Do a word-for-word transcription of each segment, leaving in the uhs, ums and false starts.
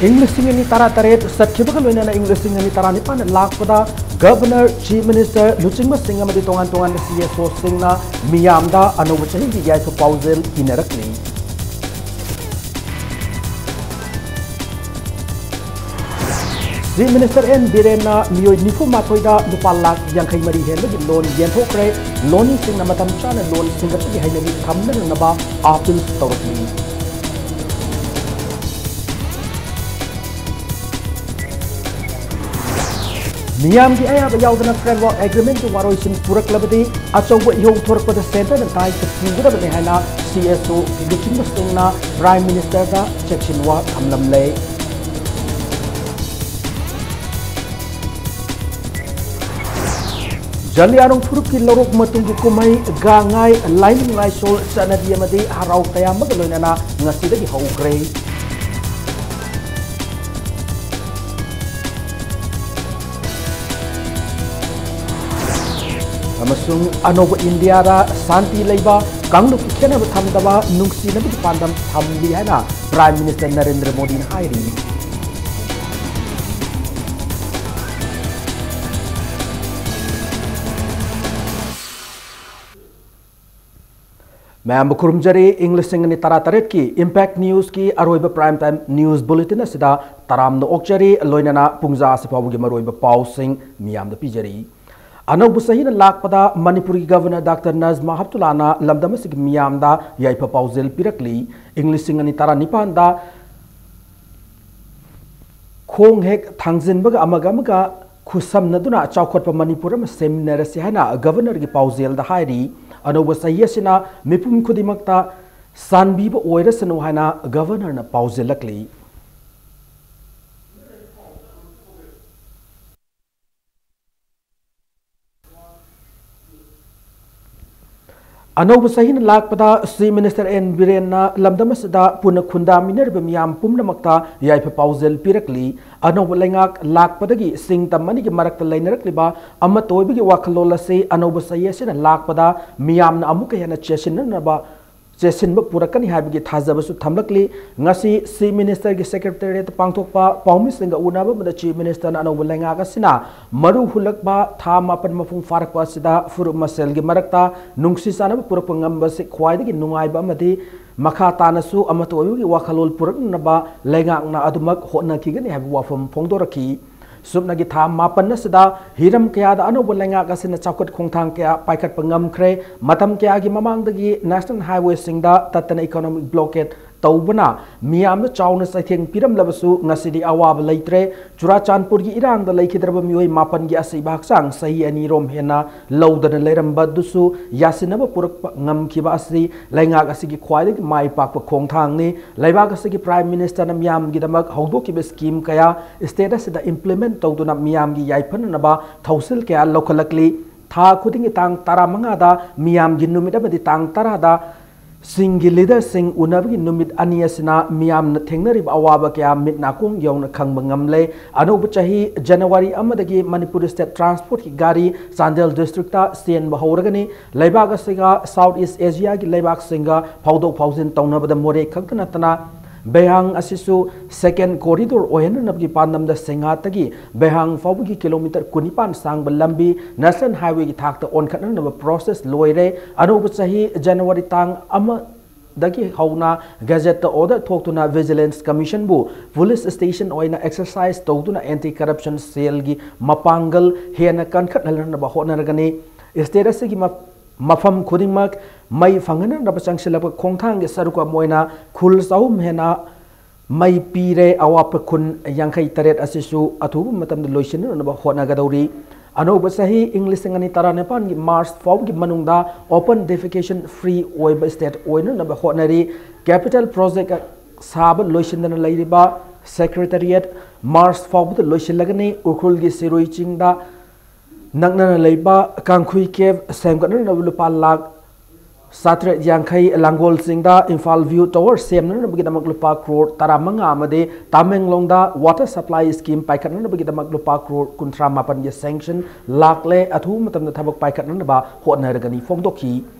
ꯏꯪ ꯂꯤꯁꯤꯡ ꯑꯅꯤ ꯇꯔꯥꯇꯔꯦꯠ ꯆꯠꯈꯤꯕꯒ ꯂꯣꯏꯅꯅ ꯏꯪ ꯂꯤꯁꯤꯡ ꯑꯅꯤ ꯇꯔꯥꯅꯤꯄꯥꯟ ꯂꯥꯛꯄꯗ Governor, Chief Minister, ꯂꯨꯆꯤꯡꯕꯁꯤꯡ ꯑꯃꯗꯤ ꯇꯣꯉꯥꯟ ꯇꯣꯉꯥꯟꯕ C S Oꯁꯤꯡꯅ ꯃꯤꯌꯥꯝꯗ ꯑꯅꯧꯕ ꯆꯍꯤꯒꯤ ꯌꯥꯏꯐ ꯄꯥꯎꯖꯦꯜ ꯄꯤꯅꯔꯛꯂꯤ꯫ Chief Minister N ꯕꯤꯔꯦꯟꯅ ꯃꯤꯑꯣꯏ ꯅꯤꯐꯨ ꯃꯥꯊꯣꯏꯗ ꯂꯨꯄꯥ ꯂꯥꯈ ꯌꯥꯡꯈꯩ ꯃꯔꯤ ꯍꯦꯟꯕꯒꯤ loan ꯌꯦꯟꯊꯣꯛꯈ꯭ꯔꯦ꯫ ꯂꯣꯅꯤꯁꯤꯡꯅ ꯃꯇꯝ ꯆꯥꯅ loan ꯁꯤꯡꯒꯠꯄꯒꯤ ꯍꯩꯅꯕꯤ ꯊꯝꯅꯅꯕ appeal ꯇꯧꯔꯛꯂꯤ꯫ ꯃꯤꯌꯥꯝꯒꯤ ꯑꯌꯥꯕ ꯌꯥꯎꯗꯅ Framework Agreementꯀꯤ ꯋꯥꯔꯣꯏꯁꯤꯟ ꯄꯨꯔꯛꯂꯕꯗꯤ ꯑꯆꯧꯕ ꯏꯍꯧ ꯊꯣꯔꯛꯄꯗ centreꯅ ꯗꯥꯏꯇ ꯄꯨꯒꯗꯕꯅꯤ ꯍꯥꯏꯅ C S O ꯂꯨꯆꯤꯡꯕꯁꯤꯡꯅ Prime Ministerꯗ ꯆꯦꯛꯁꯤꯟꯋꯥ ꯊꯝꯂꯝꯂꯦ꯫ Zeliangrong ꯐꯨꯔꯨꯞꯀꯤ ꯂꯧꯔꯣꯛ ꯃꯇꯨꯡꯒꯤ ꯀꯨꯝꯍꯩ ꯒꯥꯡꯉꯥꯏ, ꯂꯥꯏꯅꯤꯡ ꯂꯥꯏꯁꯣꯜ, ꯆꯠꯅꯕꯤ ꯑꯃꯗꯤ ꯍꯔꯥꯎ ꯇꯌꯥꯝꯕꯒ ꯂꯣꯏꯅꯅ ꯉꯁꯤꯗꯒꯤ ꯍꯧꯈ꯭ꯔꯦ꯫ ꯑꯃꯁꯨꯡ ꯑꯅꯧꯕ ꯏꯟꯗꯤꯌꯥꯗ ꯁꯥꯟꯇꯤ ꯂꯩꯕ, ꯀꯥꯡꯂꯨꯞꯀꯤ ꯈꯦꯠꯅꯕ ꯊꯝꯗꯕ, ꯅꯨꯡꯁꯤꯅꯕꯒꯤ ꯄꯥꯟꯗꯝ ꯊꯝꯂꯤ ꯍꯥꯏꯅ Prime Minister ꯅꯔꯦꯟꯗ꯭ꯔ ꯃꯣꯗꯤꯅ ꯍꯥꯏꯔꯤ꯫ ꯃꯌꯥꯝꯕꯨ ꯈꯨꯔꯨꯝꯖꯔꯤ꯫ ꯏꯪ ꯂꯤꯁꯤꯡ ꯑꯅꯤ ꯇꯔꯥꯇꯔꯦꯠꯀꯤ Impact Newsꯀꯤ ꯑꯔꯣꯏꯕ Prime Time News Bulletin ꯑꯁꯤꯗ ꯇꯔꯥꯝꯅ ꯑꯣꯛꯆꯔꯤ꯫ ꯂꯣꯏꯅꯅ ꯄꯨꯡꯖꯥ ꯑꯁꯤ ꯐꯥꯎꯕꯒꯤ ꯃꯔꯨꯑꯣꯏꯕ ꯄꯥꯎꯁꯤꯡ ꯃꯤꯌꯥꯝꯗ ꯄꯤꯖꯔꯤ꯫ ꯑꯅꯧꯕ ꯆꯍꯤꯅ ꯂꯥꯛꯄꯗ ꯃꯅꯤꯄꯨꯔꯒꯤ Governor Doctor ꯅꯖꯃꯥ ꯍꯦꯞꯇꯨꯂꯥꯅ ꯂꯝꯗꯝ ꯑꯁꯤꯒꯤ ꯃꯤꯌꯥꯝꯗ ꯌꯥꯏꯐ ꯄꯥꯎꯖꯦꯜ ꯄꯤꯔꯛꯂꯤ꯫ ꯏꯪ ꯂꯤꯁꯤꯡ ꯑꯅꯤ ꯇꯔꯥꯅꯤꯄꯥꯟꯗ ꯈꯣꯡ ꯍꯦꯛ ꯊꯥꯡꯖꯤꯟꯕꯒ ꯑꯃꯒ ꯑꯃꯒ ꯈꯨꯠꯁꯝꯅꯗꯨꯅ ꯆꯥꯎꯈꯠꯄ ꯃꯅꯤꯄꯨꯔ ꯑꯃ ꯁꯦꯝꯃꯤꯟꯅꯔꯁꯤ ꯍꯥꯏꯅ Governorꯒꯤ ꯄꯥꯎꯖꯦꯜꯗ ꯍꯥꯏꯔꯤ꯫ ꯑꯅꯧꯕ ꯆꯍꯤ ꯑꯁꯤꯅ ꯃꯤꯄꯨꯝ ꯈꯨꯗꯤꯡꯃꯛꯇ ꯆꯥꯟꯕꯤꯕ ꯑꯣꯏꯔꯁꯅꯨ ꯍꯥꯏꯅ Governorꯅ ꯄꯥꯎꯖꯦꯜꯂꯛꯂꯤ꯫ ꯑꯅꯧꯕ ꯆꯍꯤꯅ ꯂꯥꯛꯄꯗ Chief Minister N ꯕꯤꯔꯦꯟꯅ ꯂꯝꯗꯝ ꯑꯁꯤꯗ ꯄꯨꯟꯅ ꯈꯨꯟꯗꯥꯃꯤꯟꯅꯔꯤꯕ ꯃꯤꯌꯥꯝ ꯄꯨꯝꯅꯃꯛꯇ ꯌꯥꯏꯐ ꯄꯥꯎꯖꯦꯜ ꯄꯤꯔꯛꯂꯤ꯫ ꯑꯅꯧꯕ ꯂꯩꯉꯥꯛ ꯂꯥꯛꯄꯗꯒꯤ ꯁꯤꯡ ꯇꯝ ꯑꯅꯤꯒꯤ ꯃꯔꯛꯇ ꯂꯩꯅꯔꯛꯂꯤꯕ ꯑꯃꯠꯇ ꯑꯣꯏꯕꯒꯤ ꯋꯥꯈꯜꯂꯣꯟ ꯑꯁꯤ ꯑꯅꯧꯕ ꯆꯍꯤ ꯑꯁꯤꯅ ꯂꯥꯛꯄꯗ ꯃꯤꯌꯥꯝꯅ ꯑꯃꯨꯛꯀ ꯍꯦꯟꯅ ꯆꯦꯠꯁꯤꯟꯅꯅꯕ ꯆꯦꯁꯤꯟꯕ ꯄꯨꯔꯛꯀꯅꯤ ꯍꯥꯏꯕꯒꯤ ꯊꯥꯖꯕꯁꯨ ꯊꯝꯂꯛꯂꯤ꯫ ꯉꯁꯤ Chief Ministerꯒꯤ Secretariatꯇ ꯄꯥꯡꯊꯣꯛꯄ ꯄꯥꯎꯃꯤꯁꯤꯡꯒ ꯎꯅꯕ ꯑꯃꯗ Chief Ministerꯅ ꯑꯅꯧꯕ ꯂꯩꯉꯥꯛ ꯑꯁꯤꯅ ꯃꯔꯨ ꯍꯨꯜꯂꯛꯄ ꯊꯥ ꯃꯥꯄꯟ ꯃꯄꯨꯡ ꯐꯥꯔꯛꯄ ꯑꯁꯤꯗ ꯐꯨꯔꯨꯞ ꯃꯁꯦꯜꯒꯤ ꯃꯔꯛꯇ ꯅꯨꯡꯁꯤ ꯆꯥꯟꯅꯕ ꯄꯨꯔꯛꯄ ꯉꯝꯕꯁꯤ ꯈ꯭ꯋꯥꯏꯗꯒꯤ ꯅꯨꯡꯉꯥꯏꯕ ꯑꯃꯗꯤ ꯃꯈꯥ ꯇꯥꯅꯁꯨ ꯑꯃꯠꯇ ꯑꯣꯏꯕꯒꯤ ꯋꯥꯈꯜꯂꯣꯟ ꯄꯨꯔꯛꯅꯅꯕ ꯂꯩꯉꯥꯛꯅ ꯑꯗꯨꯃꯛ ꯍꯣꯠꯅꯈꯤꯒꯅꯤ ꯍꯥꯏꯕ ꯋꯥꯐꯝ ꯐꯣꯡꯗꯣꯔꯛꯈꯤ꯫ ꯁꯨꯞꯅꯒꯤ ꯊꯥ ꯃꯥꯄꯟ ꯑꯁꯤꯗ ꯍꯤꯔꯝ ꯀꯌꯥꯗ ꯑꯅꯧꯕ ꯂꯩꯉꯥꯛ ꯑꯁꯤꯅ ꯆꯥꯎꯈꯠ ꯈꯣꯡꯊꯥꯡ ꯀꯌꯥ ꯄꯥꯏꯈꯠꯄ ꯉꯝꯈ꯭ꯔꯦ꯫ ꯃꯇꯝ ꯀꯌꯥꯒꯤ ꯃꯃꯥꯡꯗꯒꯤ National Highwayꯁꯤꯡꯗ ꯇꯠꯇꯅ economic blockade ꯇꯧꯕꯅ ꯃꯤꯌꯥꯝꯗ ꯆꯥꯎꯅ ꯆꯩꯊꯦꯡ ꯄꯤꯔꯝꯂꯕꯁꯨ ꯉꯁꯤꯗꯤ ꯑꯋꯥꯕ ꯂꯩꯇ꯭ꯔꯦ꯫ ꯆꯨꯔꯥꯆꯥꯟꯄꯨꯔꯒꯤ ꯏꯔꯥꯡꯗ ꯂꯩꯈꯤꯗ꯭ꯔꯕ ꯃꯤꯑꯣꯏ ꯃꯥꯄꯟꯒꯤ ꯑꯁꯤꯕ ꯍꯛꯆꯥꯡ ꯆꯍꯤ ꯑꯅꯤꯔꯣꯝ ꯍꯦꯟꯅ ꯂꯧꯗꯅ ꯂꯩꯔꯝꯕꯗꯨꯁꯨ ꯌꯥꯁꯤꯟꯅꯕ ꯄꯨꯔꯛꯄ ꯉꯝꯈꯤꯕ ꯑꯁꯤ ꯂꯩꯉꯥꯛ ꯑꯁꯤꯒꯤ ꯈ꯭ꯋꯥꯏꯗꯒꯤ ꯃꯥꯏ ꯄꯥꯛꯄ ꯈꯣꯡꯊꯥꯡꯅꯤ꯫ ꯂꯩꯕꯥꯛ ꯑꯁꯤꯒꯤ Prime Ministerꯅ ꯃꯤꯌꯥꯝꯒꯤꯗꯃꯛ ꯍꯧꯗꯣꯛꯈꯤꯕ scheme ꯀꯌꯥ state ꯑꯁꯤꯗ implement ꯇꯧꯗꯨꯅ ꯃꯤꯌꯥꯝꯒꯤ ꯌꯥꯏꯐꯅꯅꯕ ꯊꯧꯁꯤꯜ ꯀꯌꯥ ꯂꯧꯈꯠꯂꯛꯂꯤ꯫ ꯊꯥ ꯈꯨꯗꯤꯡꯒꯤ ꯇꯥꯡ ꯇꯔꯥꯃꯉꯥꯗ ꯃꯤꯌꯥꯝꯒꯤ ꯅꯨꯃꯤꯠ ꯑꯃꯗꯤ ꯇꯥꯡ ꯇꯔꯥꯗ ꯁꯤꯡꯒꯤ leaderꯁꯤꯡ ꯎꯅꯕꯒꯤ ꯅꯨꯃꯤꯠ ꯑꯅꯤ ꯑꯁꯤꯅ ꯃꯤꯌꯥꯝꯅ ꯊꯦꯡꯅꯔꯤꯕ ꯑꯋꯥꯕ ꯀꯌꯥ ꯃꯤꯠ ꯅꯥꯀꯣꯡ ꯌꯧꯅ ꯈꯪꯕ ꯉꯝꯂꯦ꯫ ꯑꯅꯧꯕ ꯆꯍꯤ January ꯑꯃꯗꯒꯤ Manipur State Transportꯀꯤ ꯒꯥꯔꯤ ꯆꯥꯟꯗꯦꯜ districtꯇ ꯆꯦꯟꯕ ꯍꯧꯔꯒꯅꯤ꯫ ꯂꯩꯕꯥꯛ ꯑꯁꯤꯒ South East Asiaꯒꯤ ꯂꯩꯕꯥꯛꯁꯤꯡꯒ ꯐꯥꯎꯗꯣꯛ ꯐꯥꯎꯖꯤꯟ ꯇꯧꯅꯕꯗ ꯃꯣꯔꯦ ꯈꯛꯇ ꯅꯠꯇꯅ ꯕꯦꯍꯥꯡ ꯑꯁꯤꯁꯨ second corridor ꯑꯣꯏꯍꯟꯅꯅꯕꯒꯤ ꯄꯥꯟꯗꯝꯗ ꯁꯦꯡꯉꯥꯠꯇꯒꯤ ꯕꯦꯍꯥꯡ ꯐꯥꯎꯕꯒꯤ kilometre ꯀꯨꯟꯅꯤꯄꯥꯟ ꯁꯥꯡꯕ ꯂꯝꯕꯤ National Highwayꯒꯤ ꯊꯥꯛꯇ ꯑꯣꯟꯈꯠꯅꯅꯕ process ꯂꯣꯏꯔꯦ꯫ ꯑꯅꯧꯕ ꯆꯍꯤ January ꯇꯥꯡ ꯑꯃ ꯗꯒꯤ ꯍꯧꯅ gazetteꯇ order ꯊꯣꯛꯇꯨꯅ Vigilance Commissionꯕꯨ police station ꯑꯣꯏꯅ exercise ꯇꯧꯗꯨꯅ anti corruption cellꯒꯤ ꯃꯄꯥꯡꯒꯜ ꯍꯦꯟꯅ ꯀꯟꯈꯠꯍꯟꯅꯕ ꯍꯣꯠꯅꯔꯒꯅꯤ꯫ State ꯑꯁꯤꯒꯤ ꯃ-, ꯃꯐꯝ ꯈꯨꯗꯤꯡꯃꯛ ꯃꯩ ꯐꯪꯍꯟꯅꯕ ꯆꯪꯁꯤꯜꯂꯛꯄ ꯈꯣꯡꯊꯥꯡꯒꯤ ꯁꯔꯨꯛ ꯑꯃ ꯑꯣꯏꯅ ꯈꯨꯜ ꯆꯍꯨꯝ ꯍꯦꯟꯅ ꯃꯩ ꯄꯤꯔꯦ꯫ ꯑꯋꯥꯠꯄ ꯈꯨꯟ ꯌꯥꯡꯈꯩ ꯇꯔꯦꯠ ꯑꯁꯤꯁꯨ ꯑꯊꯨꯕ ꯃꯇꯝꯗ ꯂꯣꯏꯁꯤꯟꯅꯅꯕ ꯍꯣꯠꯅꯒꯗꯧꯔꯤ꯫ ꯑꯅꯧꯕ ꯆꯍꯤ ꯏꯪ ꯂꯤꯁꯤꯡ ꯑꯅꯤ ꯇꯔꯥꯅꯤꯄꯥꯟꯒꯤ March ꯐꯥꯎꯕꯒꯤ ꯃꯅꯨꯡꯗ open defecation free ꯑꯣꯏꯕ state ꯑꯣꯏꯅꯅꯕ ꯍꯣꯠꯅꯔꯤ꯫ Capital project ꯁꯥꯕ ꯂꯣꯏꯁꯤꯟꯗꯅ ꯂꯩꯔꯤꯕ Secretariat March ꯐꯥꯎꯕꯗ ꯂꯣꯏꯁꯤꯜꯂꯒꯅꯤ꯫ ꯎꯈ꯭ꯔꯨꯜꯒꯤ ꯁꯤꯔꯨꯏ ꯆꯤꯡꯗ ꯅꯛꯅꯅ ꯂꯩꯕ ꯀꯥꯡꯈꯨꯏ cave ꯁꯦꯝꯒꯠꯅꯅꯕ ꯂꯨꯄꯥ ꯂꯥꯈ ꯆꯥꯇ꯭ꯔꯦꯠ ꯌꯥꯡꯈꯩ, ꯂꯥꯡꯒꯣꯜ ꯆꯤꯡꯗ Imphal View Tower ꯁꯦꯝꯅꯅꯕꯒꯤꯗꯃꯛ ꯂꯨꯄꯥ ꯀ꯭ꯔꯣꯔ ꯇꯔꯥꯃꯉꯥ ꯑꯃꯗꯤ ꯇꯥꯃꯦꯡꯂꯣꯡꯗ water supply scheme ꯄꯥꯏꯈꯠꯅꯅꯕꯒꯤꯗꯃꯛ ꯂꯨꯄꯥ ꯀ꯭ꯔꯣꯔ ꯀꯨꯟꯊ꯭ꯔꯥ ꯃꯥꯄꯟꯒꯤ sanction ꯂꯥꯛꯂꯦ꯫ ꯑꯊꯨꯕ ꯃꯇꯝꯗ ꯊꯕꯛ ꯄꯥꯏꯈꯠꯅꯅꯕ ꯍꯣꯠꯅꯔꯒꯅꯤ ꯐꯣꯡꯗꯣꯛꯈꯤ꯫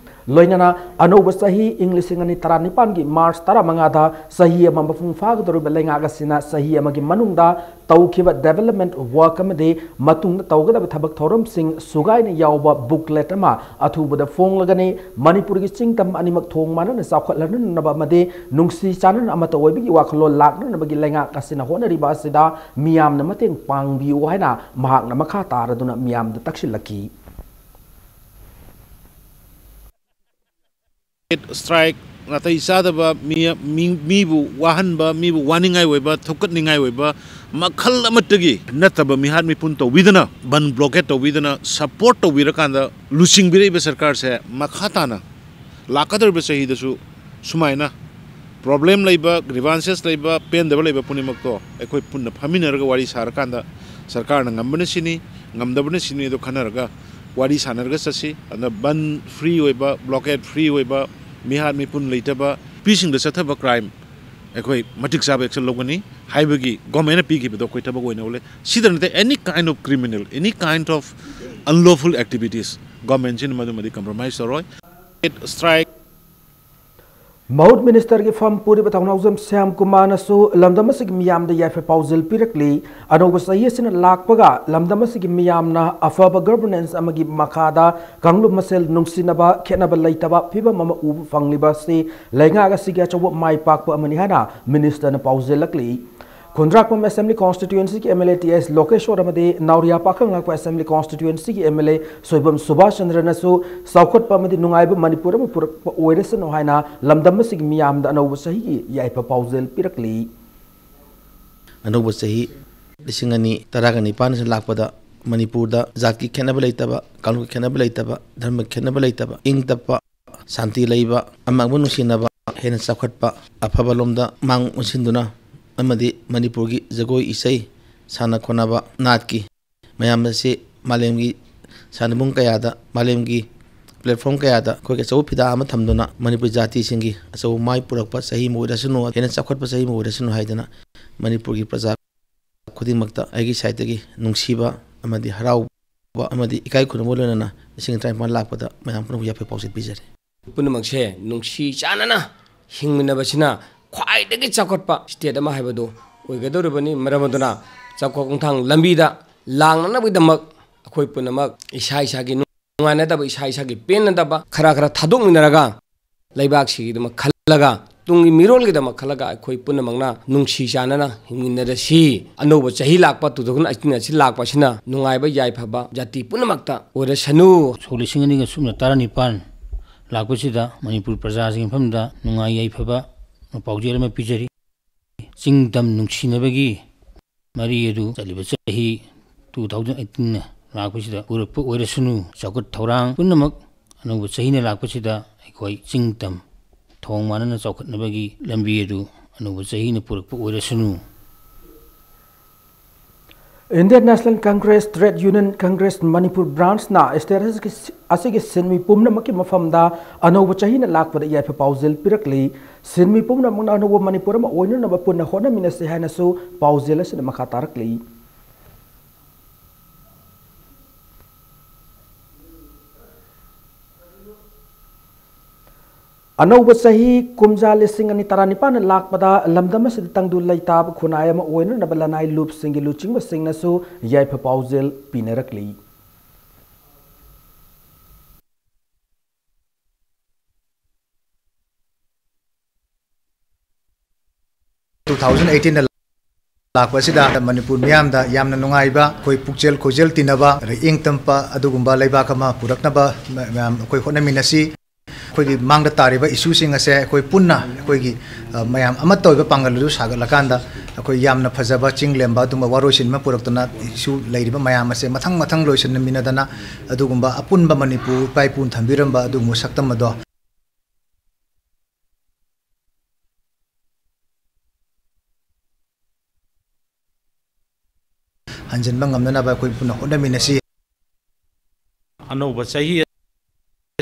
ꯂꯣꯏꯅꯅ ꯑꯅꯧꯕ ꯆꯍꯤ ꯏꯪ ꯂꯤꯁꯤꯡ ꯑꯅꯤ ꯇꯔꯥꯅꯤꯄꯥꯟꯒꯤ ꯃꯥꯔꯆ ꯇꯔꯥꯃꯉꯥꯗ ꯆꯍꯤ ꯑꯃ ꯃꯄꯨꯡ ꯐꯥꯒꯗꯧꯔꯤꯕ ꯂꯩꯉꯥꯛ ꯑꯁꯤꯅ ꯆꯍꯤ ꯑꯃꯒꯤ ꯃꯅꯨꯡꯗ ꯇꯧꯈꯤꯕ development work ꯑꯃꯗꯤ ꯃꯇꯨꯡꯗ ꯇꯧꯒꯗꯕ ꯊꯕꯛ ꯊꯧꯔꯝꯁꯤꯡ ꯁꯨꯒꯥꯏꯅ ꯌꯥꯎꯕ booklet ꯑꯃ ꯑꯊꯨꯕꯗ ꯐꯣꯡꯂꯒꯅꯤ꯫ ꯃꯅꯤꯄꯨꯔꯒꯤ ꯆꯤꯡ ꯇꯝ ꯑꯅꯤꯃꯛ ꯊꯣꯡ ꯃꯥꯟꯅꯅ ꯆꯥꯎꯈꯠꯍꯟꯅꯅꯕ ꯑꯃꯗꯤ ꯅꯨꯡꯁꯤ ꯆꯥꯟꯅꯅ ꯑꯃꯠꯇ ꯑꯣꯏꯕꯒꯤ ꯋꯥꯈꯜꯂꯣꯟ ꯂꯥꯛꯅꯅꯕꯒꯤ ꯂꯩꯉꯥꯛ ꯑꯁꯤꯅ ꯍꯣꯠꯅꯔꯤꯕ ꯑꯁꯤꯗ ꯃꯤꯌꯥꯝꯅ ꯃꯇꯦꯡ ꯄꯥꯡꯕꯤꯌꯨ ꯍꯥꯏꯅ ꯃꯍꯥꯛꯅ ꯃꯈꯥ ꯇꯥꯔꯗꯨꯅ ꯃꯤꯌꯥꯝꯗ ꯇꯛꯁꯤꯜꯂꯛꯈꯤ꯫ Strike, ꯅꯥꯇꯩ ꯆꯥꯗꯕ ꯃꯤ, ꯃꯤ, ꯃꯤꯕꯨ ꯋꯥꯍꯟꯕ, ꯃꯤꯕꯨ ꯋꯥꯅꯤꯡꯉꯥꯏ ꯑꯣꯏꯕ, ꯊꯨꯛꯀꯠꯅꯤꯡꯉꯥꯏ ꯑꯣꯏꯕ ꯃꯈꯜ ꯑꯃꯠꯇꯒꯤ ꯅꯠꯇꯕ ꯃꯤꯍꯥꯠ ꯃꯤꯄꯨꯟ ꯇꯧꯕꯤꯗꯅ, ꯕꯟ blockade ꯇꯧꯕꯤꯗꯅ, support ꯇꯧꯕꯤꯔꯀꯥꯟꯗ ꯂꯨꯆꯤꯡꯕꯤꯔꯛꯏꯕ ꯁꯔꯀꯥꯔꯁꯦ ꯃꯈꯥ ꯇꯥꯅ ꯂꯥꯛꯀꯗꯧꯔꯤꯕ ꯆꯍꯤꯗꯁꯨ ꯁꯨꯃꯥꯏꯅ problem ꯂꯩꯕ, grievances ꯂꯩꯕ, ꯄꯦꯟꯗꯕ ꯂꯩꯕ ꯄꯨꯝꯅꯃꯛꯇꯣ ꯑꯩꯈꯣꯏ ꯄꯨꯟꯅ ꯐꯝꯃꯤꯟꯅꯔꯒ ꯋꯥꯔꯤ ꯁꯥꯔꯀꯥꯟꯗ ꯁꯔꯀꯥꯔꯅ ꯉꯝꯕꯅ ꯁꯤꯅꯤ, ꯉꯝꯗꯕꯅ ꯁꯤꯅꯤ ꯑꯗꯣ ꯈꯟꯅꯔꯒ ꯋꯥꯔꯤ ꯁꯥꯟꯅꯔꯒ ꯆꯠꯁꯤ꯫ ꯑꯗꯨꯅ ꯕꯟ free ꯑꯣꯏꯕ, blockade free ꯑꯣꯏꯕ, ꯃꯤꯍꯥꯠ ꯃꯤꯄꯨꯟ ꯂꯩꯇꯕ, ꯅꯨꯄꯤꯁꯤꯡꯗ ꯆꯠꯊꯕ crime ꯑꯩꯈꯣꯏ ꯃꯇꯤꯛ ꯆꯥꯕ action ꯂꯧꯒꯅꯤ ꯍꯥꯏꯕꯒꯤ government ꯅ ꯄꯤꯈꯤꯕꯗꯣ ꯑꯩꯈꯣꯏ ꯊꯕꯛ ꯑꯣꯏꯅ ꯎꯠꯂꯦ꯫ ꯁꯤꯗ ꯅꯠꯇꯦ, any kind of criminal, any kind of unlawful activities, government ꯁꯤꯅ ꯃꯗꯨꯃꯗꯤ compromise ꯇꯧꯔꯣꯏ꯫ Strike ꯃꯍꯨꯠ ꯃꯤꯅꯤꯁꯇꯔꯒꯤ ꯐꯝ ꯄꯨꯔꯤꯕ ꯊꯧꯅꯥꯎꯖꯝ ꯁ꯭ꯌꯥꯝꯀꯨꯃꯥꯔꯅꯁꯨ ꯂꯝꯗꯝ ꯑꯁꯤꯒꯤ ꯃꯤꯌꯥꯝꯗ ꯌꯥꯏꯐ ꯄꯥꯎꯖꯦꯜ ꯄꯤꯔꯛꯂꯤ꯫ ꯑꯅꯧꯕ ꯆꯍꯤ ꯑꯁꯤꯅ ꯂꯥꯛꯄꯒ ꯂꯝꯗꯝ ꯑꯁꯤꯒꯤ ꯃꯤꯌꯥꯝꯅ ꯑꯐꯕ governance ꯑꯃꯒꯤ ꯃꯈꯥꯗ ꯀꯥꯡꯂꯨꯞ ꯃꯁꯦꯜ ꯅꯨꯡꯁꯤꯅꯕ, ꯈꯦꯠꯅꯕ ꯂꯩꯇꯕ ꯐꯤꯕꯝ ꯑꯃ ꯎꯕ ꯐꯪꯂꯤꯕ ꯑꯁꯤ ꯂꯩꯉꯥꯛ ꯑꯁꯤꯒꯤ ꯑꯆꯧꯕ ꯃꯥꯏ ꯄꯥꯛꯄ ꯑꯃꯅꯤ ꯍꯥꯏꯅ ꯃꯤꯅꯤꯁꯇꯔꯅ ꯄꯥꯎꯖꯦꯜꯂꯛꯂꯤ꯫ ꯈꯨꯟꯗ꯭ꯔꯥꯛꯄꯝ Assembly Constituency ꯒꯤ M L A T S ꯂꯣꯀꯦꯁꯣꯔ ꯑꯃꯗꯤ ꯅꯥꯎꯔꯤꯌꯥ ꯄꯥꯈꯪꯂꯥꯛꯄ Assembly Constituency ꯒꯤ M L A Soibam Subhas ꯆꯟꯗ꯭ꯔꯅꯁꯨ ꯆꯥꯎꯈꯠꯄ ꯑꯃꯗꯤ ꯅꯨꯡꯉꯥꯏꯕ ꯃꯅꯤꯄꯨꯔ ꯑꯃ ꯄꯨꯔꯛꯄ ꯑꯣꯏꯔꯁꯅꯨ ꯍꯥꯏꯅ ꯂꯝꯗꯝ ꯑꯁꯤꯒꯤ ꯃꯤꯌꯥꯝꯗ ꯑꯅꯧꯕ ꯆꯍꯤꯒꯤ ꯌꯥꯏꯐ ꯄꯥꯎꯖꯦꯜ ꯄꯤꯔꯛꯂꯤ꯫ ꯑꯅꯧꯕ ꯆꯍꯤ ꯂꯤꯁꯤꯡ ꯑꯅꯤ ꯇꯔꯥꯒ ꯅꯤꯄꯥꯟ ꯑꯁꯤ ꯂꯥꯛꯄꯗ ꯃꯅꯤꯄꯨꯔꯗ ꯖꯥꯠꯀꯤ ꯈꯦꯠꯅꯕ ꯂꯩꯇꯕ, ꯀꯥꯡꯂꯨꯞꯀꯤ ꯈꯦꯠꯅꯕ ꯂꯩꯇꯕ, ꯙꯔꯃꯒꯤ ꯈꯦꯠꯅꯕ ꯂꯩꯇꯕ, ꯏꯪ ꯇꯞꯄ, ꯁꯥꯟꯇꯤ ꯂꯩꯕ, ꯑꯃ ꯑꯃꯕꯨ ꯅꯨꯡꯁꯤꯅꯕ, ꯍꯦꯟꯅ ꯆꯥꯎꯈꯠꯄ, ꯑꯐꯕ ꯂꯣꯝꯗ ꯃꯥꯡ ꯑꯣꯟꯁꯤꯟꯗꯨꯅ ꯑꯃꯗꯤ ꯃꯅꯤꯄꯨꯔꯒꯤ ꯖꯒꯣꯏ ꯏꯁꯩ, ꯁꯥꯟꯅ ꯈꯣꯠꯅꯕ, ꯅꯥꯠꯀꯤ ꯃꯌꯥꯝ ꯑꯁꯤ ꯃꯥꯂꯦꯝꯒꯤ ꯁꯥꯟꯅꯕꯨꯡ ꯀꯌꯥꯗ, ꯃꯥꯂꯦꯝꯒꯤ platform ꯀꯌꯥꯗ ꯑꯩꯈꯣꯏꯒꯤ ꯑꯆꯧꯕ ꯐꯤꯗꯥ ꯑꯃ ꯊꯝꯗꯨꯅ ꯃꯅꯤꯄꯨꯔꯤ ꯖꯥꯇꯤꯁꯤꯡꯒꯤ ꯑꯆꯧꯕ ꯃꯥꯏ ꯄꯨꯔꯛꯄ ꯆꯍꯤ ꯑꯃ ꯑꯣꯏꯔꯁꯅꯨ, ꯍꯦꯟꯅ ꯆꯥꯎꯈꯠꯄ ꯆꯍꯤ ꯑꯃ ꯑꯣꯏꯔꯁꯅꯨ ꯍꯥꯏꯗꯅ ꯃꯅꯤꯄꯨꯔꯒꯤ ꯄ꯭ꯔꯖꯥ ꯈꯨꯗꯤꯡꯃꯛꯇ ꯑꯩꯒꯤ side ꯇꯒꯤ ꯅꯨꯡꯁꯤꯕ ꯑꯃꯗꯤ ꯍꯔꯥꯎꯕ ꯑꯃꯗꯤ ꯏꯀꯥꯏ ꯈꯨꯝꯅꯕ ꯂꯣꯏꯅꯅ ꯂꯤꯁꯤꯡ ꯇꯔꯥꯅꯤꯄꯥꯟ ꯂꯥꯛꯄꯗ ꯃꯌꯥꯝ ꯄꯨꯝꯅꯃꯛ ꯌꯥꯏꯐ ꯄꯥꯎꯖꯦꯜ ꯄꯤꯖꯔꯤ꯫ ꯄꯨꯝꯅꯃꯛꯁꯦ ꯅꯨꯡꯁꯤ ꯆꯥꯟꯅꯅ ꯍꯤꯡꯃꯤꯟꯅꯕꯁꯤꯅ ꯈ꯭ꯋꯥꯏꯗꯒꯤ ꯆꯥꯎꯈꯠꯄ state ꯑꯃ ꯍꯥꯏꯕꯗꯨ ꯑꯣꯏꯒꯗꯧꯔꯤꯕꯅꯤ꯫ ꯃꯔꯝ ꯑꯗꯨꯅ ꯆꯥꯎꯈꯠ ꯈꯣꯡꯊꯥꯡ ꯂꯝꯕꯤꯗ ꯂꯥꯡꯅꯅꯕꯒꯤꯗꯃꯛ ꯑꯩꯈꯣꯏ ꯄꯨꯝꯅꯃꯛ ꯏꯁꯥ ꯏꯁꯥꯒꯤ ꯅꯨꯡꯉꯥꯏꯅꯗꯕ, ꯏꯁꯥ ꯏꯁꯥꯒꯤ ꯄꯦꯟꯅꯗꯕ ꯈꯔ ꯈꯔ ꯊꯥꯗꯣꯛꯃꯤꯟꯅꯔꯒ, ꯂꯩꯕꯥꯛꯁꯤꯒꯤꯗꯃꯛ ꯈꯜꯂꯒ, ꯇꯨꯡꯒꯤ ꯃꯤꯔꯣꯜꯒꯤꯗꯃꯛ ꯈꯜꯂꯒ ꯑꯩꯈꯣꯏ ꯄꯨꯝꯅꯃꯛꯅ ꯅꯨꯡꯁꯤ ꯆꯥꯟꯅꯅ ꯍꯤꯡꯃꯤꯟꯅꯔꯁꯤ꯫ ꯑꯅꯧꯕ ꯆꯍꯤ ꯂꯥꯛꯄ two thousand eighteen ꯑꯁꯤ ꯂꯥꯛꯄꯁꯤꯅ ꯅꯨꯡꯉꯥꯏꯕ ꯌꯥꯏꯐꯕ ꯖꯥꯇꯤ ꯄꯨꯝꯅꯃꯛꯇ ꯑꯣꯏꯔꯁꯅꯨ꯫ ꯁꯣꯛ ꯂꯤꯁꯤꯡ ꯑꯅꯤꯒ ꯁꯨꯞꯅ ꯇꯔꯥꯅꯤꯄꯥꯟ ꯂꯥꯛꯄꯁꯤꯗ ꯃꯅꯤꯄꯨꯔ ꯄ꯭ꯔꯖꯥꯁꯤꯡꯒꯤ ꯃꯐꯝꯗ ꯅꯨꯡꯉꯥꯏ ꯌꯥꯏꯐꯕ ꯄꯥꯎꯖꯦꯜ ꯑꯃ ꯄꯤꯖꯔꯤ꯫ ꯆꯤꯡ ꯇꯝ ꯅꯨꯡꯁꯤꯅꯕꯒꯤ ꯃꯔꯤ ꯑꯗꯨ ꯆꯠꯂꯤꯕ ꯆꯍꯤ two thousand eighteen ꯂꯥꯛꯄꯁꯤꯗ ꯄꯨꯔꯛꯄ ꯑꯣꯏꯔꯁꯅꯨ꯫ ꯆꯥꯎꯈꯠ ꯊꯧꯔꯥꯡ ꯄꯨꯝꯅꯃꯛ ꯑꯅꯧꯕ ꯆꯍꯤꯅ ꯂꯥꯛꯄꯁꯤꯗ ꯑꯩꯈꯣꯏ ꯆꯤꯡ ꯇꯝ ꯊꯣꯡ ꯃꯥꯟꯅꯅ ꯆꯥꯎꯈꯠꯅꯕꯒꯤ ꯂꯝꯕꯤ ꯑꯗꯨ ꯑꯅꯧꯕ ꯆꯍꯤꯅ ꯄꯨꯔꯛꯄ ꯑꯣꯏꯔꯁꯅꯨ꯫ Indian National Congress Trade Union Congress Manipur Branchꯅ state ꯑꯁꯤꯒꯤ, ꯑꯁꯤꯒꯤ ꯁꯤꯟꯃꯤ ꯄꯨꯝꯅꯃꯛꯀꯤ ꯃꯐꯝꯗ ꯑꯅꯧꯕ ꯆꯍꯤꯅ ꯂꯥꯛꯄꯗ ꯌꯥꯏꯐ ꯄꯥꯎꯖꯦꯜ ꯄꯤꯔꯛꯂꯤ꯫ ꯁꯤꯟꯃꯤ ꯄꯨꯝꯅꯃꯛꯅ ꯑꯅꯧꯕ ꯃꯅꯤꯄꯨꯔ ꯑꯃ ꯑꯣꯏꯅꯅꯕ ꯄꯨꯟꯅ ꯍꯣꯠꯅꯃꯤꯟꯅꯁꯤ ꯍꯥꯏꯅꯁꯨ ꯄꯥꯎꯖꯦꯜ ꯑꯁꯤꯗ ꯃꯈꯥ ꯇꯥꯔꯛꯂꯤ꯫ ꯑꯅꯧꯕ ꯆꯍꯤ ꯀꯨꯝꯖꯥ ꯂꯤꯁꯤꯡ ꯑꯅꯤ ꯇꯔꯥꯅꯤꯄꯥꯟ ꯂꯥꯛꯄꯗ ꯂꯝꯗꯝ ꯑꯁꯤꯗ ꯇꯪꯗꯨ ꯂꯩꯇꯥꯕ ꯈꯨꯟꯅꯥꯏ ꯑꯃ ꯑꯣꯏꯅꯅꯕ ꯂꯅꯥꯏ ꯂꯨꯞꯁꯤꯡꯒꯤ ꯂꯨꯆꯤꯡꯕꯁꯤꯡꯅꯁꯨ ꯌꯥꯏꯐ ꯄꯥꯎꯖꯦꯜ ꯄꯤꯅꯔꯛꯂꯤ꯫ Two thousand eighteen ꯂꯥꯛꯄ ꯑꯁꯤꯗ ꯃꯅꯤꯄꯨꯔ ꯃꯤꯌꯥꯝꯗ ꯌꯥꯝꯅ ꯅꯨꯡꯉꯥꯏꯕ, ꯑꯩꯈꯣꯏ ꯄꯨꯛꯆꯦꯜ ꯈꯣꯏꯖꯦꯜ ꯇꯤꯟꯅꯕ, ꯑꯗꯩ ꯏꯪ ꯇꯞꯄ ꯑꯗꯨꯒꯨꯝꯕ ꯂꯩꯕꯥꯛ ꯑꯃ ꯄꯨꯔꯛꯅꯕ ꯃ-, ꯃꯌꯥꯝ ꯑꯩꯈꯣꯏ ꯍꯣꯠꯅꯃꯤꯟꯅꯁꯤ꯫ ꯑꯩꯈꯣꯏꯒꯤ ꯃꯥꯡꯗ ꯇꯥꯔꯤꯕ issueꯁꯤꯡ ꯑꯁꯦ ꯑꯩꯈꯣꯏ ꯄꯨꯟꯅ ꯑꯩꯈꯣꯏꯒꯤ, ꯑ, ꯃꯌꯥꯝ ꯑꯃꯠꯇ ꯑꯣꯏꯕ ꯄꯥꯡꯒꯜ ꯑꯗꯨ ꯁꯥꯒꯠꯂꯀꯥꯟꯗ ꯑꯩꯈꯣꯏ ꯌꯥꯝꯅ ꯐꯖꯕ ꯆꯤꯡ ꯂꯦꯝꯕ ꯑꯗꯨꯒꯨꯝꯕ ꯋꯥꯔꯣꯏꯁꯤꯟ ꯑꯃ ꯄꯨꯔꯛꯇꯨꯅ issue ꯂꯩꯔꯤꯕ ꯃꯌꯥꯝ ꯑꯁꯦ ꯃꯊꯪ ꯃꯊꯪ ꯂꯣꯏꯁꯤꯟꯃꯤꯟꯅꯗꯅ ꯑꯗꯨꯒꯨꯝꯕ ꯑꯄꯨꯟꯕ ꯃꯅꯤꯄꯨꯔ ꯏꯄꯥ ꯏꯄꯨꯅ ꯊꯝꯕꯤꯔꯝꯕ ꯑꯗꯨꯒꯨꯝꯕ ꯁꯛꯇꯝ ꯑꯗꯣ ꯍꯟꯖꯤꯟꯕ ꯉꯝꯅꯅꯕ ꯑꯩꯈꯣꯏ ꯄꯨꯟꯅ ꯍꯣꯠꯅꯃꯤꯟꯅꯁꯤ꯫ ꯑꯅꯧꯕ ꯆꯍꯤ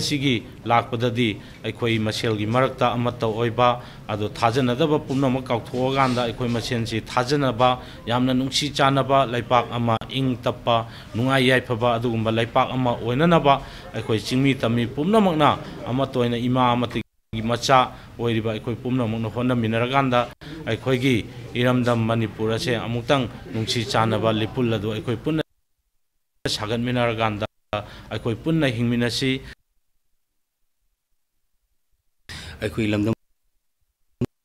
ꯑꯁꯤꯒꯤ ꯂꯥꯛꯄꯗꯗꯤ ꯑꯩꯈꯣꯏ ꯃꯁꯦꯜꯒꯤ ꯃꯔꯛꯇ ꯑꯃꯠꯇ ꯑꯣꯏꯕ, ꯑꯗꯣ ꯊꯥꯖꯅꯗꯕ ꯄꯨꯝꯅꯃꯛ ꯀꯥꯎꯊꯣꯛꯑꯀꯥꯟꯗ ꯑꯩꯈꯣꯏ ꯃꯁꯦꯟꯁꯤ ꯊꯥꯖꯅꯕ, ꯌꯥꯝꯅ ꯅꯨꯡꯁꯤ ꯆꯥꯟꯅꯕ, ꯂꯩꯄꯥꯛ ꯑꯃ ꯏꯪ ꯇꯞꯄ, ꯅꯨꯡꯉꯥꯏ ꯌꯥꯏꯐꯕ ꯑꯗꯨꯒꯨꯝꯕ ꯂꯩꯄꯥꯛ ꯑꯃ ꯑꯣꯏꯅꯅꯕ ꯑꯩꯈꯣꯏ ꯆꯤꯡꯃꯤ ꯇꯝꯃꯤ ꯄꯨꯝꯅꯃꯛꯅ ꯑꯃꯠꯇ ꯑꯣꯏꯅ ꯏꯃꯥ ꯑꯃꯠꯇꯒꯤ ꯃꯆꯥ ꯑꯣꯏꯔꯤꯕ ꯑꯩꯈꯣꯏ ꯄꯨꯝꯅꯃꯛꯅ ꯍꯣꯠꯅꯃꯤꯟꯅꯔꯀꯥꯟꯗ ꯑꯩꯈꯣꯏꯒꯤ ꯏꯔꯝꯗꯝ ꯃꯅꯤꯄꯨꯔ ꯑꯁꯦ ꯑꯃꯨꯛꯇꯪ ꯅꯨꯡꯁꯤ ꯆꯥꯟꯅꯕ ꯂꯩꯄꯨꯜ ꯑꯗꯨ ꯑꯩꯈꯣꯏ ꯄꯨꯟꯅ ꯁꯥꯒꯠꯃꯤꯟꯅꯔꯀꯥꯟꯗ ꯑꯩꯈꯣꯏ ꯄꯨꯟꯅ ꯍꯤꯡꯃꯤꯟꯅꯁꯤ꯫ ꯑꯩꯈꯣꯏ ꯂꯝꯗꯝ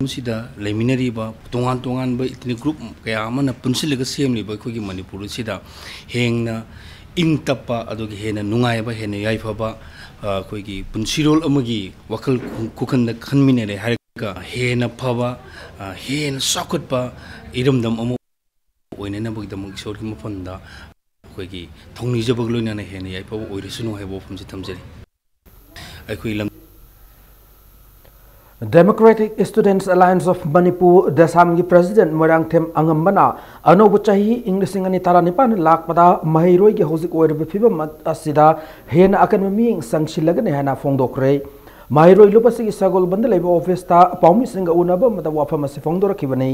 ꯑꯁꯤꯗ ꯂꯩꯃꯤꯟꯅꯔꯤꯕ ꯇꯣꯉꯥꯟ ꯇꯣꯉꯥꯟꯕ ethnic group ꯀꯌꯥ ꯑꯃꯅ ꯄꯨꯟꯁꯤꯜꯂꯒ ꯁꯦꯝꯂꯤꯕ ꯑꯩꯈꯣꯏꯒꯤ ꯃꯅꯤꯄꯨꯔ ꯑꯁꯤꯗ ꯍꯦꯟꯅ ꯏꯪ ꯇꯞꯄ, ꯑꯗꯨꯒ ꯍꯦꯟꯅ ꯅꯨꯡꯉꯥꯏꯕ, ꯍꯦꯟꯅ ꯌꯥꯏꯐꯕ, ꯑ, ꯑꯩꯈꯣꯏꯒꯤ ꯄꯨꯟꯁꯤꯔꯣꯜ ꯑꯃꯒꯤ ꯋꯥꯈꯜ ꯈꯨ-, ꯈꯨꯈꯟꯗ ꯈꯟꯃꯤꯟꯅꯔꯦ ꯍꯥꯏꯔꯒ ꯍꯦꯟꯅ ꯐꯕ, ꯑ, ꯍꯦꯟꯅ ꯆꯥꯎꯈꯠꯄ ꯏꯔꯝꯗꯝ ꯑꯃ ꯑꯣꯏꯅꯅꯕꯒꯤꯗꯃꯛ ꯏꯁꯣꯔꯒꯤ ꯃꯐꯝꯗ ꯑꯩꯈꯣꯏꯒꯤ ꯊꯧꯅꯤꯖꯕꯒ ꯂꯣꯏꯅꯅ ꯍꯦꯟꯅ ꯌꯥꯏꯐꯕ ꯑꯣꯏꯔꯁꯅꯨ ꯍꯥꯏꯕ ꯋꯥꯐꯝꯁꯤ ꯊꯝꯖꯔꯤ꯫ ꯑꯩꯈꯣꯏ ꯂꯝ Democratic Students Alliance of Manipur, ꯗꯦꯁꯥꯝꯒꯤ president Moirangthem ꯑꯉꯝꯕꯅ ꯑꯅꯧꯕ ꯆꯍꯤ ꯏꯪ ꯂꯤꯁꯤꯡ ꯑꯅꯤ ꯇꯔꯥꯅꯤꯄꯥꯟ ꯂꯥꯛꯄꯗ ꯃꯍꯩꯔꯣꯏꯒꯤ ꯍꯧꯖꯤꯛ ꯑꯣꯏꯔꯤꯕ ꯐꯤꯕꯝ ꯑꯁꯤꯗ ꯍꯦꯟꯅ ꯑꯀꯟꯕ ꯃꯤꯠꯌꯦꯡ ꯆꯪꯁꯤꯜꯂꯒꯅꯤ ꯍꯥꯏꯅ ꯐꯣꯡꯗꯣꯛꯈ꯭ꯔꯦ꯫ ꯃꯍꯩꯔꯣꯏ ꯂꯨꯞ ꯑꯁꯤꯒꯤ ꯁꯒꯣꯜꯕꯟꯗ ꯂꯩꯕ officeꯇ ꯄꯥꯎꯃꯤꯁꯤꯡꯒ ꯎꯅꯕ ꯑꯃꯗ ꯋꯥꯐꯝ ꯑꯁꯤ ꯐꯣꯡꯗꯣꯔꯛꯈꯤꯕꯅꯤ꯫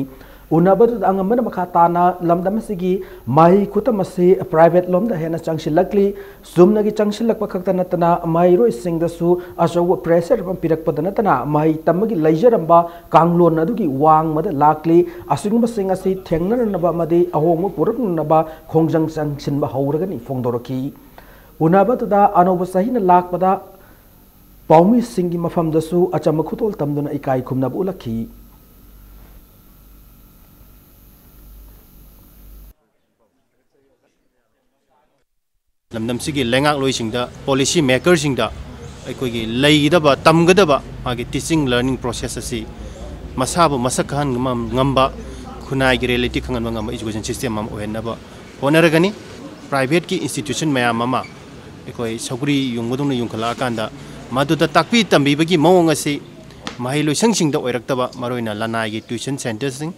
ꯎꯅꯕꯗꯨꯗ ꯑꯉꯝꯕꯅ ꯃꯈꯥ ꯇꯥꯅ ꯂꯝꯗꯝ ꯑꯁꯤꯒꯤ ꯃꯍꯩ ꯈꯨꯇꯝ ꯑꯁꯤ private ꯂꯣꯝꯗ ꯍꯦꯟꯅ ꯆꯪꯁꯤꯜꯂꯛꯂꯤ꯫ ꯆꯨꯝꯅꯒꯤ ꯆꯪꯁꯤꯜꯂꯛꯄ ꯈꯛꯇ ꯅꯠꯇꯅ ꯃꯍꯩꯔꯣꯏꯁꯤꯡꯗꯁꯨ ꯑꯆꯧꯕ pressure ꯑꯃ ꯄꯤꯔꯛꯄꯗ ꯅꯠꯇꯅ ꯃꯍꯩ ꯇꯝꯕꯒꯤ ꯂꯩꯖꯔꯝꯕ ꯀꯥꯡꯂꯣꯟ ꯑꯗꯨꯒꯤ ꯋꯥꯡꯃꯗ ꯂꯥꯛꯂꯤ꯫ ꯑꯁꯤꯒꯨꯝꯕꯁꯤꯡ ꯑꯁꯤ ꯊꯦꯡꯅꯅꯅꯕ ꯑꯃꯗꯤ ꯑꯍꯣꯡꯕ ꯄꯨꯔꯛꯅꯅꯕ ꯈꯣꯡꯖꯪ ꯆꯪꯁꯤꯟꯕ ꯍꯧꯔꯒꯅꯤ ꯐꯣꯡꯗꯣꯔꯛꯈꯤ꯫ ꯎꯅꯕꯗꯨꯗ ꯑꯅꯧꯕ ꯆꯍꯤꯅ ꯂꯥꯛꯄꯗ ꯄꯥꯎꯃꯤꯁꯤꯡꯒꯤ ꯃꯐꯝꯗꯁꯨ ꯑꯆꯝꯕ ꯈꯨꯗꯣꯜ ꯇꯝꯗꯨꯅ ꯏꯀꯥꯏ ꯈꯨꯝꯅꯕ ꯎꯠꯂꯛꯈꯤ꯫ ꯂꯝꯗꯝꯁꯤꯒꯤ ꯂꯩꯉꯥꯛꯂꯣꯏꯁꯤꯡꯗ, policy makerꯁꯤꯡꯗ ꯑꯩꯈꯣꯏꯒꯤ ꯂꯩꯒꯗꯕ, ꯇꯝꯒꯗꯕ ꯃꯥꯒꯤ teaching learning process ꯑꯁꯤ ꯃꯁꯥꯕꯨ ꯃꯁꯛ ꯈꯪꯍꯟꯕ ꯉꯝꯕ, ꯈꯨꯟꯅꯥꯏꯒꯤ reality ꯈꯪꯍꯟꯕ ꯉꯝꯕ education system ꯑꯃ ꯑꯣꯏꯍꯟꯅꯕ ꯍꯣꯠꯅꯔꯒꯅꯤ꯫ Privateꯀꯤ institution ꯃꯌꯥꯝ ꯑꯃ ꯑꯩꯈꯣꯏ ꯁꯧꯒ꯭ꯔꯤ ꯌꯨꯡꯕꯗꯧꯅ ꯌꯨꯡꯈꯠꯂꯛꯑꯀꯥꯟꯗ ꯃꯗꯨꯗ ꯇꯥꯛꯄꯤ ꯇꯝꯕꯤꯕꯒꯤ ꯃꯑꯣꯡ ꯑꯁꯤ ꯃꯍꯩ ꯂꯣꯏꯁꯪꯁꯤꯡꯗ ꯑꯣꯏꯔꯛꯇꯕ, ꯃꯔꯨꯑꯣꯏꯅ ꯂꯅꯥꯏꯒꯤ tuition centreꯁꯤꯡ,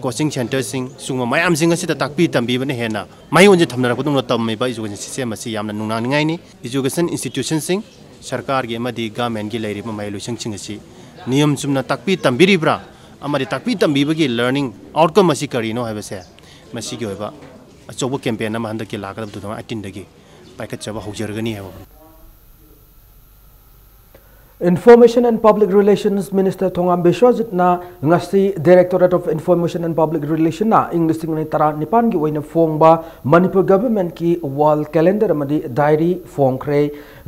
coaching centreꯁꯤꯡ, ꯁꯤꯒꯨꯝꯕ ꯃꯌꯥꯝꯁꯤꯡ ꯑꯁꯤꯗ ꯇꯥꯛꯄꯤ ꯇꯝꯕꯤꯕꯅ ꯍꯦꯟꯅ ꯃꯩꯑꯣꯟꯁꯦ ꯊꯝꯅꯔꯛꯄꯗꯧꯅ ꯇꯝꯃꯤꯕ education system ꯑꯁꯤ ꯌꯥꯝꯅ ꯅꯨꯡꯅꯥꯡꯅꯤꯡꯉꯥꯏꯅꯤ꯫ Education institutionꯁꯤꯡ ꯁꯔꯀꯥꯔꯒꯤ ꯑꯃꯗꯤ ꯒꯚꯔꯟꯃꯦꯟꯠꯀꯤ ꯂꯩꯔꯤꯕ ꯃꯍꯩꯂꯣꯏꯁꯪꯁꯤꯡ ꯑꯁꯤ ꯅꯤꯌꯝ ꯆꯨꯝꯅ ꯇꯥꯛꯄꯤ ꯇꯝꯕꯤꯔꯤꯕ꯭ꯔꯥ ꯑꯃꯗꯤ ꯇꯥꯛꯄꯤ ꯇꯝꯕꯤꯕꯒꯤ ꯂꯔꯅꯤꯡ ꯑꯥꯎꯠꯀꯝ ꯑꯁꯤ ꯀꯔꯤꯅꯣ ꯍꯥꯏꯕꯁꯦ ꯃꯁꯤꯒꯤ ꯑꯣꯏꯕ ꯑꯆꯧꯕ ꯀꯦꯝꯄꯦꯟ ꯑꯃ ꯍꯟꯗꯛꯀꯤ ꯂꯥꯛꯀꯗꯕ two thousand eighteen ꯗꯒꯤ ꯄꯥꯏꯈꯠꯆꯕ ꯍꯧꯖꯔꯒꯅꯤ ꯍꯥꯏꯕ꯫ Information and Public Relations Minister ꯊꯣꯉꯥꯝ ꯕꯤꯁ꯭ꯋꯖꯤꯠꯅ ꯉꯁꯤ Directorate of Information and Public Relationꯅ ꯏꯪ ꯂꯤꯁꯤꯡ ꯑꯅꯤ ꯇꯔꯥꯅꯤꯄꯥꯟꯒꯤ ꯑꯣꯏꯅ ꯐꯣꯡꯕ ꯃꯅꯤꯄꯨꯔ ꯒꯚꯔꯟꯃꯦꯟꯠꯀꯤ ꯋꯥꯜ ꯀꯦꯂꯦꯟꯗꯔ ꯑꯃꯗꯤ ꯗꯥꯏꯔꯤ ꯐꯣꯡꯈ꯭ꯔꯦ꯫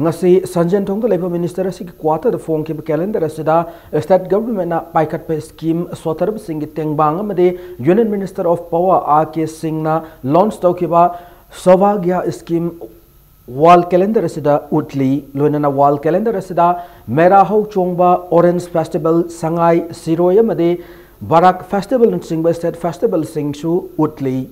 ꯉꯁꯤ ꯁꯟꯖꯦꯟ ꯊꯣꯡꯗ ꯂꯩꯕ ꯃꯤꯅꯤꯁꯇꯔ ꯑꯁꯤꯒꯤ ꯀ꯭ꯋꯥꯇꯔꯗ ꯐꯣꯡꯈꯤꯕ ꯀꯦꯂꯦꯟꯗꯔ ꯑꯁꯤꯗ ꯁ꯭ꯇꯦꯠ ꯒꯚꯔꯟꯃꯦꯟꯠꯅ ꯄꯥꯏꯈꯠꯄ ꯁ꯭ꯀꯤꯝ ꯁꯣꯠꯊꯔꯕꯁꯤꯡꯒꯤ ꯇꯦꯡꯕꯥꯡ ꯑꯃꯗꯤ Union Minister of Power R K ꯁꯤꯡꯅ ꯂꯣꯟꯆ ꯇꯧꯈꯤꯕ ꯁꯧꯚꯥꯒ꯭ꯌ ꯁ꯭ꯀꯤꯝ ꯋꯥꯜ ꯀꯦꯂꯦꯟꯗꯔ ꯑꯁꯤꯗ ꯎꯠꯂꯤ꯫ ꯂꯣꯏꯅꯅ ꯋꯥꯜ ꯀꯦꯂꯦꯟꯗꯔ ꯑꯁꯤꯗ ꯃꯦꯔꯥ ꯍꯧ ꯆꯣꯡꯕ, ꯑꯣꯔꯦꯟꯖ ꯐꯦꯁꯇꯤꯚꯦꯜ, ꯁꯉꯥꯏ, ꯁꯤꯔꯣꯏ ꯑꯃꯗꯤ ꯕꯔꯥꯛ ꯐꯦꯁꯇꯤꯚꯦꯜꯅꯆꯤꯡꯕ ꯁ꯭ꯇꯦꯠ ꯐꯦꯁꯇꯤꯚꯦꯜꯁꯤꯡꯁꯨ ꯎꯠꯂꯤ꯫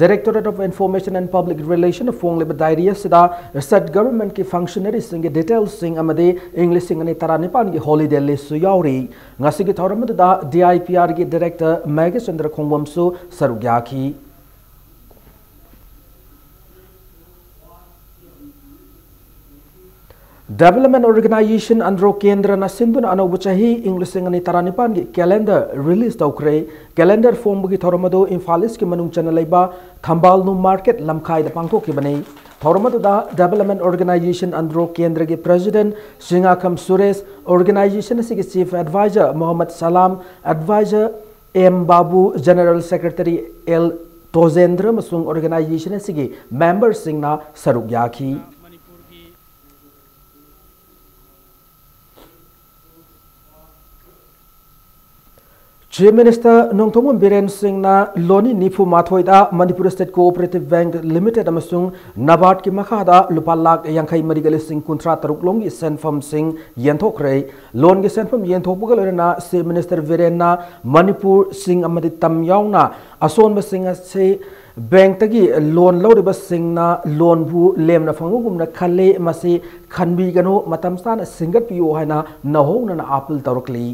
Directorate of Information and Public Relationꯅ ꯐꯣꯡꯂꯤꯕ ꯗꯥꯏꯔꯤ ꯑꯁꯤꯗ ꯁ꯭ꯇꯦꯠ ꯒꯚꯔꯟꯃꯦꯟꯠꯀꯤ ꯐꯪꯁꯅꯔꯤꯁꯤꯡꯒꯤ ꯗꯤꯇꯦꯜꯁꯤꯡ ꯑꯃꯗꯤ ꯏꯪ ꯂꯤꯁꯤꯡ ꯑꯅꯤ ꯇꯔꯥꯅꯤꯄꯥꯟꯒꯤ ꯍꯣꯂꯤꯗꯦ ꯂꯤꯁ꯭ꯠꯁꯨ ꯌꯥꯎꯔꯤ꯫ ꯉꯁꯤꯒꯤ ꯊꯧꯔꯝ ꯑꯗꯨꯗ D I P ꯑꯥꯔꯒꯤ director Meghachandra ꯈꯣꯡꯕꯝꯁꯨ ꯁꯔꯨꯛ ꯌꯥꯈꯤ꯫ Development Organization ꯑꯟꯗ꯭ꯔꯣ ꯀꯦꯟꯗ꯭ꯔꯅ ꯁꯤꯟꯗꯨꯅ ꯑꯅꯧꯕ ꯆꯍꯤ ꯏꯪ ꯂꯤꯁꯤꯡ ꯑꯅꯤ ꯇꯔꯥꯅꯤꯄꯥꯟꯒꯤ ꯀꯦꯂꯦꯟꯗꯔ ꯔꯤꯂꯤꯖ ꯇꯧꯈ꯭ꯔꯦ꯫ ꯀꯦꯂꯦꯟꯗꯔ ꯐꯣꯡꯕꯒꯤ ꯊꯧꯔꯝ ꯑꯗꯨ ꯏꯝꯐꯥꯜ ꯏꯁ꯭ꯠꯀꯤ ꯃꯅꯨꯡ ꯆꯟꯅ ꯂꯩꯕ ꯊꯝꯕꯥꯜ ꯅꯨ ꯃꯥꯔꯀꯦꯠ ꯂꯝꯈꯥꯏꯗ ꯄꯥꯡꯊꯣꯛꯈꯤꯕꯅꯤ꯫ ꯊꯧꯔꯝ ꯑꯗꯨꯗ Development Organization ꯑꯟꯗ꯭ꯔꯣ ꯀꯦꯟꯗ꯭ꯔꯒꯤ ꯄ꯭ꯔꯦꯁꯤꯗꯦꯟꯠ ꯁꯤꯡꯉꯥꯈꯝ ꯁꯨꯔꯦꯁ, ꯑꯣꯔꯒꯅꯥꯏꯖꯦꯁꯟ ꯑꯁꯤꯒꯤ chief adviser Mohammad Salam, adviser M Babu, general secretary L Tojendra ꯑꯃꯁꯨꯡ ꯑꯣꯔꯒꯅꯥꯏꯖꯦꯁꯟ ꯑꯁꯤꯒꯤ ꯃꯦꯝꯕꯔꯁꯤꯡꯅ ꯁꯔꯨꯛ ꯌꯥꯈꯤ꯫ ꯆꯤꯐ ꯃꯤꯅꯤꯁꯇꯔ ꯅꯣꯡꯊꯣꯝꯕꯝ ꯕꯤꯔꯦꯟ ꯁꯤꯡꯅ ꯂꯣꯟꯅꯤ ꯅꯤꯐꯨ ꯃꯥꯊꯣꯏꯗ Manipur state cooperative bank limited ꯑꯃꯁꯨꯡ ꯅꯕꯥꯔꯗꯀꯤ ꯃꯈꯥꯗ ꯂꯨꯄꯥ ꯂꯥꯈ ꯌꯥꯡꯈꯩ ꯃꯔꯤꯒ ꯂꯤꯁꯤꯡ ꯀꯨꯟꯊ꯭ꯔꯥ ꯇꯔꯨꯛ ꯂꯣꯝꯒꯤ ꯁꯦꯟꯐꯝꯁꯤꯡ ꯌꯦꯟꯊꯣꯛꯈ꯭ꯔꯦ꯫ ꯂꯣꯟꯒꯤ ꯁꯦꯟꯐꯝ ꯌꯦꯟꯊꯣꯛꯄꯒ ꯂꯣꯏꯅꯅ ꯆꯤꯐ ꯃꯤꯅꯤꯁꯇꯔ ꯕꯤꯔꯦꯟꯅ ꯃꯅꯤꯄꯨꯔ, ꯁꯤꯡ ꯑꯃꯗꯤ ꯇꯝ ꯌꯥꯎꯅ ꯑꯁꯣꯟꯕꯁꯤꯡ ꯑꯁꯤ ꯕꯦꯡꯛꯇꯒꯤ ꯂꯣꯟ ꯂꯧꯔꯤꯕꯁꯤꯡꯅ ꯂꯣꯟꯕꯨ ꯂꯦꯝꯅ ꯐꯪꯕꯒꯨꯝꯅ ꯈꯜꯂꯤ꯫ ꯃꯁꯤ ꯈꯟꯕꯤꯒꯅꯨ, ꯃꯇꯝ ꯆꯥꯅ ꯁꯤꯡꯒꯠꯄꯤꯌꯨ ꯍꯥꯏꯅ ꯅꯧꯍꯧꯅꯅ ꯑꯥꯄꯤꯜ ꯇꯧꯔꯛꯂꯤ꯫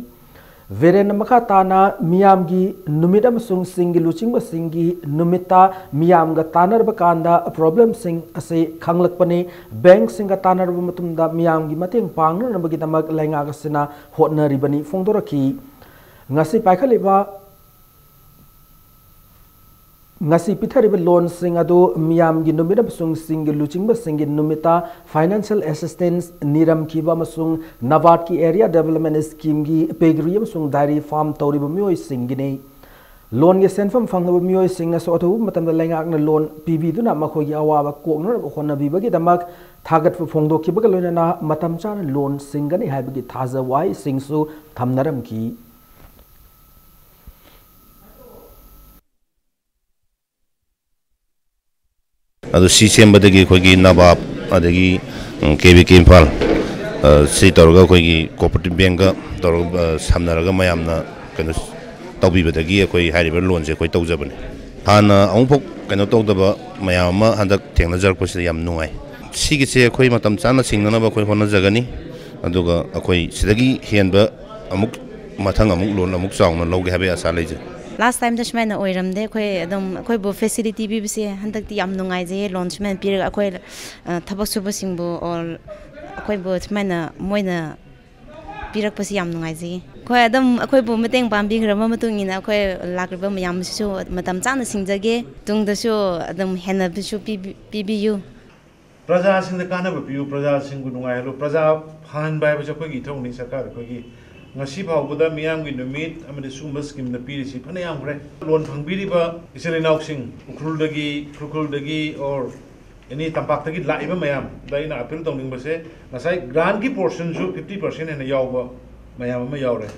ꯕꯤꯔꯦꯟꯅ ꯃꯈꯥ ꯇꯥꯅ ꯃꯤꯌꯥꯝꯒꯤ ꯅꯨꯃꯤꯠ ꯑꯃꯁꯨꯡ ꯁꯤꯡꯒꯤ ꯂꯨꯆꯤꯡꯕꯁꯤꯡꯒꯤ ꯅꯨꯃꯤꯠꯇ ꯃꯤꯌꯥꯝꯒ ꯇꯥꯟꯅꯔꯕ ꯀꯥꯟꯗ problemꯁꯤꯡ ꯑꯁꯤ ꯈꯪꯂꯛꯄꯅꯤ꯫ Bankꯁꯤꯡꯒ ꯇꯥꯟꯅꯔꯕ ꯃꯇꯨꯡꯗ ꯃꯤꯌꯥꯝꯒꯤ ꯃꯇꯦꯡ ꯄꯥꯡꯅꯅꯕꯒꯤꯗꯃꯛ ꯂꯩꯉꯥꯛ ꯑꯁꯤꯅ ꯍꯣꯠꯅꯔꯤꯕꯅꯤ ꯐꯣꯡꯗꯣꯔꯛꯈꯤ꯫ ꯉꯁꯤ ꯄꯥꯏꯈꯠꯂꯤꯕ ꯉꯁꯤ ꯄꯤꯊꯔꯤꯕ loanꯁꯤꯡ ꯑꯗꯨ ꯃꯤꯌꯥꯝꯒꯤ ꯅꯨꯃꯤꯠ ꯑꯃꯁꯨꯡ ꯁꯤꯡꯒꯤ ꯂꯨꯆꯤꯡꯕꯁꯤꯡꯒꯤ ꯅꯨꯃꯤꯠꯇ financial assistance ꯅꯤꯔꯝꯈꯤꯕ ꯑꯃꯁꯨꯡ NABARDꯀꯤ Area Development Schemeꯒꯤ piggery ꯑꯃꯁꯨꯡ dairy farm ꯇꯧꯔꯤꯕ ꯃꯤꯑꯣꯏꯁꯤꯡꯒꯤꯅꯤ꯫ Loanꯒꯤ ꯁꯦꯟꯐꯝ ꯐꯪꯂꯕ ꯃꯤꯑꯣꯏꯁꯤꯡꯅꯁꯨ ꯑꯊꯨꯕ ꯃꯇꯝꯗ ꯂꯩꯉꯥꯛꯅ loan ꯄꯤꯕꯤꯗꯨꯅ ꯃꯈꯣꯏꯒꯤ ꯑꯋꯥꯕ ꯀꯣꯛꯅꯅꯕ ꯍꯣꯠꯅꯕꯤꯕꯒꯤꯗꯃꯛ ꯊꯥꯒꯠꯄ ꯐꯣꯡꯗꯣꯛꯈꯤꯕꯒ ꯂꯣꯏꯅꯅ ꯃꯇꯝ ꯆꯥꯅ loan ꯁꯤꯡꯒꯅꯤ ꯍꯥꯏꯕꯒꯤ ꯊꯥꯖꯕ ꯋꯥꯍꯩꯁꯤꯡꯁꯨ ꯊꯝꯅꯔꯝꯈꯤ꯫ ꯑꯗꯨ ꯁꯤ ꯁꯦꯝꯕꯗꯒꯤ ꯑꯩꯈꯣꯏꯒꯤ NABARD ꯑꯗꯒꯤ, ꯎꯝ, KVK ꯏꯝꯐꯥꯜ, ꯑ, ꯁꯤ ꯇꯧꯔꯒ ꯑꯩꯈꯣꯏꯒꯤ cooperative bankꯀ ꯇꯧꯔꯒ, ꯑ, ꯁꯝꯅꯔꯒ ꯃꯌꯥꯝꯅ ꯀꯩꯅꯣ ꯇꯧꯕꯤꯕꯗꯒꯤ ꯑꯩꯈꯣꯏ ꯍꯥꯏꯔꯤꯕ loanꯁꯦ ꯑꯩꯈꯣꯏ ꯇꯧꯖꯕꯅꯤ꯫ ꯍꯥꯟꯅ ꯑꯃꯨꯛꯐꯥꯎ ꯀꯩꯅꯣ ꯇꯧꯗꯕ ꯃꯌꯥꯝ ꯑꯃ ꯍꯟꯗꯛ ꯊꯦꯡꯅꯖꯔꯛꯄꯁꯤꯗ ꯌꯥꯝ ꯅꯨꯡꯉꯥꯏ꯫ ꯁꯤꯒꯤꯁꯦ ꯑꯩꯈꯣꯏ ꯃꯇꯝ ꯆꯥꯅ ꯁꯤꯡꯅꯅꯕ ꯑꯩꯈꯣꯏ ꯍꯣꯠꯅꯖꯒꯅꯤ꯫ ꯑꯗꯨꯒ ꯑꯩꯈꯣꯏ ꯁꯤꯗꯒꯤ ꯍꯦꯟꯕ ꯑꯃꯨꯛ ꯃꯊꯪ ꯑꯃꯨꯛ loan ꯑꯃꯨꯛ ꯆꯥꯎꯅ ꯂꯧꯒꯦ ꯍꯥꯏꯕꯒꯤ ꯑꯥꯁꯥ ꯂꯩꯖꯩ꯫ Last timeꯗ ꯁꯨꯃꯥꯏꯅ ꯑꯣꯏꯔꯝꯗꯦ꯫ ꯑꯩꯈꯣꯏ ꯑꯗꯨꯝ ꯑꯩꯈꯣꯏꯕꯨ facility ꯄꯤꯕꯁꯦ ꯍꯟꯗꯛꯇꯤ ꯌꯥꯝ ꯅꯨꯡꯉꯥꯏꯖꯩꯌꯦ꯫ Loan ꯁꯨꯃꯥꯏꯅ ꯄꯤꯔꯒ ꯑꯩꯈꯣꯏ, ꯑ, ꯊꯕꯛ ꯁꯨꯕꯁꯤꯡꯕꯨ or ꯑꯩꯈꯣꯏꯕꯨ ꯁꯨꯃꯥꯏꯅ ꯃꯣꯏꯅ ꯄꯤꯔꯛꯄꯁꯤ ꯌꯥꯝ ꯅꯨꯡꯉꯥꯏꯖꯩꯌꯦ꯫ ꯑꯩꯈꯣꯏ ꯑꯗꯨꯝ ꯑꯩꯈꯣꯏꯕꯨ ꯃꯇꯦꯡ ꯄꯥꯡꯕꯤꯈ꯭ꯔꯕ ꯃꯇꯨꯡ ꯏꯟꯅ ꯑꯩꯈꯣꯏ ꯂꯥꯛꯂꯤꯕ ꯃꯌꯥꯝꯁꯤꯁꯨ ꯃꯇꯝ ꯆꯥꯅ ꯁꯤꯡꯖꯒꯦ꯫ ꯇꯨꯡꯗꯁꯨ ꯑꯗꯨꯝ ꯍꯦꯟꯅꯕꯁꯨ ꯄꯤꯕꯤ-, ꯄꯤꯕꯤꯌꯨ꯫ ꯄ꯭ꯔꯖꯥꯁꯤꯡꯗ ꯀꯥꯟꯅꯕ ꯄꯤꯌꯨ, ꯄ꯭ꯔꯖꯥꯁꯤꯡꯕꯨ ꯅꯨꯡꯉꯥꯏꯍꯜꯂꯨ꯫ ꯄ꯭ꯔꯖꯥ ꯐꯍꯟꯕ ꯍꯥꯏꯕꯁꯦ ꯑꯩꯈꯣꯏꯒꯤ ꯏꯊꯧꯅꯤ꯫ ꯁꯔꯀꯥꯔ ꯑꯩꯈꯣꯏꯒꯤ ꯉꯁꯤ ꯐꯥꯎꯕꯗ ꯃꯤꯌꯥꯝꯒꯤ ꯅꯨꯃꯤꯠ ꯑꯃꯗꯤ ꯁꯤꯒꯨꯝꯕ schemeꯗ ꯄꯤꯔꯤꯁꯤ ꯐꯅ ꯌꯥꯝꯈ꯭ꯔꯦ꯫ Loan ꯐꯪꯕꯤꯔꯤꯕ ꯏꯆꯤꯜ ꯏꯅꯥꯎꯁꯤꯡ, ꯎꯈ꯭ꯔꯨꯜꯗꯒꯤ, ꯈꯨꯔꯈꯨꯜꯗꯒꯤ or any ꯇꯝꯄꯥꯛꯇꯒꯤ ꯂꯥꯛꯏꯕ ꯃꯌꯥꯝꯗ ꯑꯩꯅ appeal ꯇꯧꯅꯤꯡꯕꯁꯦ, ꯉꯁꯥꯏ grantꯀꯤ portionꯁꯨ fifty percent ꯍꯦꯟꯅ ꯌꯥꯎꯕ ꯃꯌꯥꯝ ꯑꯃ ꯌꯥꯎꯔꯦ꯫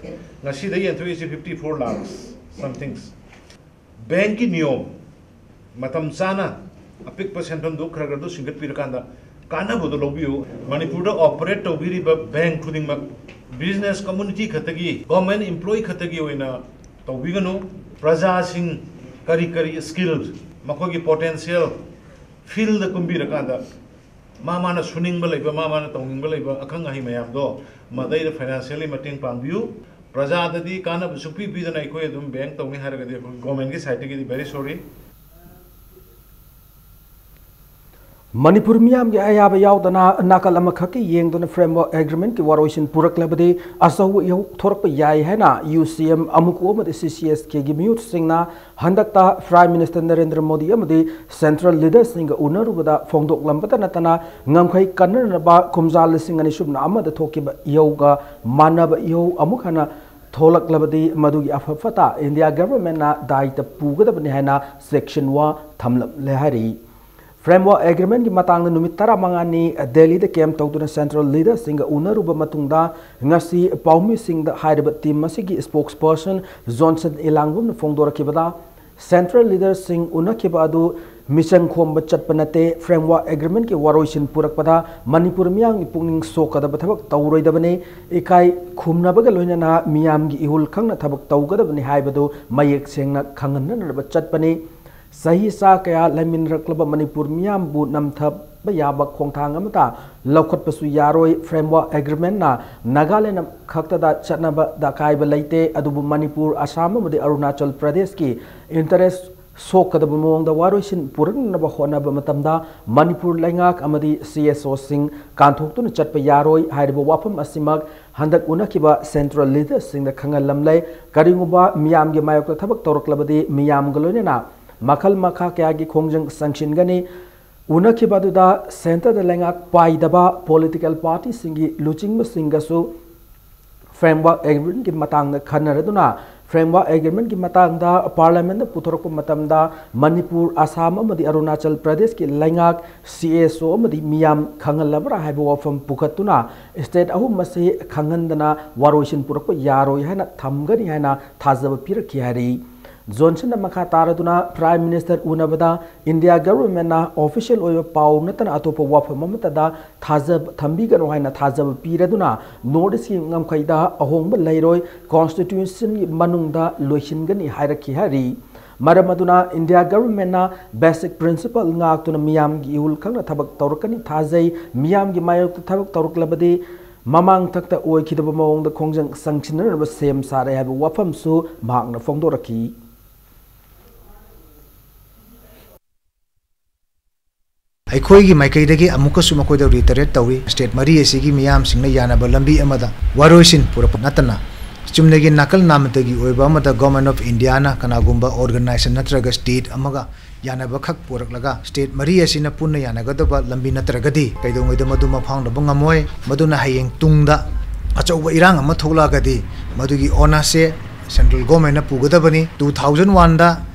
ꯉꯁꯤꯗ ꯌꯦꯟꯊꯣꯛꯏꯁꯤ fifty four lakhs somethings꯫ Bankꯀꯤ ꯅꯤꯌꯣꯝ, ꯃꯇꯝ ꯆꯥꯅ ꯑꯄꯤꯛꯄ ꯁꯦꯟꯐꯝꯗꯨ ꯈꯔ ꯈꯔꯗꯨ ꯁꯤꯡꯒꯠꯄꯤꯔꯀꯥꯟꯗ ꯀꯥꯟꯅꯕꯗꯨ ꯂꯧꯕꯤꯌꯨ꯫ ꯃꯅꯤꯄꯨꯔꯗ operate ꯇꯧꯕꯤꯔꯤꯕ bank ꯈꯨꯗꯤꯡꯃꯛ business community ꯈꯛꯇꯒꯤ, government employee ꯈꯛꯇꯒꯤ ꯑꯣꯏꯅ ꯇꯧꯕꯤꯒꯅꯨ꯫ ꯄ꯭ꯔꯖꯥꯁꯤꯡ ꯀꯔꯤ ꯀꯔꯤ skill, ꯃꯈꯣꯏꯒꯤ potential fieldꯗ ꯀꯨꯝꯕꯤꯔꯀꯥꯟꯗ ꯃꯥ ꯃꯥꯅ ꯁꯨꯅꯤꯡꯕ ꯂꯩꯕ, ꯃꯥ ꯃꯥꯅ ꯇꯧꯅꯤꯡꯕ ꯂꯩꯕ ꯑꯈꯪ ꯑꯍꯩ ꯃꯌꯥꯝꯗꯣ ꯃꯗꯩꯗ financially ꯃꯇꯦꯡ ꯄꯥꯡꯕꯤꯌꯨ꯫ ꯄ꯭ꯔꯖꯥꯗꯗꯤ ꯀꯥꯟꯅꯕ ꯁꯨꯡꯄꯤ ꯄꯤꯗꯅ ꯑꯩꯈꯣꯏ ꯑꯗꯨꯝ ꯕꯦꯟ ꯇꯧꯅꯤ ꯍꯥꯏꯔꯒꯗꯤ ꯑꯩꯈꯣꯏ ꯒꯣꯔꯃꯦꯟꯒꯤ ꯁꯥꯏꯠꯇꯒꯤꯗꯤ very sorry꯫ ꯃꯅꯤꯄꯨꯔ ꯃꯤꯌꯥꯝꯒꯤ ꯑꯌꯥꯕ ꯌꯥꯎꯗꯅ ꯅꯥꯀꯜ ꯑꯃꯈꯛꯀꯤ ꯌꯦꯡꯗꯨꯅ ꯐ꯭ꯔꯦꯝꯋꯥꯔꯛ ꯑꯦꯒ꯭ꯔꯤꯃꯦꯟꯠꯀꯤ ꯋꯥꯔꯣꯏꯁꯤꯟ ꯄꯨꯔꯛꯂꯕꯗꯤ ꯑꯆꯧꯕ ꯏꯍꯧ ꯊꯣꯔꯛꯄ ꯌꯥꯏ ꯍꯥꯏꯅ ꯌꯨ ꯁꯤ ꯑꯦꯝ ꯑꯃꯨꯀꯨ ꯑꯃꯗꯤ ꯁꯤ ꯁꯤ ꯑꯦꯁ ꯀꯦꯒꯤ ꯃꯤꯍꯨꯠꯁꯤꯡꯅ ꯍꯟꯗꯛꯇ ꯄ꯭ꯔꯥꯏꯝ ꯃꯤꯅꯤꯁꯇꯔ ꯅꯔꯦꯟꯗ꯭ꯔ ꯃꯣꯗꯤ ꯑꯃꯗꯤ ꯁꯦꯟꯇ꯭ꯔꯦꯜ ꯂꯤꯗꯔꯁꯤꯡꯒ ꯎꯅꯔꯨꯕꯗ ꯐꯣꯡꯗꯣꯛꯂꯝꯕꯇ ꯅꯠꯇꯅ ꯉꯝꯈꯩ ꯀꯟꯅꯅꯕ ꯀꯨꯝꯖꯥ ꯂꯤꯁꯤꯡ ꯑꯅꯤ ꯁꯨꯞꯅ ꯑꯃꯗ ꯊꯣꯛꯈꯤꯕ ꯏꯍꯧꯒ ꯃꯥꯟꯅꯕ ꯏꯍꯧ ꯑꯃꯨꯛ ꯍꯟꯅ ꯊꯣꯛꯂꯛꯂꯕꯗꯤ ꯃꯗꯨꯒꯤ ꯑꯐ ꯐꯠꯇ ꯏꯟꯗꯤꯌꯥ ꯒꯚꯔꯟꯃꯦꯟꯠꯅ ꯗꯥꯏꯇ ꯄꯨꯒꯗꯕꯅꯤ ꯍꯥꯏꯅ ꯆꯦꯛꯁꯤꯟꯋꯥ ꯊꯝꯂꯝꯂꯦ ꯍꯥꯏꯔꯤ꯫ ꯐ꯭ꯔꯦꯝꯋꯥꯔꯛ ꯑꯦꯒ꯭ꯔꯤꯃꯦꯟꯠꯀꯤ ꯃꯇꯥꯡꯗ ꯅꯨꯃꯤꯠ ꯇꯔꯥꯃꯉꯥꯅꯤ ꯗꯦꯜꯂꯤꯗ ꯀꯦꯝꯞ ꯇꯧꯗꯨꯅ ꯁꯦꯟꯇ꯭ꯔꯦꯜ ꯂꯤꯗꯔꯁꯤꯡꯒ ꯎꯅꯔꯨꯕ ꯃꯇꯨꯡꯗ ꯉꯁꯤ ꯄꯥꯎꯃꯤꯁꯤꯡꯗ ꯍꯥꯏꯔꯤꯕ ꯇꯤꯝ ꯑꯁꯤꯒꯤ ꯁ꯭ꯄꯣꯛꯁ ꯄꯔꯁꯟ ꯖꯣꯟꯁꯟ ꯏꯂꯥꯡꯕꯝꯅ ꯐꯣꯡꯗꯣꯔꯛꯈꯤꯕꯗ, ꯁꯦꯟꯇ꯭ꯔꯦꯜ ꯂꯤꯗꯔꯁꯤꯡ ꯎꯅꯈꯤꯕ ꯑꯗꯨ ꯃꯤꯆꯪ ꯈꯣꯝꯕ ꯆꯠꯄ ꯅꯠꯇꯦ, ꯐ꯭ꯔꯦꯝꯋꯥꯔꯛ ꯑꯦꯒ꯭ꯔꯤꯃꯦꯟꯠꯀꯤ ꯋꯥꯔꯣꯏꯁꯤꯟ ꯄꯨꯔꯛꯄꯗ ꯃꯅꯤꯄꯨꯔ ꯃꯤꯌꯥꯝꯒꯤ ꯄꯨꯛꯅꯤꯡ ꯁꯣꯛꯀꯗꯕ ꯊꯕꯛ ꯇꯧꯔꯣꯏꯗꯕꯅꯤ, ꯏꯀꯥꯏ ꯈꯨꯝꯅꯕꯒ ꯂꯣꯏꯅꯅ ꯃꯤꯌꯥꯝꯒꯤ ꯏꯍꯨꯜ ꯈꯪꯅ ꯊꯕꯛ ꯇꯧꯒꯗꯕꯅꯤ ꯍꯥꯏꯕꯗꯨ ꯃꯌꯦꯛ ꯁꯦꯡꯅ ꯈꯪꯍꯟꯅꯅꯕ ꯆꯠꯄꯅꯤ꯫ ꯆꯍꯤ ꯆꯥ ꯀꯌꯥ ꯂꯩꯃꯤꯟꯅꯔꯛꯂꯕ ꯃꯅꯤꯄꯨꯔ ꯃꯤꯌꯥꯝꯕꯨ ꯅꯝꯊꯕ ꯌꯥꯕ ꯈꯣꯡꯊꯥꯡ ꯑꯃꯠꯇ ꯂꯧꯈꯠꯄꯁꯨ ꯌꯥꯔꯣꯏ꯫ ꯐ꯭ꯔꯦꯝꯋꯥꯔꯛ ꯑꯦꯒ꯭ꯔꯤꯃꯦꯟꯠꯅ ꯅꯥꯒꯥꯂꯦꯟ ꯈꯛꯇꯗ ꯆꯠꯅꯕꯗ ꯑꯀꯥꯏꯕ ꯂꯩꯇꯦ, ꯑꯗꯨꯕꯨ ꯃꯅꯤꯄꯨꯔ, ꯑꯁꯥꯝ ꯑꯃꯗꯤ ꯑꯔꯨꯅꯥꯆꯜ ꯄ꯭ꯔꯗꯦꯁꯀꯤ ꯏꯟꯇꯔꯦꯁ ꯁꯣꯛꯀꯗꯕ ꯃꯑꯣꯡꯗ ꯋꯥꯔꯣꯏꯁꯤꯟ ꯄꯨꯔꯛꯅꯅꯕ ꯍꯣꯠꯅꯕ ꯃꯇꯝꯗ ꯃꯅꯤꯄꯨꯔ ꯂꯩꯉꯥꯛ ꯑꯃꯗꯤ ꯁꯤ ꯑꯦꯁ ꯑꯣꯁꯤꯡ ꯀꯥꯟꯊꯣꯛꯇꯨꯅ ꯆꯠꯄ ꯌꯥꯔꯣꯏ ꯍꯥꯏꯔꯤꯕ ꯋꯥꯐꯝ ꯑꯁꯤꯃꯛ ꯍꯟꯗꯛ ꯎꯅꯈꯤꯕ ꯁꯦꯟꯇ꯭ꯔꯦꯜ ꯂꯤꯗꯔꯁꯤꯡꯗ ꯈꯪꯍꯜꯂꯝꯂꯦ꯫ ꯀꯔꯤꯒꯨꯝꯕ ꯃꯤꯌꯥꯝꯒꯤ ꯃꯥꯌꯣꯛꯇ ꯊꯕꯛ ꯇꯧꯔꯛꯂꯕꯗꯤ ꯃꯤꯌꯥꯝꯒ ꯂꯣꯏꯅꯅ ꯃꯈꯜ ꯃꯈꯥ ꯀꯌꯥꯒꯤ ꯈꯣꯡꯖꯪ ꯆꯪꯁꯤꯟꯒꯅꯤ꯫ ꯎꯅꯈꯤꯕ ꯑꯗꯨꯗ ꯁꯦꯟꯇꯔꯗ ꯂꯩꯉꯥꯛ ꯄꯥꯏꯗꯕ ꯄꯣꯂꯤꯇꯤꯀꯦꯜ ꯄꯥꯔꯇꯤꯁꯤꯡꯒꯤ ꯂꯨꯆꯤꯡꯕꯁꯤꯡꯒꯁꯨ ꯐ꯭ꯔꯦꯝꯋꯥꯔꯛ ꯑꯦꯒ꯭ꯔꯤꯃꯦꯟꯠꯀꯤ ꯃꯇꯥꯡꯗ ꯈꯟꯅꯔꯗꯨꯅ ꯐ꯭ꯔꯦꯝꯋꯥꯔꯛ ꯑꯦꯒ꯭ꯔꯤꯃꯦꯟꯠꯀꯤ ꯃꯇꯥꯡꯗ ꯄꯥꯔꯂꯤꯌꯥꯃꯦꯟꯠꯇ ꯄꯨꯊꯣꯔꯛꯄ ꯃꯇꯝꯗ ꯃꯅꯤꯄꯨꯔ, ꯑꯁꯥꯝ ꯑꯃꯗꯤ ꯑꯔꯨꯅꯥꯆꯜ ꯄ꯭ꯔꯗꯦꯁꯀꯤ ꯂꯩꯉꯥꯛ, ꯁꯤ ꯑꯦꯁ ꯑꯣ ꯑꯃꯗꯤ ꯃꯤꯌꯥꯝ ꯈꯪꯍꯜꯂꯕ꯭ꯔꯥ ꯍꯥꯏꯕ ꯋꯥꯐꯝ ꯄꯨꯈꯠꯇꯨꯅ ꯁ꯭ꯇꯦꯠ ꯑꯍꯨꯝ ꯑꯁꯤ ꯈꯪꯍꯟꯗꯅ ꯋꯥꯔꯣꯏꯁꯤꯟ ꯄꯨꯔꯛꯄ ꯌꯥꯔꯣꯏ ꯍꯥꯏꯅ ꯊꯝꯒꯅꯤ ꯍꯥꯏꯅ ꯊꯥꯖꯕ ꯄꯤꯔꯛꯈꯤ ꯍꯥꯏꯔꯤ꯫ ꯖꯣꯟꯁꯟꯅ ꯃꯈꯥ ꯇꯥꯔꯗꯨꯅ ꯄ꯭ꯔꯥꯏꯝ ꯃꯤꯅꯤꯁꯇꯔ ꯎꯅꯕꯗ ꯏꯟꯗꯤꯌꯥ ꯒꯚꯔꯟꯃꯦꯟꯠꯅ ꯑꯣꯐꯤꯁꯤꯌꯦꯜ ꯑꯣꯏꯕ ꯄꯥꯎ ꯅꯠꯇꯅ ꯑꯇꯣꯞꯄ ꯋꯥꯐꯝ ꯑꯃꯠꯇꯗ ꯊꯥꯖꯕ ꯊꯝꯕꯤꯒꯅꯨ ꯍꯥꯏꯅ ꯊꯥꯖꯕ ꯄꯤꯔꯗꯨꯅ ꯅꯣꯔꯠ ꯏꯁꯀꯤ ꯉꯝꯈꯩꯗ ꯑꯍꯣꯡꯕ ꯂꯩꯔꯣꯏ, ꯀꯣꯟꯁꯇꯤꯇ꯭ꯌꯨꯁꯟꯒꯤ ꯃꯅꯨꯡꯗ ꯂꯣꯏꯁꯤꯟꯒꯅꯤ ꯍꯥꯏꯔꯛꯈꯤ ꯍꯥꯏꯔꯤ꯫ ꯃꯔꯝ ꯑꯗꯨꯅ ꯏꯟꯗꯤꯌꯥ ꯒꯚꯔꯟꯃꯦꯟꯠꯅ ꯕꯦꯁꯤꯛ ꯄ꯭ꯔꯤꯟꯁꯤꯄꯜ ꯉꯥꯛꯇꯨꯅ ꯃꯤꯌꯥꯝꯒꯤ ꯏꯍꯨꯜ ꯈꯪꯅ ꯊꯕꯛ ꯇꯧꯔꯛꯀꯅꯤ ꯊꯥꯖꯩ꯫ ꯃꯤꯌꯥꯝꯒꯤ ꯃꯥꯌꯣꯛꯇ ꯊꯕꯛ ꯇꯧꯔꯛꯂꯕꯗꯤ ꯃꯃꯥꯡꯊꯛꯇ ꯑꯣꯏꯈꯤꯗꯕ ꯃꯑꯣꯡꯗ ꯈꯣꯡꯖꯪ ꯆꯪꯁꯤꯟꯅꯅꯕ ꯁꯦꯝ ꯁꯥꯔꯦ ꯍꯥꯏꯕ ꯋꯥꯐꯝꯁꯨ ꯃꯍꯥꯛꯅ ꯐꯣꯡꯗꯣꯔꯛꯈꯤ꯫ ꯑꯩꯈꯣꯏꯒꯤ ꯃꯥꯏꯀꯩꯗꯒꯤ ꯑꯃꯨꯛꯀꯁꯨ ꯃꯈꯣꯏꯗ reiterate ꯇꯧꯏ, state ꯃꯔꯤ ꯑꯁꯤꯒꯤ ꯃꯤꯌꯥꯝꯁꯤꯡꯅ ꯌꯥꯅꯕ ꯂꯝꯕꯤ ꯑꯃꯗ ꯋꯥꯔꯣꯏꯁꯤꯟ ꯄꯨꯔꯛꯄ ꯅꯠꯇꯅ, ꯆꯨꯝꯅꯒꯤ ꯅꯥꯀꯜ ꯅꯥꯝꯃꯇꯒꯤ ꯑꯣꯏꯕ ꯑꯃꯗ Government of Indiaꯅ ꯀꯅꯥꯒꯨꯝꯕ organization ꯅꯠꯇ꯭ꯔꯒ state ꯑꯃꯒ ꯌꯥꯅꯕꯈꯛ ꯄꯨꯔꯛꯂꯒ state ꯃꯔꯤ ꯑꯁꯤꯅ ꯄꯨꯟꯅ ꯌꯥꯅꯒꯗꯕ ꯂꯝꯕꯤ ꯅꯠꯇ꯭ꯔꯒꯗꯤ ꯀꯩꯗꯧꯉꯩꯗ ꯃꯗꯨ ꯃꯐꯥꯎꯅꯕ ꯉꯝꯃꯣꯏ꯫ ꯃꯗꯨꯅ ꯍꯌꯦꯡ ꯇꯨꯡꯗ ꯑꯆꯧꯕ ꯏꯔꯥꯡ ꯑꯃ ꯊꯣꯛꯂꯛꯑꯒꯗꯤ ꯃꯗꯨꯒꯤ onus ꯁꯦ central government ꯅ ꯄꯨꯒꯗꯕꯅꯤ꯫ Two thousand one ꯗ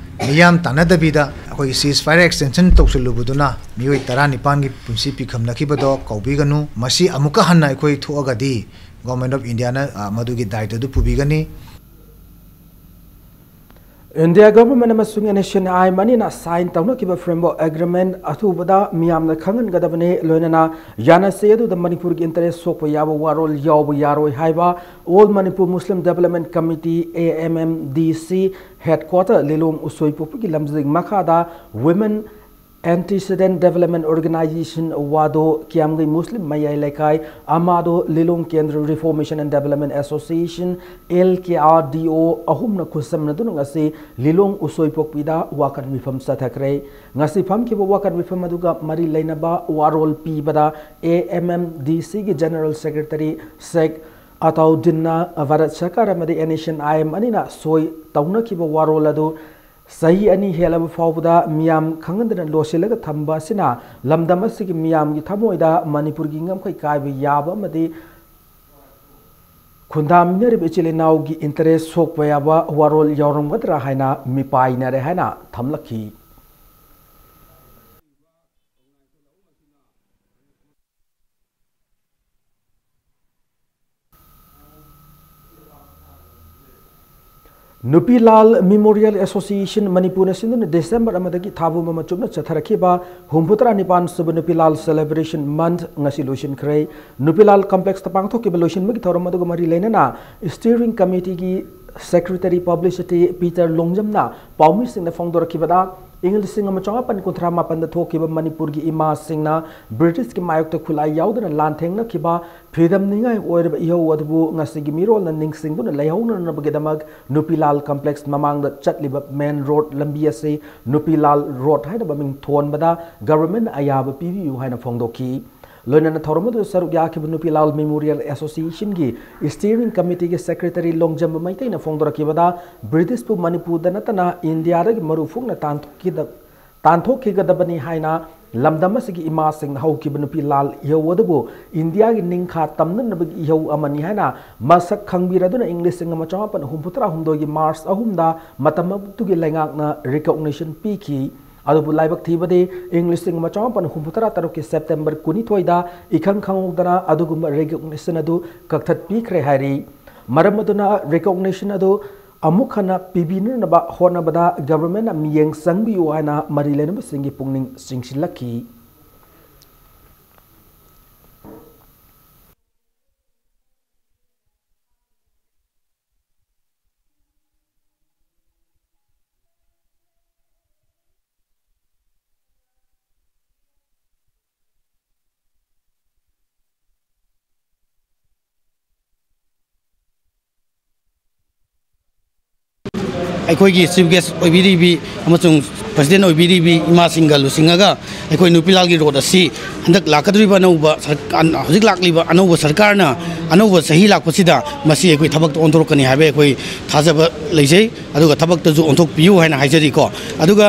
ꯃꯤꯌꯥꯝ ꯇꯥꯟꯅꯗꯕꯤꯗ ꯑꯩꯈꯣꯏꯒꯤ ceasefire extension ꯇꯧꯁꯤꯜꯂꯨꯕꯗꯨꯅ ꯃꯤꯑꯣꯏ ꯇꯔꯥꯅꯤꯄꯥꯟꯒꯤ ꯄꯨꯟꯁꯤ ꯄꯤꯈꯝꯅꯈꯤꯕꯗꯣ ꯀꯥꯎꯕꯤꯒꯅꯨ꯫ ꯃꯁꯤ ꯑꯃꯨꯛꯀ ꯍꯟꯅ ꯑꯩꯈꯣꯏ ꯊꯣꯛꯑꯒꯗꯤ Government of Indiaꯅ, ꯑ, ꯃꯗꯨꯒꯤ ꯗꯥꯏꯇ꯭ꯋꯗꯨ ꯄꯨꯕꯤꯒꯅꯤ꯫ India Government ꯑꯃꯁꯨꯡ NSCN IM ꯑꯅꯤꯅ sign ꯇꯧꯅꯈꯤꯕ framework agreement ꯑꯊꯨꯕꯗ ꯃꯤꯌꯥꯝꯅ ꯈꯪꯍꯟꯒꯗꯕꯅꯤ꯫ ꯂꯣꯏꯅꯅ ꯌꯥꯅꯁꯦ ꯑꯗꯨꯗ ꯃꯅꯤꯄꯨꯔꯒꯤ interest ꯁꯣꯛꯄ ꯌꯥꯕ ꯋꯥꯔꯣꯜ ꯌꯥꯎꯕ ꯌꯥꯔꯣꯏ ꯍꯥꯏꯕ All Manipur Muslim Development Committee, AMMDC headquarter ꯂꯤꯂꯣꯡ ꯎꯁꯣꯏꯄꯣꯛꯄꯤꯒꯤ ꯂꯝꯖꯤꯡ ꯃꯈꯥꯗ Women Antecedent Development Organization, ꯋꯥꯗꯣ, ꯀꯤꯌꯥꯝꯒꯩ ꯃꯨꯁꯂꯤꯝ ꯃꯌꯥꯏ ꯂꯩꯀꯥꯏ, ꯑꯃꯥꯗꯣ, ꯂꯤꯂꯣꯡ ꯀꯦꯟꯗ꯭ꯔ Reformation and Development Association, LKRDO ꯑꯍꯨꯝꯅ ꯈꯨꯠꯁꯝꯅꯗꯨꯅ ꯉꯁꯤ ꯂꯤꯂꯣꯡ ꯎꯁꯣꯏꯄꯣꯛꯄꯤꯗ ꯋꯥꯀꯠ ꯃꯤꯐꯝ ꯆꯠꯊꯈ꯭ꯔꯦ꯫ ꯉꯁꯤ ꯐꯝꯈꯤꯕ ꯋꯥꯀꯠ ꯃꯤꯐꯝ ꯑꯗꯨꯒ ꯃꯔꯤ ꯂꯩꯅꯕ ꯋꯥꯔꯣꯜ ꯄꯤꯕꯗ AMMDCꯒꯤ General Secretary ꯁꯦꯈ ꯑꯇꯥꯎꯗꯤꯟꯅ ꯚꯥꯔꯠ ꯁꯔꯀꯥꯔ ꯑꯃꯗꯤ NSCN IM ꯑꯅꯤꯅ ꯁꯣꯏ ꯇꯧꯅꯈꯤꯕ ꯋꯥꯔꯣꯜ ꯑꯗꯨ ꯆꯍꯤ ꯑꯅꯤ ꯍꯦꯜꯂꯕ ꯐꯥꯎꯕꯗ ꯃꯤꯌꯥꯝ ꯈꯪꯍꯟꯗꯅ ꯂꯣꯠꯁꯤꯜꯂꯒ ꯊꯝꯕ ꯑꯁꯤꯅ ꯂꯝꯗꯝ ꯑꯁꯤꯒꯤ ꯃꯤꯌꯥꯝꯒꯤ ꯊꯃꯣꯏꯗ ꯃꯅꯤꯄꯨꯔꯒꯤ ꯉꯝꯈꯩ ꯀꯥꯏꯕ ꯌꯥꯕ ꯑꯃꯗꯤ ꯈꯨꯟꯗꯥꯃꯤꯟꯅꯔꯤꯕ ꯏꯆꯤꯜ ꯏꯅꯥꯎꯒꯤ interest ꯁꯣꯛꯄ ꯌꯥꯕ ꯋꯥꯔꯣꯜ ꯌꯥꯎꯔꯝꯒꯗ꯭ꯔꯥ ꯍꯥꯏꯅ ꯃꯤꯄꯥꯏꯅꯔꯦ ꯍꯥꯏꯅ ꯊꯝꯂꯛꯈꯤ꯫ ꯅꯨꯄꯤꯂꯥꯜ Memorial Association ꯃꯅꯤꯄꯨꯔꯅ ꯁꯤꯟꯗꯨꯅ December ꯑꯃꯗꯒꯤ ꯊꯥꯕꯨꯝ ꯑꯃ ꯆꯨꯞꯅ ꯆꯠꯊꯔꯛꯈꯤꯕ ꯍꯨꯝꯐꯨꯇꯔꯥ ꯅꯤꯄꯥꯟ ꯁꯨꯕ ꯅꯨꯄꯤꯂꯥꯜ Celebration Month ꯉꯁꯤ ꯂꯣꯏꯁꯤꯟꯈ꯭ꯔꯦ꯫ ꯅꯨꯄꯤꯂꯥꯜ Complexꯇ ꯄꯥꯡꯊꯣꯛꯈꯤꯕ ꯂꯣꯏꯁꯤꯟꯕꯒꯤ ꯊꯧꯔꯝ ꯑꯗꯨꯒ ꯃꯔꯤ ꯂꯩꯅꯅ Steering Committeeꯒꯤ Secretary Publicity ꯄꯤꯇꯔ ꯂꯣꯡꯖꯝꯅ ꯄꯥꯎꯃꯤꯁꯤꯡꯗ ꯐꯣꯡꯗꯣꯔꯛꯈꯤꯕꯗ, ꯏꯪ ꯂꯤꯁꯤꯡ ꯑꯃ ꯆꯃꯥꯄꯟ ꯀꯨꯟꯊ꯭ꯔꯥ ꯃꯥꯄꯟꯗ ꯊꯣꯛꯈꯤꯕ ꯃꯅꯤꯄꯨꯔꯒꯤ ꯏꯃꯥꯁꯤꯡꯅ ꯕ꯭ꯔꯤꯇꯤꯁꯀꯤ ꯃꯥꯌꯣꯛꯇ ꯈꯨꯠꯂꯥꯏ ꯌꯥꯎꯗꯅ ꯂꯥꯟꯊꯦꯡꯅꯈꯤꯕ ꯐꯤꯗꯝꯅꯤꯡꯉꯥꯏ ꯑꯣꯏꯔꯕ ꯏꯍꯧ ꯑꯗꯨꯕꯨ ꯉꯁꯤꯒꯤ ꯃꯤꯔꯣꯜꯅ ꯅꯤꯡꯁꯤꯡꯗꯨꯅ ꯂꯩꯍꯧꯅꯅꯕꯒꯤꯗꯃꯛ ꯅꯨꯄꯤꯂꯥꯜ ꯀꯝꯄ꯭ꯂꯦꯛꯁ ꯃꯃꯥꯡꯗ ꯆꯠꯂꯤꯕ ꯃꯦꯟ ꯔꯣꯗ ꯂꯝꯕꯤ ꯑꯁꯤ ꯅꯨꯄꯤꯂꯥꯜ ꯔꯣꯗ ꯍꯥꯏꯅ ꯃꯃꯤꯡ ꯊꯣꯟꯕꯗ ꯒꯚꯔꯟꯃꯦꯟꯠꯅ ꯑꯌꯥꯕ ꯄꯤꯕꯤꯌꯨ ꯍꯥꯏꯅ ꯐꯣꯡꯗꯣꯛꯈꯤ꯫ ꯂꯣꯏꯅꯅ ꯊꯧꯔꯝ ꯑꯗꯨꯗ ꯁꯔꯨꯛ ꯌꯥꯈꯤꯕ ꯅꯨꯄꯤꯂꯥꯜ ꯃꯦꯃꯣꯔꯤꯌꯦꯜ ꯑꯦꯁꯣꯁꯤꯌꯦꯁꯟꯒꯤ ꯁ꯭ꯇꯤꯌꯔꯤꯡ ꯀꯃꯤꯇꯤꯒꯤ ꯁꯦꯀ꯭ꯔꯦꯇꯔꯤ ꯂꯣꯡꯖꯝꯕ ꯃꯩꯇꯩꯅ ꯐꯣꯡꯗꯣꯔꯛꯈꯤꯕꯗ, ꯕ꯭ꯔꯤꯇꯤꯁꯄꯨ ꯃꯅꯤꯄꯨꯔꯗ ꯅꯠꯇꯅ ꯏꯟꯗꯤꯌꯥꯗꯒꯤ ꯃꯔꯨ ꯐꯣꯛꯅ ꯇꯥꯟꯊꯣꯛꯈꯤꯗ-, ꯇꯥꯟꯊꯣꯛꯈꯤꯒꯗꯕꯅꯤ ꯍꯥꯏꯅ ꯂꯝꯗꯝ ꯑꯁꯤꯒꯤ ꯏꯃꯥꯁꯤꯡꯅ ꯍꯧꯈꯤꯕ ꯅꯨꯄꯤꯂꯥꯜ ꯏꯍꯧ ꯑꯗꯨꯕꯨ ꯏꯟꯗꯤꯌꯥꯒꯤ ꯅꯤꯡꯈꯥ ꯇꯝꯅꯅꯕꯒꯤ ꯏꯍꯧ ꯑꯃꯅꯤ ꯍꯥꯏꯅ ꯃꯁꯛ ꯈꯪꯕꯤꯔꯗꯨꯅ ꯏꯪ ꯂꯤꯁꯤꯡ ꯑꯃ ꯆꯃꯥꯄꯟ ꯍꯨꯝꯐꯨꯇꯔꯥ ꯍꯨꯝꯗꯣꯏꯒꯤ ꯃꯥꯔꯆ ꯑꯍꯨꯝꯗ ꯃꯇꯝ ꯑꯗꯨꯒꯤ ꯂꯩꯉꯥꯛꯅ ꯔꯤꯀꯣꯒꯅꯤꯁꯟ ꯄꯤꯈꯤ꯫ ꯑꯗꯨꯕꯨ ꯂꯥꯏꯕꯛ ꯊꯤꯕꯗꯤ ꯏꯪ ꯂꯤꯁꯤꯡ ꯑꯃ ꯆꯃꯥꯄꯟ ꯍꯨꯝꯐꯨꯇꯔꯥ ꯇꯔꯨꯛꯀꯤ ꯁꯦꯞꯇꯦꯝꯕꯔ ꯀꯨꯟꯅꯤꯊꯣꯏꯗ ꯏꯈꯪ ꯈꯪꯍꯧꯗꯅ ꯑꯗꯨꯒꯨꯝꯕ ꯔꯤꯀꯣꯒꯅꯤꯁꯟ ꯑꯗꯨ ꯀꯛꯊꯠꯄꯤꯈ꯭ꯔꯦ ꯍꯥꯏꯔꯤ꯫ ꯃꯔꯝ ꯑꯗꯨꯅ ꯔꯤꯀꯣꯒꯅꯤꯁꯟ ꯑꯗꯨ ꯑꯃꯨꯛ ꯍꯟꯅ ꯄꯤꯕꯤꯅꯅꯕ ꯍꯣꯠꯅꯕꯗ ꯒꯚꯔꯟꯃꯦꯟꯠꯅ ꯃꯤꯠꯌꯦꯡ ꯆꯪꯕꯤꯌꯨ ꯍꯥꯏꯅ ꯃꯔꯤ ꯂꯩꯅꯕꯁꯤꯡꯒꯤ ꯄꯨꯛꯅꯤꯡ ꯆꯤꯡꯁꯤꯜꯂꯛꯈꯤ꯫ ꯑꯩꯈꯣꯏꯒꯤ ꯆꯤꯐ ꯒꯦꯁ ꯑꯣꯏꯕꯤꯔꯤꯕꯤ ꯑꯃꯁꯨꯡ ꯄ꯭ꯔꯁꯤꯗꯦꯟ ꯑꯣꯏꯕꯤꯔꯤꯕꯤ ꯏꯃꯥꯁꯤꯡꯒ ꯂꯨꯆꯤꯡꯉꯒ ꯑꯩꯈꯣꯏ ꯅꯨꯄꯤꯂꯥꯜꯒꯤ ꯔꯣꯗ ꯑꯁꯤ ꯍꯟꯗꯛ ꯂꯥꯛꯀꯗꯧꯔꯤꯕ ꯑꯅꯧꯕ ꯁꯔ-, ꯑꯟ-, ꯍꯧꯖꯤꯛ ꯂꯥꯛꯂꯤꯕ ꯑꯅꯧꯕ ꯁꯔꯀꯥꯔꯅ ꯑꯅꯧꯕ ꯆꯍꯤ ꯂꯥꯛꯄꯁꯤꯗ ꯃꯁꯤ ꯑꯩꯈꯣꯏ ꯊꯕꯛꯇ ꯑꯣꯟꯊꯣꯔꯛꯀꯅꯤ ꯍꯥꯏꯕ ꯑꯩꯈꯣꯏ ꯊꯥꯖꯕ ꯂꯩꯖꯩ꯫ ꯑꯗꯨꯒ ꯊꯕꯛꯇꯁꯨ ꯑꯣꯟꯊꯣꯛꯄꯤꯌꯨ ꯍꯥꯏꯅ ꯍꯥꯏꯖꯔꯤꯀꯣ꯫ ꯑꯗꯨꯒ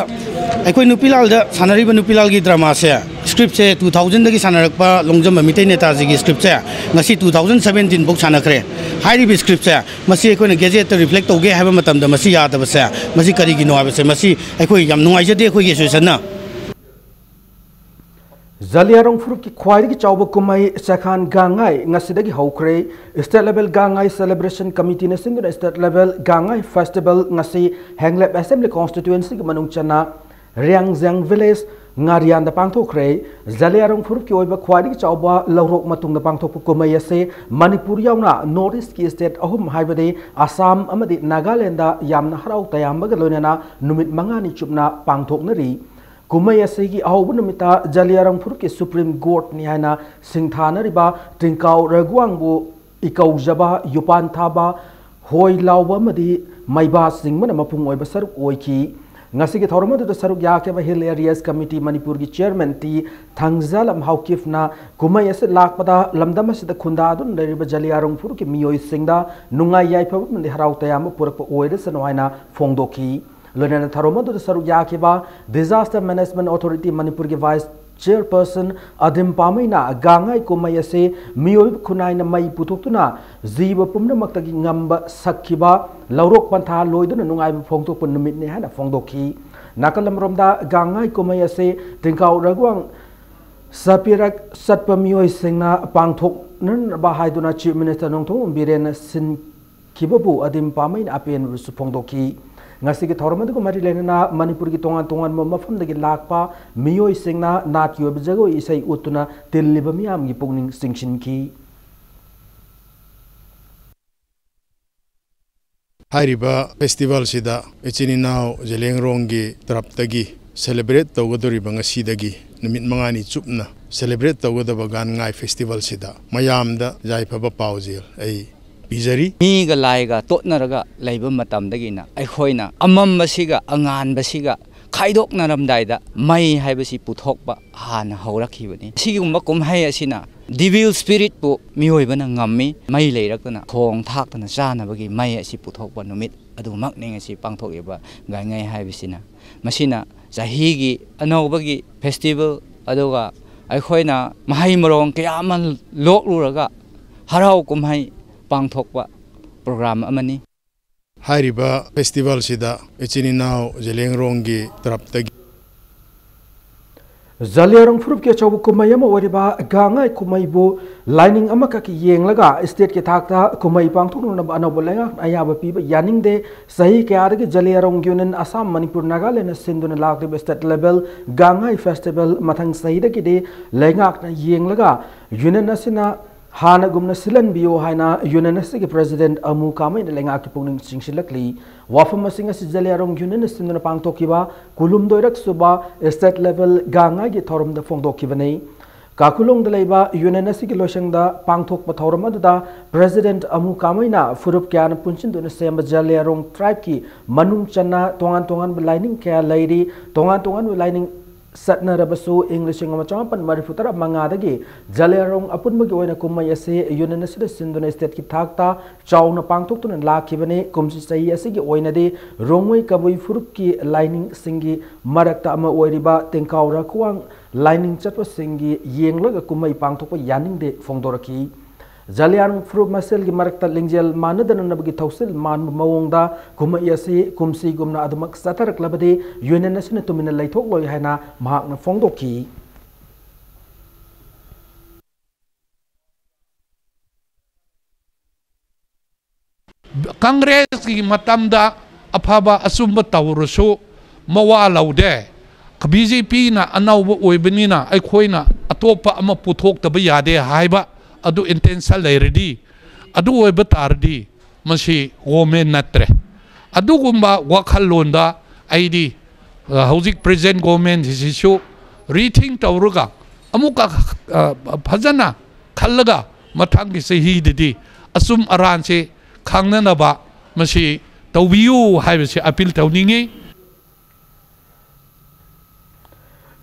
ꯑꯩꯈꯣꯏ ꯅꯨꯄꯤꯂꯥꯜꯗ ꯁꯥꯟꯅꯔꯤꯕ ꯅꯨꯄꯤꯂꯥꯜꯒꯤ ꯗ꯭ꯔꯃꯥꯁꯦ, ꯁ꯭ꯀ꯭ꯔꯤꯞꯁꯦ ꯇꯨ ꯊꯥꯎꯖꯟꯗꯒꯤ ꯁꯥꯟꯅꯔꯛꯄ ꯂꯣꯡꯖꯝꯕ ꯃꯤꯇꯩ ꯅꯦꯇꯥꯖꯤꯒꯤ ꯁ꯭ꯀ꯭ꯔꯤꯞꯁꯦ ꯉꯁꯤ ꯇꯨ ꯊꯥꯎꯖꯟ ꯁꯕꯦꯟꯇꯤꯟ ꯐꯥꯎ ꯁꯥꯟꯅꯈ꯭ꯔꯦ꯫ ꯍꯥꯏꯔꯤꯕ ꯁ꯭ꯀ꯭ꯔꯤꯞꯁꯦ ꯃꯁꯤ ꯑꯩꯈꯣꯏꯅ ꯒꯦꯖꯦꯠꯇ ꯔꯤꯐ꯭ꯂꯦꯛ ꯇꯧꯒꯦ ꯍꯥꯏꯕ ꯃꯇꯝꯗ ꯃꯁꯤ ꯌꯥꯗꯕꯁꯦ, ꯃꯁꯤ ꯀꯔꯤꯒꯤꯅꯣ ꯍꯥꯏꯕꯁꯦ, ꯃꯁꯤ ꯑꯩꯈꯣꯏ ꯌꯥꯝ ꯅꯨꯡꯉꯥꯏꯖꯗꯦ ꯑꯩꯈꯣꯏꯒꯤ ꯑꯦꯁꯣꯁꯤꯌꯦꯁꯟꯅ꯫ ꯖꯂꯤꯌꯥꯡꯔꯣꯡ ꯐꯨꯔꯨꯞꯀꯤ ꯈ꯭ꯋꯥꯏꯗꯒꯤ ꯆꯥꯎꯕ ꯀꯨꯝꯍꯩ ꯁꯦꯈꯥꯟ ꯒꯥꯡꯉꯥꯏ ꯉꯁꯤꯗꯒꯤ ꯍꯧꯈ꯭ꯔꯦ꯫ ꯁ꯭ꯇꯦꯠ ꯂꯦꯚꯦꯜ ꯒꯥꯡꯉꯥꯏ ꯁꯦꯂꯦꯕ꯭ꯔꯦꯁꯟ ꯀꯃꯤꯇꯤꯅ ꯁꯤꯟꯗꯨꯅ ꯁ꯭ꯇꯦꯠ ꯂꯦꯚꯦꯜ ꯒꯥꯡꯉꯥꯏ ꯐꯦꯁꯇꯤꯚꯦꯜ ꯉꯁꯤ ꯍꯦꯡꯂꯦꯞ ꯑꯦꯁꯦꯝꯕ꯭ꯂꯤ ꯀꯣꯟꯁꯇꯤꯇ꯭ꯋꯦꯟꯁꯤꯒꯤ ꯃꯅꯨꯡ ꯆꯟꯅ ꯔꯤꯌꯥꯡꯖꯥꯡ ꯚꯤꯂꯦꯖ ꯉꯥꯔꯤꯌꯥꯟꯗ ꯄꯥꯡꯊꯣꯛꯈ꯭ꯔꯦ꯫ ꯖꯂꯤꯌꯥꯔꯣꯡ ꯐꯨꯔꯨꯞꯀꯤ ꯑꯣꯏꯕ ꯈ꯭ꯋꯥꯏꯗꯒꯤ ꯆꯥꯎꯕ ꯂꯧꯔꯣꯛ ꯃꯇꯨꯡꯗ ꯄꯥꯡꯊꯣꯛꯄ ꯀꯨꯝꯍꯩ ꯑꯁꯤ ꯃꯅꯤꯄꯨꯔ ꯌꯥꯎꯅ ꯅꯣꯔꯠ ꯏꯁ꯭ꯠꯀꯤ ꯁ꯭ꯇꯦꯠ ꯑꯍꯨꯝ, ꯍꯥꯏꯕꯗꯤ ꯑꯁꯥꯝ ꯑꯃꯗꯤ ꯅꯥꯒꯥꯂꯦꯟꯗ ꯌꯥꯝꯅ ꯍꯔꯥꯎ ꯇꯌꯥꯝꯕꯒ ꯂꯣꯏꯅꯅ ꯅꯨꯃꯤꯠ ꯃꯉꯥꯅꯤ ꯆꯨꯞꯅ ꯄꯥꯡꯊꯣꯛꯅꯔꯤ꯫ ꯀꯨꯝꯍꯩ ꯑꯁꯤꯒꯤ ꯑꯍꯧꯕ ꯅꯨꯃꯤꯠꯇ ꯖꯂꯤꯌꯥꯔꯣꯡ ꯐꯨꯔꯨꯞꯀꯤ ꯁꯨꯄ꯭ꯔꯤꯝ ꯀꯣꯔꯠꯅꯤ ꯍꯥꯏꯅ ꯁꯤꯡꯊꯥꯅꯔꯤꯕ ꯇꯤꯡꯀꯥꯎ ꯔꯘꯨꯋꯥꯡꯕꯨ ꯏꯀꯧꯖꯕ, ꯌꯨꯄꯥꯟ ꯊꯥꯕ, ꯍꯣꯏ ꯂꯥꯎꯕ ꯑꯃꯗꯤ ꯃꯩꯕꯥ ꯆꯤꯡꯕꯅ ꯃꯄꯨꯡ ꯑꯣꯏꯕ ꯁꯔꯨꯛ ꯑꯣꯏꯈꯤ꯫ ꯉꯁꯤꯒꯤ ꯊꯧꯔꯝ ꯑꯗꯨꯗ ꯁꯔꯨꯛ ꯌꯥꯈꯤꯕ ꯍꯤꯜ ꯑꯦꯔꯤꯌꯥꯁ ꯀꯃꯤꯇꯤ ꯃꯅꯤꯄꯨꯔꯒꯤ ꯆꯤꯌꯔꯃꯦꯟ ꯇꯤ ꯊꯥꯡꯖꯥꯂꯝ ꯍꯥꯎꯀꯤꯞꯅ ꯀꯨꯝꯍꯩ ꯑꯁꯤ ꯂꯥꯛꯄꯗ ꯂꯝꯗꯝ ꯑꯁꯤꯗ ꯈꯨꯟꯗꯥꯗꯨꯅ ꯂꯩꯔꯤꯕ ꯖꯂꯤꯌꯥꯔꯣꯡ ꯐꯨꯔꯨꯞꯀꯤ ꯃꯤꯑꯣꯏꯁꯤꯡꯗ ꯅꯨꯡꯉꯥꯏ ꯌꯥꯏꯐꯕ ꯑꯃꯗꯤ ꯍꯔꯥꯎ ꯇꯌꯥꯝꯕ ꯄꯨꯔꯛꯄ ꯑꯣꯏꯔꯁꯅꯨ ꯍꯥꯏꯅ ꯐꯣꯡꯗꯣꯛꯈꯤ꯫ ꯂꯣꯏꯅꯅ ꯊꯧꯔꯝ ꯑꯗꯨꯗ ꯁꯔꯨꯛ ꯌꯥꯈꯤꯕ ꯗꯤꯖꯥꯁꯇꯔ ꯃꯦꯅꯦꯖꯃꯦꯟꯠ ꯑꯣꯊꯣꯔꯤꯇꯤ ꯃꯅꯤꯄꯨꯔꯒꯤ ꯚꯥꯏꯁ ꯆꯤꯌꯔꯄꯔꯁꯟ ꯑꯗꯤꯝ ꯄꯥꯃꯩꯅ ꯒꯥꯡꯉꯥꯏ ꯀꯨꯝꯍꯩ ꯑꯁꯤ ꯃꯤꯑꯣꯏꯕ ꯈꯨꯟꯅꯥꯏꯅ ꯃꯩ ꯄꯨꯊꯣꯛꯇꯨꯅ ꯖꯤꯕ ꯄꯨꯝꯅꯃꯛꯇꯒꯤ ꯉꯝꯕ ꯁꯛꯈꯤꯕ ꯂꯧꯔꯣꯛ ꯄꯟꯊꯥ ꯂꯣꯏꯗꯨꯅ ꯅꯨꯡꯉꯥꯏꯕ ꯐꯣꯡꯗꯣꯛꯄ ꯅꯨꯃꯤꯠꯅꯤ ꯍꯥꯏꯅ ꯐꯣꯡꯗꯣꯛꯈꯤ꯫ ꯅꯥꯀꯜ ꯑꯃꯔꯣꯝꯗ ꯒꯥꯡꯉꯥꯏ ꯀꯨꯝꯍꯩ ꯑꯁꯤ ꯇꯤꯡꯀꯥꯎ ꯔꯒꯨꯋꯥꯡ ꯆꯠꯄꯤꯔꯛ ꯆꯠꯄ ꯃꯤꯑꯣꯏꯁꯤꯡꯅ ꯄꯥꯡꯊꯣꯛꯅꯅꯕ ꯍꯥꯏꯗꯨꯅ ꯆꯤꯐ ꯃꯤꯅꯤꯁꯇꯔ ꯅꯣꯡꯊꯣꯝꯕꯝ ꯕꯤꯔꯦꯟꯅ ꯁꯤꯟ ꯈꯤꯕꯕꯨ ꯑꯗꯤꯝ ꯄꯥꯃꯩꯅ ꯑꯄꯦꯟꯕꯁꯨ ꯐꯣꯡꯗꯣꯛꯈꯤ꯫ ꯉꯁꯤꯒꯤ ꯊꯧꯔꯝ ꯑꯗꯨꯒ ꯃꯔꯤ ꯂꯩꯅꯅ ꯃꯅꯤꯄꯨꯔꯒꯤ ꯇꯣꯉꯥꯟ ꯇꯣꯉꯥꯟꯕ ꯃꯐꯝꯗꯒꯤ ꯂꯥꯛꯄ ꯃꯤꯑꯣꯏꯁꯤꯡꯅ ꯅꯥꯠꯀꯤ ꯑꯣꯏꯕ ꯖꯒꯣꯏ ꯏꯁꯩ ꯎꯠꯇꯨꯅ ꯇꯤꯜꯂꯤꯕ ꯃꯤꯌꯥꯝꯒꯤ ꯄꯨꯛꯅꯤꯡ ꯆꯤꯡꯁꯤꯟꯈꯤ꯫ ꯍꯥꯏꯔꯤꯕ ꯐꯦꯁꯇꯤꯚꯦꯜꯁꯤꯗ ꯏꯆꯤꯟ ꯏꯅꯥꯎ ꯖꯦꯂꯦꯡꯔꯣꯡꯒꯤ ꯇꯔꯞꯇꯒꯤ ꯁꯦꯂꯦꯕ꯭ꯔꯦꯠ ꯇꯧꯒꯗꯧꯔꯤꯕ ꯉꯁꯤꯗꯒꯤ ꯅꯨꯃꯤꯠ ꯃꯉꯥꯅꯤ ꯆꯨꯞꯅ ꯁꯦꯂꯦꯕ꯭ꯔꯦꯠ ꯇꯧꯒꯗꯕ ꯒꯥꯟꯉꯥꯏ ꯐꯦꯁꯇꯤꯚꯦꯜꯁꯤꯗ ꯃꯌꯥꯝꯗ ꯌꯥꯏꯐꯕ ꯄꯥꯎꯖꯦꯜ ꯑꯩ ꯄꯤꯖꯔꯤ꯫ ꯃꯤꯒ ꯂꯥꯏꯒ ꯇꯣꯠꯅꯔꯒ ꯂꯩꯕ ꯃꯇꯝꯗꯒꯤꯅ ꯑꯩꯈꯣꯏꯅ ꯑꯃꯝꯕꯁꯤꯒ ꯑꯉꯥꯟꯕꯁꯤꯒ ꯈꯥꯏꯗꯣꯛꯅꯔꯝꯗꯥꯏꯗ ꯃꯩ ꯍꯥꯏꯕꯁꯤ ꯄꯨꯊꯣꯛꯄ ꯍꯥꯟꯅ ꯍꯧꯔꯛꯈꯤꯕꯅꯤ꯫ ꯁꯤꯒꯨꯝꯕ ꯀꯨꯝꯍꯩ ꯑꯁꯤꯅ ꯗꯤꯚꯤꯜ ꯁ꯭ꯄꯤꯔꯤꯠꯄꯨ ꯃꯤꯑꯣꯏꯕꯅ ꯉꯝꯃꯤ꯫ ꯃꯩ ꯂꯩꯔꯛꯇꯅ ꯊꯣꯡ ꯊꯥꯛꯇꯅ ꯆꯥꯅꯕꯒꯤ ꯃꯩ ꯑꯁꯤ ꯄꯨꯊꯣꯛꯄ ꯅꯨꯃꯤꯠ ꯑꯗꯨꯃꯛꯅꯤ ꯉꯁꯤ ꯄꯥꯡꯊꯣꯛꯂꯤꯕ ꯒꯥꯡꯉꯥꯏ ꯍꯥꯏꯕꯁꯤꯅ꯫ ꯃꯁꯤꯅ ꯆꯍꯤꯒꯤ ꯑꯅꯧꯕꯒꯤ ꯐꯦꯁꯇꯤꯚꯦꯜ, ꯑꯗꯨꯒ ꯑꯩꯈꯣꯏꯅ ꯃꯍꯩ ꯃꯔꯣꯡ ꯀꯌꯥ ꯑꯃ ꯂꯣꯛꯂꯨꯔꯒ ꯍꯔꯥꯎ ꯀꯨꯝꯍꯩ ꯄꯥꯡꯊꯣꯛꯄ ꯄ꯭ꯔꯣꯒ꯭ꯔꯥꯝ ꯑꯃꯅꯤ꯫ ꯍꯥꯏꯔꯤꯕ ꯐꯦꯁꯇꯤꯚꯦꯜꯁꯤꯗ ꯏꯆꯤꯟ ꯏꯅꯥꯎ ꯖꯦꯂꯦꯡꯔꯣꯡꯒꯤ ꯇꯔꯞꯇꯒꯤ ꯖꯂꯤꯌꯥꯡꯔꯣꯡ ꯐꯨꯔꯨꯞꯀꯤ ꯑꯆꯧꯕ ꯀꯨꯝꯍꯩ ꯑꯃ ꯑꯣꯏꯔꯤꯕ ꯒꯥꯡꯉꯥꯏ ꯀꯨꯝꯍꯩꯕꯨ ꯂꯥꯏꯅꯤꯡ ꯑꯃꯈꯛꯀꯤ ꯌꯦꯡꯂꯒ ꯁ꯭ꯇꯦꯠꯀꯤ ꯊꯥꯛꯇ ꯀꯨꯝꯍꯩ ꯄꯥꯡꯊꯣꯛꯅꯅꯕ ꯑꯅꯧꯕ ꯂꯩꯉꯥꯛꯅ ꯑꯌꯥꯕ ꯄꯤꯕ ꯌꯥꯅꯤꯡꯗꯦ꯫ ꯆꯍꯤ ꯀꯌꯥꯗꯒꯤ ꯖꯂꯤꯌꯥꯡꯔꯣꯡ ꯌꯨꯅꯤꯌꯟ ꯑꯁꯥꯝ, ꯃꯅꯤꯄꯨꯔ, ꯅꯥꯒꯥꯂꯦꯟꯗ ꯁꯤꯟꯗꯨꯅ ꯂꯥꯛꯂꯤꯕ ꯁ꯭ꯇꯦꯠ ꯂꯦꯚꯦꯜ ꯒꯥꯡꯉꯥꯏ ꯐꯦꯁꯇꯤꯚꯦꯜ ꯃꯊꯪ ꯆꯍꯤꯗꯒꯤꯗꯤ ꯂꯩꯉꯥꯛꯅ ꯌꯦꯡꯂꯒ ꯌꯨꯅꯤꯌꯟ ꯑꯁꯤꯅ ꯍꯥꯟꯅꯒꯨꯝꯅ ꯁꯤꯜꯍꯟꯕꯤꯌꯨ ꯍꯥꯏꯅ ꯌꯨꯅꯤꯌꯟ ꯑꯁꯤꯒꯤ ꯄ꯭ꯔꯦꯁꯤꯗꯦꯟꯠ ꯑꯃꯨ ꯀꯥꯃꯩꯅ ꯂꯩꯉꯥꯛꯀꯤ ꯄꯨꯛꯅꯤꯡ ꯆꯤꯡꯁꯤꯜꯂꯛꯂꯤ꯫ ꯋꯥꯐꯝ ꯑꯁꯤꯡ ꯑꯁꯤ ꯖꯂꯤꯌꯥꯡꯔꯣꯡ ꯌꯨꯅꯤꯌꯟꯅ ꯁꯤꯟꯗꯨꯅ ꯄꯥꯡꯊꯣꯛꯈꯤꯕ ꯀꯨꯟꯍꯨꯝꯗꯣꯏꯔꯛ ꯁꯨꯕ ꯁ꯭ꯇꯦꯠ ꯂꯦꯚꯦꯜ ꯒꯥꯡꯉꯥꯏꯒꯤ ꯊꯧꯔꯝꯗ ꯐꯣꯡꯗꯣꯛꯈꯤꯕꯅꯤ꯫ ꯀꯥꯈꯨꯂꯣꯡꯗ ꯂꯩꯕ ꯌꯨꯅꯤꯌꯟ ꯑꯁꯤꯒꯤ ꯂꯣꯏꯁꯪꯗ ꯄꯥꯡꯊꯣꯛꯄ ꯊꯧꯔꯝ ꯑꯗꯨꯗ ꯄ꯭ꯔꯦꯁꯤꯗꯦꯟꯠ ꯑꯃꯨ ꯀꯥꯃꯩꯅ ꯐꯨꯔꯨꯞ ꯀꯌꯥꯅ ꯄꯨꯟꯁꯤꯟꯗꯨꯅ ꯁꯦꯝꯕ ꯖꯂꯤꯌꯥꯡꯔꯣꯡ ꯇ꯭ꯔꯥꯏꯕꯀꯤ ꯃꯅꯨꯡ ꯆꯟꯅ ꯇꯣꯉꯥꯟ ꯇꯣꯉꯥꯟꯕ ꯂꯥꯏꯅꯤꯡ ꯀꯌꯥ ꯂꯩꯔꯤ꯫ ꯇꯣꯉꯥꯟ ꯇꯣꯉꯥꯟꯕ ꯂꯥꯏꯅꯤꯡ ꯆꯠꯅꯔꯕꯁꯨ ꯏꯪ ꯂꯤꯁꯤꯡ ꯑꯃ ꯆꯃꯥꯄꯟ ꯃꯔꯤꯐꯨ ꯇꯔꯥ ꯃꯉꯥꯗꯒꯤ ꯖꯂꯤꯌꯥꯡꯔꯣꯡ ꯑꯄꯨꯟꯕꯒꯤ ꯑꯣꯏꯅ ꯀꯨꯝꯍꯩ ꯑꯁꯤ ꯌꯨꯅꯤꯌꯟ ꯑꯁꯤꯗ ꯁꯤꯟꯗꯨꯅ ꯁ꯭ꯇꯦꯠꯀꯤ ꯊꯥꯛꯇ ꯆꯥꯎꯅ ꯄꯥꯡꯊꯣꯛꯇꯨꯅ ꯂꯥꯛꯈꯤꯕꯅꯤ꯫ ꯀꯨꯝꯁꯤ ꯆꯍꯤ ꯑꯁꯤꯒꯤ ꯑꯣꯏꯅꯗꯤ ꯔꯣꯡꯃꯩ ꯀꯕꯨꯏ ꯐꯨꯔꯨꯞꯀꯤ ꯂꯥꯏꯅꯤꯡꯁꯤꯡꯒꯤ ꯃꯔꯛꯇ ꯑꯃ ꯑꯣꯏꯔꯤꯕ ꯇꯦꯡꯀꯥꯎ ꯔꯈꯨꯋꯥꯡ ꯂꯥꯏꯅꯤꯡ ꯆꯠꯄꯁꯤꯡꯒꯤ ꯌꯦꯡꯂꯒ ꯀꯨꯝꯍꯩ ꯄꯥꯡꯊꯣꯛꯄ ꯌꯥꯅꯤꯡꯗꯦ ꯐꯣꯡꯗꯣꯔꯛꯈꯤ꯫ ꯖꯂꯤꯌꯥꯡ ꯐꯨꯔꯨꯞ ꯃꯁꯦꯜꯒꯤ ꯃꯔꯛꯇ ꯂꯤꯡꯖꯦꯜ ꯃꯥꯟꯅꯗꯅꯅꯕꯒꯤ ꯊꯧꯁꯤꯜ ꯃꯥꯟꯕ ꯃꯑꯣꯡꯗ ꯀꯨꯝꯍꯩ ꯑꯁꯤ ꯀꯨꯝꯁꯤꯒꯨꯝꯅ ꯑꯗꯨꯃꯛ ꯆꯠꯊꯔꯛꯂꯕꯗꯤ ꯌꯨꯅꯤꯌꯟ ꯑꯁꯤꯅ ꯇꯨꯃꯤꯟꯅ ꯂꯩꯊꯣꯛꯂꯣꯏ ꯍꯥꯏꯅ ꯃꯍꯥꯛꯅ ꯐꯣꯡꯗꯣꯛꯈꯤ꯫ ꯀꯪꯒ꯭ꯔꯦꯁꯀꯤ ꯃꯇꯝꯗ ꯑꯐꯕ ꯑꯆꯨꯝꯕ ꯇꯧꯔꯁꯨ ꯃꯋꯥ ꯂꯧꯗꯦ꯫ ꯕꯤ ꯖꯦ ꯄꯤꯅ ꯑꯅꯧꯕ ꯑꯣꯏꯕꯅꯤꯅ ꯑꯩꯈꯣꯏꯅ ꯑꯇꯣꯞꯄ ꯑꯃ ꯄꯨꯊꯣꯛꯇꯕ ꯌꯥꯗꯦ ꯍꯥꯏꯕ ꯑꯗꯨ ꯏꯟꯇꯦꯟꯁꯟ ꯂꯩꯔꯗꯤ, ꯑꯗꯨ ꯑꯣꯏꯕ ꯇꯥꯔꯗꯤ ꯃꯁꯤ ꯒꯣꯔꯃꯦꯟ ꯅꯠꯇ꯭ꯔꯦ꯫ ꯑꯗꯨꯒꯨꯝꯕ ꯋꯥꯈꯜꯂꯣꯟꯗ ꯑꯩꯗꯤ, ꯑ, ꯍꯧꯖꯤꯛ ꯄ꯭ꯔꯦꯖꯦꯟ ꯒꯣꯔꯃꯦꯟꯁꯤꯁꯨ ꯔꯤꯊꯤꯡ ꯇꯧꯔꯒ ꯑꯃꯨꯛꯀ, ꯑ, ꯐꯖꯅ ꯈꯜꯂꯒ ꯃꯊꯪꯒꯤ ꯆꯍꯤꯗꯗꯤ ꯑꯆꯨꯝ ꯑꯔꯥꯟꯁꯦ ꯈꯪꯅꯅꯕ ꯃꯁꯤ ꯇꯧꯕꯤꯌꯨ ꯍꯥꯏꯕꯁꯤ ꯑꯄꯤꯜ ꯇꯧꯅꯤꯡꯉꯤ꯫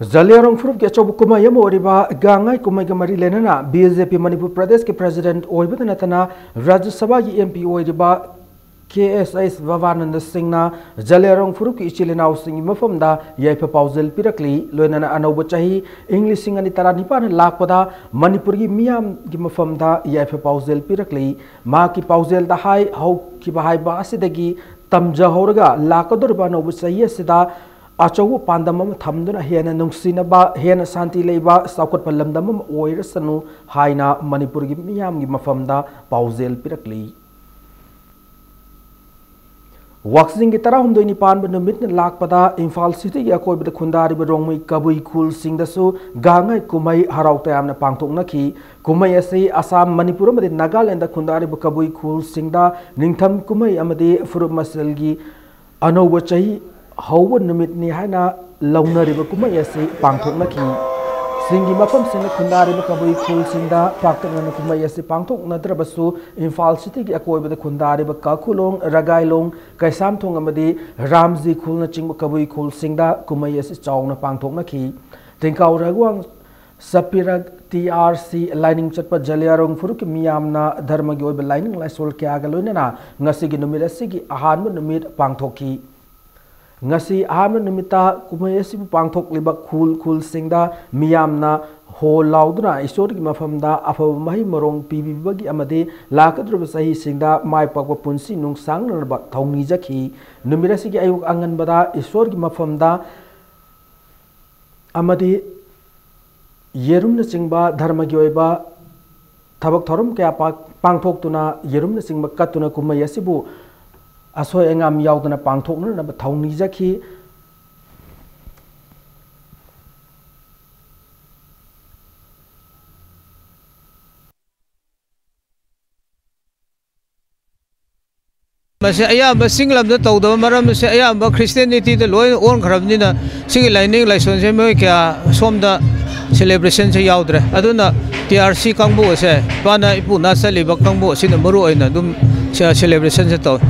ꯖꯂꯤꯌꯥꯡꯔꯣꯡ ꯐꯨꯔꯨꯞꯀꯤ ꯑꯆꯧꯕ ꯀꯨꯝꯍꯩ ꯑꯃ ꯑꯣꯏꯔꯤꯕ ꯒꯥꯡꯉꯥꯏ ꯀꯨꯝꯍꯩꯒ ꯃꯔꯤ ꯂꯩꯅꯅ ꯕꯤ ꯖꯦ ꯄꯤ ꯃꯅꯤꯄꯨꯔ ꯄ꯭ꯔꯗꯦꯁꯀꯤ ꯄ꯭ꯔꯦꯁꯤꯗꯦꯟꯠ ꯑꯣꯏꯕꯇ ꯅꯠꯇꯅ ꯔꯥꯖ꯭ꯌ ꯁꯚꯥꯒꯤ ꯑꯦꯝ ꯄꯤ ꯑꯣꯏꯔꯤꯕ ꯀꯦ ꯑꯦꯁ ꯑꯩꯆ ꯚꯥꯕꯥꯅꯟꯗ ꯁꯤꯡꯅ ꯖꯂꯤꯌꯥꯡꯔꯣꯡ ꯐꯨꯔꯨꯞꯀꯤ ꯏꯆꯤꯜ ꯏꯅꯥꯎꯁꯤꯡꯒꯤ ꯃꯐꯝꯗ ꯌꯥꯏꯐ ꯄꯥꯎꯖꯦꯜ ꯄꯤꯔꯛꯂꯤ꯫ ꯂꯣꯏꯅꯅ ꯑꯅꯧꯕ ꯆꯍꯤ ꯏꯪ ꯂꯤꯁꯤꯡ ꯑꯅꯤ ꯇꯔꯥꯅꯤꯄꯥꯟ ꯂꯥꯛꯄꯗ ꯃꯅꯤꯄꯨꯔꯒꯤ ꯃꯤꯌꯥꯝꯒꯤ ꯃꯐꯝꯗ ꯌꯥꯏꯐ ꯄꯥꯎꯖꯦꯜ ꯄꯤꯔꯛꯂꯤ꯫ ꯃꯍꯥꯛꯀꯤ ꯄꯥꯎꯖꯦꯜꯗ ꯍꯥꯏ, ꯍꯧꯈꯤꯕ ꯍꯥꯏꯕ ꯑꯁꯤꯗꯒꯤ ꯇꯝꯖꯍꯧꯔꯒ ꯂꯥꯛꯀꯗꯧꯔꯤꯕ ꯑꯅꯧꯕ ꯆꯍꯤ ꯑꯁꯤꯗ ꯑꯆꯧꯕ ꯄꯥꯟꯗꯝ ꯑꯃ ꯊꯝꯗꯨꯅ ꯍꯦꯟꯅ ꯅꯨꯡꯁꯤꯅꯕ, ꯍꯦꯟꯅ ꯁꯥꯟꯇꯤ ꯂꯩꯕ, ꯆꯥꯎꯈꯠꯄ ꯂꯝꯗꯝ ꯑꯃ ꯑꯣꯏꯔꯁꯅꯨ ꯍꯥꯏꯅ ꯃꯅꯤꯄꯨꯔꯒꯤ ꯃꯤꯌꯥꯝꯒꯤ ꯃꯐꯝꯗ ꯄꯥꯎꯖꯦꯜ ꯄꯤꯔꯛꯂꯤ꯫ ꯋꯥꯛꯆꯤꯡꯒꯤ ꯇꯔꯥꯍꯨꯝꯗꯣꯏꯅꯤ ꯄꯥꯟꯕ ꯅꯨꯃꯤꯠꯅ ꯂꯥꯛꯄꯗ ꯏꯝꯐꯥꯜ ꯁꯤꯇꯤꯒꯤ ꯑꯀꯣꯏꯕꯗ ꯈꯨꯟꯗꯥꯔꯤꯕ ꯔꯣꯡꯃꯩ ꯀꯕꯨꯏ ꯈꯨꯜꯁꯤꯡꯗꯁꯨ ꯒꯥꯡꯉꯥꯏ ꯀꯨꯝꯍꯩ ꯍꯔꯥꯎ ꯇꯌꯥꯝꯅ ꯄꯥꯡꯊꯣꯛꯅꯈꯤ꯫ ꯀꯨꯝꯍꯩ ꯑꯁꯤ ꯑꯁꯥꯝ, ꯃꯅꯤꯄꯨꯔ ꯑꯃꯗꯤ ꯅꯥꯒꯥꯂꯦꯟꯗ ꯈꯨꯟꯗꯥꯔꯤꯕ ꯀꯕꯨꯏ ꯈꯨꯜꯁꯤꯡꯗ ꯅꯤꯡꯊꯝ ꯀꯨꯝꯍꯩ ꯑꯃꯗꯤ ꯐꯨꯔꯨꯞ ꯃꯁꯦꯜꯒꯤ ꯑꯅꯧꯕ ꯆꯍꯤ ꯍꯧꯕ ꯅꯨꯃꯤꯠꯅꯤ ꯍꯥꯏꯅ ꯂꯧꯅꯔꯤꯕ ꯀꯨꯝꯍꯩ ꯑꯁꯤ ꯄꯥꯡꯊꯣꯛꯅꯈꯤ꯫ ꯆꯤꯡꯒꯤ ꯃꯐꯝꯁꯤꯡꯗ ꯈꯨꯟꯗꯥꯔꯤꯕ ꯀꯕꯨꯏ ꯈꯨꯜꯁꯤꯡꯗ ꯄꯥꯛꯇꯛꯅꯅ ꯀꯨꯝꯍꯩ ꯑꯁꯤ ꯄꯥꯡꯊꯣꯛꯅꯗ꯭ꯔꯕꯁꯨ, ꯏꯝꯐꯥꯜ ꯁꯤꯇꯤꯒꯤ ꯑꯀꯣꯏꯕꯗ ꯈꯨꯟꯗꯥꯔꯤꯕ ꯀꯥꯈꯨꯂꯣꯡ, ꯔꯒꯥꯏꯂꯣꯡ, ꯀꯩꯁꯥꯝꯊꯣꯡ ꯑꯃꯗꯤ ꯔꯥꯝꯖꯤ ꯈꯨꯜꯅꯆꯤꯡꯕ ꯀꯕꯨꯏ ꯈꯨꯜꯁꯤꯡꯗ ꯀꯨꯝꯍꯩ ꯑꯁꯤ ꯆꯥꯎꯅ ꯄꯥꯡꯊꯣꯛꯅꯈꯤ꯫ ꯇꯦꯡꯀꯥꯎ ꯔꯘꯨꯋꯥꯡ ꯁꯄꯤꯔꯛ ꯇꯤ ꯑꯥꯔ ꯁꯤ ꯂꯥꯏꯅꯤꯡ ꯆꯠꯄ ꯖꯂꯤꯌꯥꯔꯣꯡ ꯐꯨꯔꯨꯞꯀꯤ ꯃꯤꯌꯥꯝꯅ ꯙꯔꯃꯒꯤ ꯑꯣꯏꯕ ꯂꯥꯏꯅꯤꯡ ꯂꯥꯏꯁꯣꯜ ꯀꯌꯥꯒ ꯂꯣꯏꯅꯅ ꯉꯁꯤꯒꯤ ꯅꯨꯃꯤꯠ ꯑꯁꯤꯒꯤ ꯑꯍꯥꯟꯕ ꯅꯨꯃꯤꯠ ꯄꯥꯡꯊꯣꯛꯈꯤ꯫ ꯉꯁꯤ ꯑꯍꯥꯟꯕ ꯅꯨꯃꯤꯠꯇ ꯀꯨꯝꯍꯩ ꯑꯁꯤꯕꯨ ꯄꯥꯡꯊꯣꯛꯂꯤꯕ ꯈꯨꯜ ꯈꯨꯜꯁꯤꯡꯗ ꯃꯤꯌꯥꯝꯅ ꯍꯣ ꯂꯥꯎꯗꯨꯅ ꯏꯁꯣꯔꯒꯤ ꯃꯐꯝꯗ ꯑꯐꯕ ꯃꯍꯩ ꯃꯔꯣꯡ ꯄꯤꯕꯤꯕꯒꯤ ꯑꯃꯗꯤ ꯂꯥꯛꯀꯗꯧꯔꯤꯕ ꯆꯍꯤꯁꯤꯡꯗ ꯃꯥꯏ ꯄꯥꯛꯄ ꯄꯨꯟꯁꯤ ꯅꯨꯡꯁꯥꯡꯅꯅꯕ ꯊꯧꯅꯤꯖꯈꯤ꯫ ꯅꯨꯃꯤꯠ ꯑꯁꯤꯒꯤ ꯑꯌꯨꯛ ꯑꯉꯟꯕꯗ ꯏꯁꯣꯔꯒꯤ ꯃꯐꯝꯗ ꯑꯃꯗꯤ ꯌꯦꯔꯨꯝꯅꯆꯤꯡꯕ ꯙꯔꯃꯒꯤ ꯑꯣꯏꯕ ꯊꯕꯛ ꯊꯧꯔꯝ ꯀꯌꯥ ꯄꯥꯡ-, ꯄꯥꯡꯊꯣꯛꯇꯨꯅ, ꯌꯦꯔꯨꯝꯅꯆꯤꯡꯕ ꯀꯠꯇꯨꯅ ꯀꯨꯝꯍꯩ ꯑꯁꯤꯕꯨ ꯑꯁꯣꯏ ꯑꯉꯥꯝ ꯌꯥꯎꯗꯅ ꯄꯥꯡꯊꯣꯛꯅꯅꯕ ꯊꯧꯅꯤꯖꯈꯤ꯫ ꯃꯁꯤ ꯑꯌꯥꯝꯕ ꯆꯤꯡ ꯂꯝꯗ ꯇꯧꯗꯕ ꯃꯔꯝꯁꯦ, ꯑꯌꯥꯝꯕ ꯈ꯭ꯔꯤꯁꯇꯦꯅꯤꯇꯤꯗ ꯂꯣꯏꯅ ꯑꯣꯟꯈ꯭ꯔꯕꯅꯤꯅ, ꯁꯤꯒꯤ ꯂꯥꯏꯅꯤꯡ ꯂꯥꯏꯁꯣꯟꯁꯦ ꯃꯤꯑꯣꯏ ꯀꯌꯥ ꯁꯣꯝꯗ ꯁꯦꯂꯦꯕ꯭ꯔꯦꯁꯟꯁꯦ ꯌꯥꯎꯗ꯭ꯔꯦ꯫ ꯑꯗꯨꯅ ꯇꯤ ꯑꯥꯔ ꯁꯤ ꯀꯥꯡꯕꯨ ꯑꯁꯦ, ꯏꯄꯥꯅ ꯏꯄꯨꯅ ꯆꯠꯂꯤꯕ ꯀꯥꯡꯕꯨ ꯑꯁꯤꯅ ꯃꯔꯨ ꯑꯣꯏꯅ ꯑꯗꯨꯝ ꯁꯦꯂꯦꯕ꯭ꯔꯦꯁꯟꯁꯦ ꯇꯧꯋꯤ꯫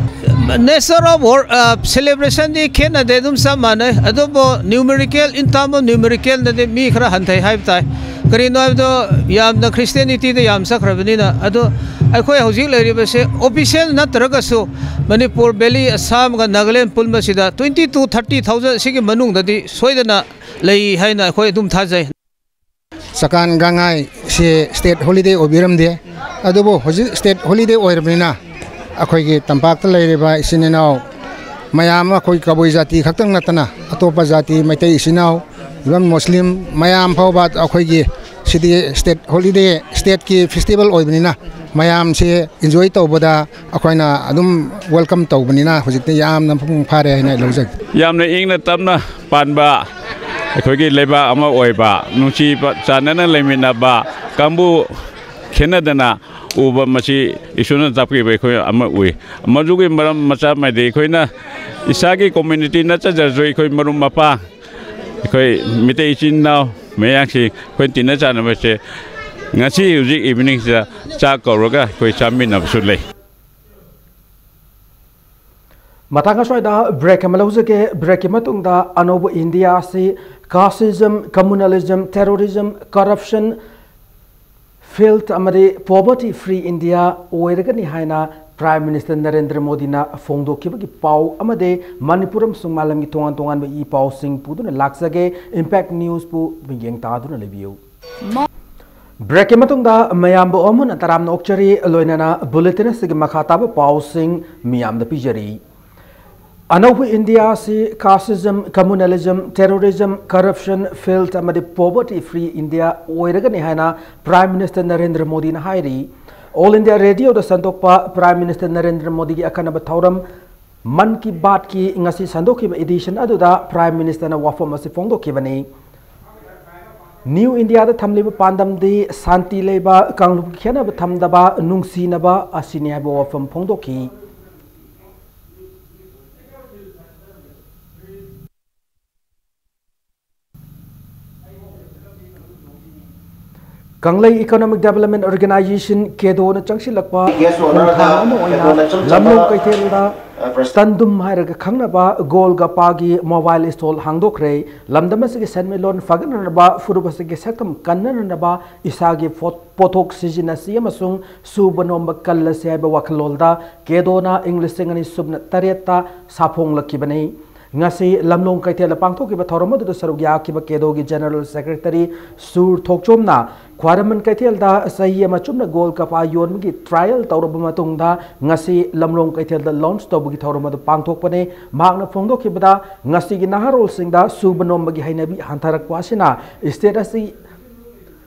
ꯅꯦꯆꯔ ꯑꯣꯐ ꯋꯥꯔꯛ, ꯁꯦꯂꯦꯕ꯭ꯔꯦꯁꯟꯗꯤ ꯈꯦꯠꯅꯗꯦ, ꯑꯗꯨꯝ ꯆꯞ ꯃꯥꯟꯅꯩ꯫ ꯑꯗꯨꯕꯨ ꯅ꯭ꯌꯨꯃꯦꯔꯤꯀꯦꯜ, in term of ꯅ꯭ꯌꯨꯃꯦꯔꯤꯀꯦꯜꯗꯗꯤ ꯃꯤ ꯈꯔ ꯍꯟꯊꯩ ꯍꯥꯏꯕ ꯇꯥꯏ꯫ ꯀꯔꯤꯅꯣ ꯍꯥꯏꯕꯗꯣ, ꯌꯥꯝꯅ ꯈ꯭ꯔꯤꯁꯇꯦꯅꯤꯇꯤꯗ ꯌꯥꯝ ꯆꯠꯈ꯭ꯔꯕꯅꯤꯅ꯫ ꯑꯗꯣ ꯑꯩꯈꯣꯏ ꯍꯧꯖꯤꯛ ꯂꯩꯔꯤꯕꯁꯦ ꯑꯣꯐꯤꯁꯤꯌꯦꯜ ꯅꯠꯇ꯭ꯔꯒꯁꯨ, ꯃꯅꯤꯄꯨꯔ ꯚꯦꯂꯤ, ꯑꯁꯥꯝꯒ ꯅꯥꯒꯥꯂꯦꯟ ꯄꯨꯟꯕꯁꯤꯗ twenty to thirty thousand ꯁꯤꯒꯤ ꯃꯅꯨꯡꯗꯗꯤ ꯁꯣꯏꯗꯅ ꯂꯩ ꯍꯥꯏꯅ ꯑꯩꯈꯣꯏ ꯑꯗꯨꯝ ꯊꯥꯖꯩ꯫ ꯆꯀꯥꯟ ꯒꯥꯡꯉꯥꯏꯁꯦ ꯁ꯭ꯇꯦꯠ ꯍꯣꯂꯤꯗꯦ ꯑꯣꯏꯕꯤꯔꯝꯗꯦ, ꯑꯗꯨꯕꯨ ꯍꯧꯖꯤꯛ ꯁ꯭ꯇꯦꯠ ꯍꯣꯂꯤꯗꯦ ꯑꯣꯏꯔꯕꯅꯤꯅ, ꯑꯩꯈꯣꯏꯒꯤ ꯇꯝꯄꯥꯛꯇ ꯂꯩꯔꯤꯕ ꯏꯆꯤꯟ ꯏꯅꯥꯎ ꯃꯌꯥꯝ ꯑꯃ ꯑꯩꯈꯣꯏ ꯀꯕꯨꯏ ꯖꯥꯇꯤ ꯈꯛꯇꯪ ꯅꯠꯇꯅ ꯑꯇꯣꯞꯄ ꯖꯥꯇꯤ, ꯃꯩꯇꯩ ꯏꯆꯤꯟ ꯏꯅꯥꯎ, even ꯃꯨꯁꯂꯤꯝ ꯃꯌꯥꯝ ꯐꯥꯎꯕ ꯑꯩꯈꯣꯏꯒꯤ ꯁꯤꯗꯤ state holiday, stateꯀꯤ festival ꯑꯣꯏꯕꯅꯤꯅ ꯃꯌꯥꯝꯁꯦ enjoy ꯇꯧꯕꯗ ꯑꯩꯈꯣꯏꯅ ꯑꯗꯨꯝ welcome ꯇꯧꯕꯅꯤꯅ ꯍꯧꯖꯤꯛꯇꯤ ꯌꯥꯝꯅ ꯃꯄꯨꯡ ꯐꯥꯔꯦ ꯍꯥꯏꯅ ꯑꯩ ꯂꯧꯖꯒꯦ꯫ ꯌꯥꯝꯅ ꯏꯪꯅ ꯇꯞꯅ ꯄꯥꯟꯕ ꯑꯩꯈꯣꯏꯒꯤ ꯂꯩꯕꯥꯛ ꯑꯃ ꯑꯣꯏꯕ, ꯅꯨꯡꯁꯤ ꯆꯥꯟꯅꯅ ꯂꯩꯃꯤꯟꯅꯕ ꯀꯥꯡꯕꯨ ꯈꯦꯠꯅꯗꯅ ꯎꯕ, ꯃꯁꯤ ꯏꯁꯣꯔꯅ ꯇꯥꯛꯄꯤꯕ ꯑꯩꯈꯣꯏ ꯑꯃ ꯎꯏ꯫ ꯃꯗꯨꯒꯤ ꯃꯔꯝ ꯃꯆꯥ ꯑꯃꯗꯤ ꯑꯩꯈꯣꯏꯅ ꯏꯁꯥꯒꯤ community ꯅꯠꯇ꯭ꯔꯁꯨ ꯑꯩꯈꯣꯏ ꯃꯔꯨꯞ ꯃꯄꯥꯡ, ꯑꯩꯈꯣꯏ ꯃꯤꯇꯩ ꯏꯆꯤꯟ ꯏꯅꯥꯎ ꯃꯌꯥꯝꯁꯤ ꯑꯩꯈꯣꯏ ꯇꯤꯟꯅ ꯆꯥꯟꯅꯕꯁꯦ ꯉꯁꯤ ꯍꯧꯖꯤꯛ eveningꯁꯤꯗ ꯆꯥꯛ ꯀꯧꯔꯒ ꯑꯩꯈꯣꯏ ꯆꯥꯃꯤꯟꯅꯕꯁꯨ ꯂꯩ꯫ ꯃꯇꯥꯡ ꯑꯁ꯭ꯋꯥꯏꯗ break ꯑꯃ ꯂꯧꯖꯒꯦ꯫ Breakꯀꯤ ꯃꯇꯨꯡꯗ ꯑꯅꯧꯕ ꯏꯟꯗꯤꯌꯥ ꯑꯁꯤ casteism, communalism, terrorism, corruption, filth ꯑꯃꯗꯤ poverty free India ꯑꯣꯏꯔꯒꯅꯤ ꯍꯥꯏꯅ Prime Minister ꯅꯔꯦꯟꯗ꯭ꯔ ꯃꯣꯗꯤꯅ ꯐꯣꯡꯗꯣꯛꯈꯤꯕꯒꯤ ꯄꯥꯎ ꯑꯃꯗꯤ ꯃꯅꯤꯄꯨꯔ ꯑꯃꯁꯨꯡ ꯃꯥꯂꯦꯝꯒꯤ ꯇꯣꯉꯥꯟ ꯇꯣꯉꯥꯟꯕ ꯏ ꯄꯥꯎꯁꯤꯡ ꯄꯨꯗꯨꯅ ꯂꯥꯛꯆꯒꯦ꯫ Impact Newsꯄꯨ ꯃꯤꯠꯌꯦꯡ ꯇꯥꯗꯨꯅ ꯂꯩꯕꯤꯌꯨ꯫ Breakꯀꯤ ꯃꯇꯨꯡꯗ ꯃꯌꯥꯝꯕꯨ ꯑꯃꯨꯟꯅ ꯇꯔꯥꯝꯅ ꯑꯣꯛꯆꯔꯤ, ꯂꯣꯏꯅꯅ bulletin ꯑꯁꯤꯒꯤ ꯃꯈꯥ ꯇꯥꯕ ꯄꯥꯎꯁꯤꯡ ꯃꯤꯌꯥꯝꯗ ꯄꯤꯖꯔꯤ꯫ ꯑꯅꯧꯕ ꯏꯟꯗꯤꯌꯥ ꯑꯁꯤ casteism, communalism, terrorism, corruption, filth ꯑꯃꯗꯤ poverty free India ꯑꯣꯏꯔꯒꯅꯤ ꯍꯥꯏꯅ Prime Minister ꯅꯔꯦꯟꯗ꯭ꯔ ꯃꯣꯗꯤꯅ ꯍꯥꯏꯔꯤ꯫ All India Radioꯗ ꯁꯟꯗꯣꯛꯄ Prime Minister ꯅꯔꯦꯟꯗ꯭ꯔ ꯃꯣꯗꯤꯒꯤ ꯑꯈꯟꯅꯕ ꯊꯧꯔꯝ ꯃꯟ ꯀꯤ ꯕꯥꯠꯀꯤ ꯉꯁꯤ ꯁꯟꯗꯣꯛꯈꯤꯕ edition ꯑꯗꯨꯗ Prime Ministerꯅ ꯋꯥꯐꯝ ꯑꯁꯤ ꯐꯣꯡꯗꯣꯛꯈꯤꯕꯅꯤ꯫ New Indiaꯗ ꯊꯝꯂꯤꯕ ꯄꯥꯟꯗꯝꯗꯤ ꯁꯥꯟꯇꯤ ꯂꯩꯕ, ꯀꯥꯡꯂꯨꯞꯀꯤ ꯈꯦꯠꯅꯕ ꯊꯝꯗꯕ, ꯅꯨꯡꯁꯤꯅꯕ ꯑꯁꯤꯅꯤ ꯍꯥꯏꯕ ꯋꯥꯐꯝ ꯐꯣꯡꯗꯣꯛꯈꯤ꯫ ꯀꯪꯂꯩ Economic Development Organisation, ꯀꯦꯗꯣꯅ ꯆꯪꯁꯤꯜꯂꯛꯄ ꯈꯣꯡꯊꯥꯡ ꯑꯃ ꯑꯣꯏꯅ ꯂꯝꯂꯣꯡ ꯀꯩꯊꯦꯜꯗ ꯇꯟꯗꯨꯝ ꯍꯥꯏꯔꯒ ꯈꯪꯅꯕ ꯒꯣꯜꯒꯄꯥꯒꯤ mobile stall ꯍꯥꯡꯗꯣꯛꯈ꯭ꯔꯦ꯫ ꯂꯝꯗꯝ ꯑꯁꯤꯒꯤ ꯁꯦꯟꯃꯤꯠꯂꯣꯟ ꯐꯒꯠꯅꯅꯕ, ꯐꯨꯔꯨꯞ ꯑꯁꯤꯒꯤ ꯁꯛꯇꯝ ꯀꯟꯅꯅꯕ ꯏꯁꯥꯒꯤ ꯐꯣ-, ꯄꯣꯠꯊꯣꯛ ꯁꯤꯖꯤꯟꯅꯁꯤ ꯑꯃꯁꯨꯡ ꯁꯨꯕ ꯅꯣꯝꯕ ꯀꯜꯂꯁꯤ ꯍꯥꯏꯕ ꯋꯥꯈꯜꯂꯣꯟꯗ ꯀꯦꯗꯣꯅ ꯏꯪ ꯂꯤꯁꯤꯡ ꯑꯅꯤ ꯁꯨꯞꯅ ꯇꯔꯦꯠꯇ ꯁꯥꯐꯣꯡꯂꯛꯈꯤꯕꯅꯤ꯫ ꯉꯁꯤ ꯂꯝꯂꯣꯡ ꯀꯩꯊꯦꯜꯗ ꯄꯥꯡꯊꯣꯛꯈꯤꯕ ꯊꯧꯔꯝ ꯑꯗꯨꯗ ꯁꯔꯨꯛ ꯌꯥꯈꯤꯕ ꯀꯦꯗꯣꯒꯤ ꯖꯦꯅꯔꯦꯜ ꯁꯦꯀ꯭ꯔꯦꯇꯔꯤ ꯁꯨꯔ ꯊꯣꯛꯆꯣꯝꯅ ꯈ꯭ꯋꯥꯏꯔꯝꯕꯟ ꯀꯩꯊꯦꯜꯗ ꯆꯍꯤ ꯑꯃ ꯆꯨꯞꯅ ꯒꯣꯜ ꯀꯄꯥ ꯌꯣꯟꯕꯒꯤ ꯇ꯭ꯔꯥꯏꯌꯦꯜ ꯇꯧꯔꯕ ꯃꯇꯨꯡꯗ ꯉꯁꯤ ꯂꯝꯂꯣꯡ ꯀꯩꯊꯦꯜꯗ ꯂꯣꯟꯆ ꯇꯧꯕꯒꯤ ꯊꯧꯔꯝ ꯑꯗꯨ ꯄꯥꯡꯊꯣꯛꯄꯅꯤ꯫ ꯃꯍꯥꯛꯅ ꯐꯣꯡꯗꯣꯛꯈꯤꯕꯗ ꯉꯁꯤꯒꯤ ꯅꯍꯥꯔꯣꯜꯁꯤꯡꯗ ꯁꯨꯕ ꯅꯣꯝꯕꯒꯤ ꯍꯩꯅꯕꯤ ꯍꯟꯊꯔꯛꯄ ꯑꯁꯤꯅ ꯁ꯭ꯇꯦꯠ ꯑꯁꯤ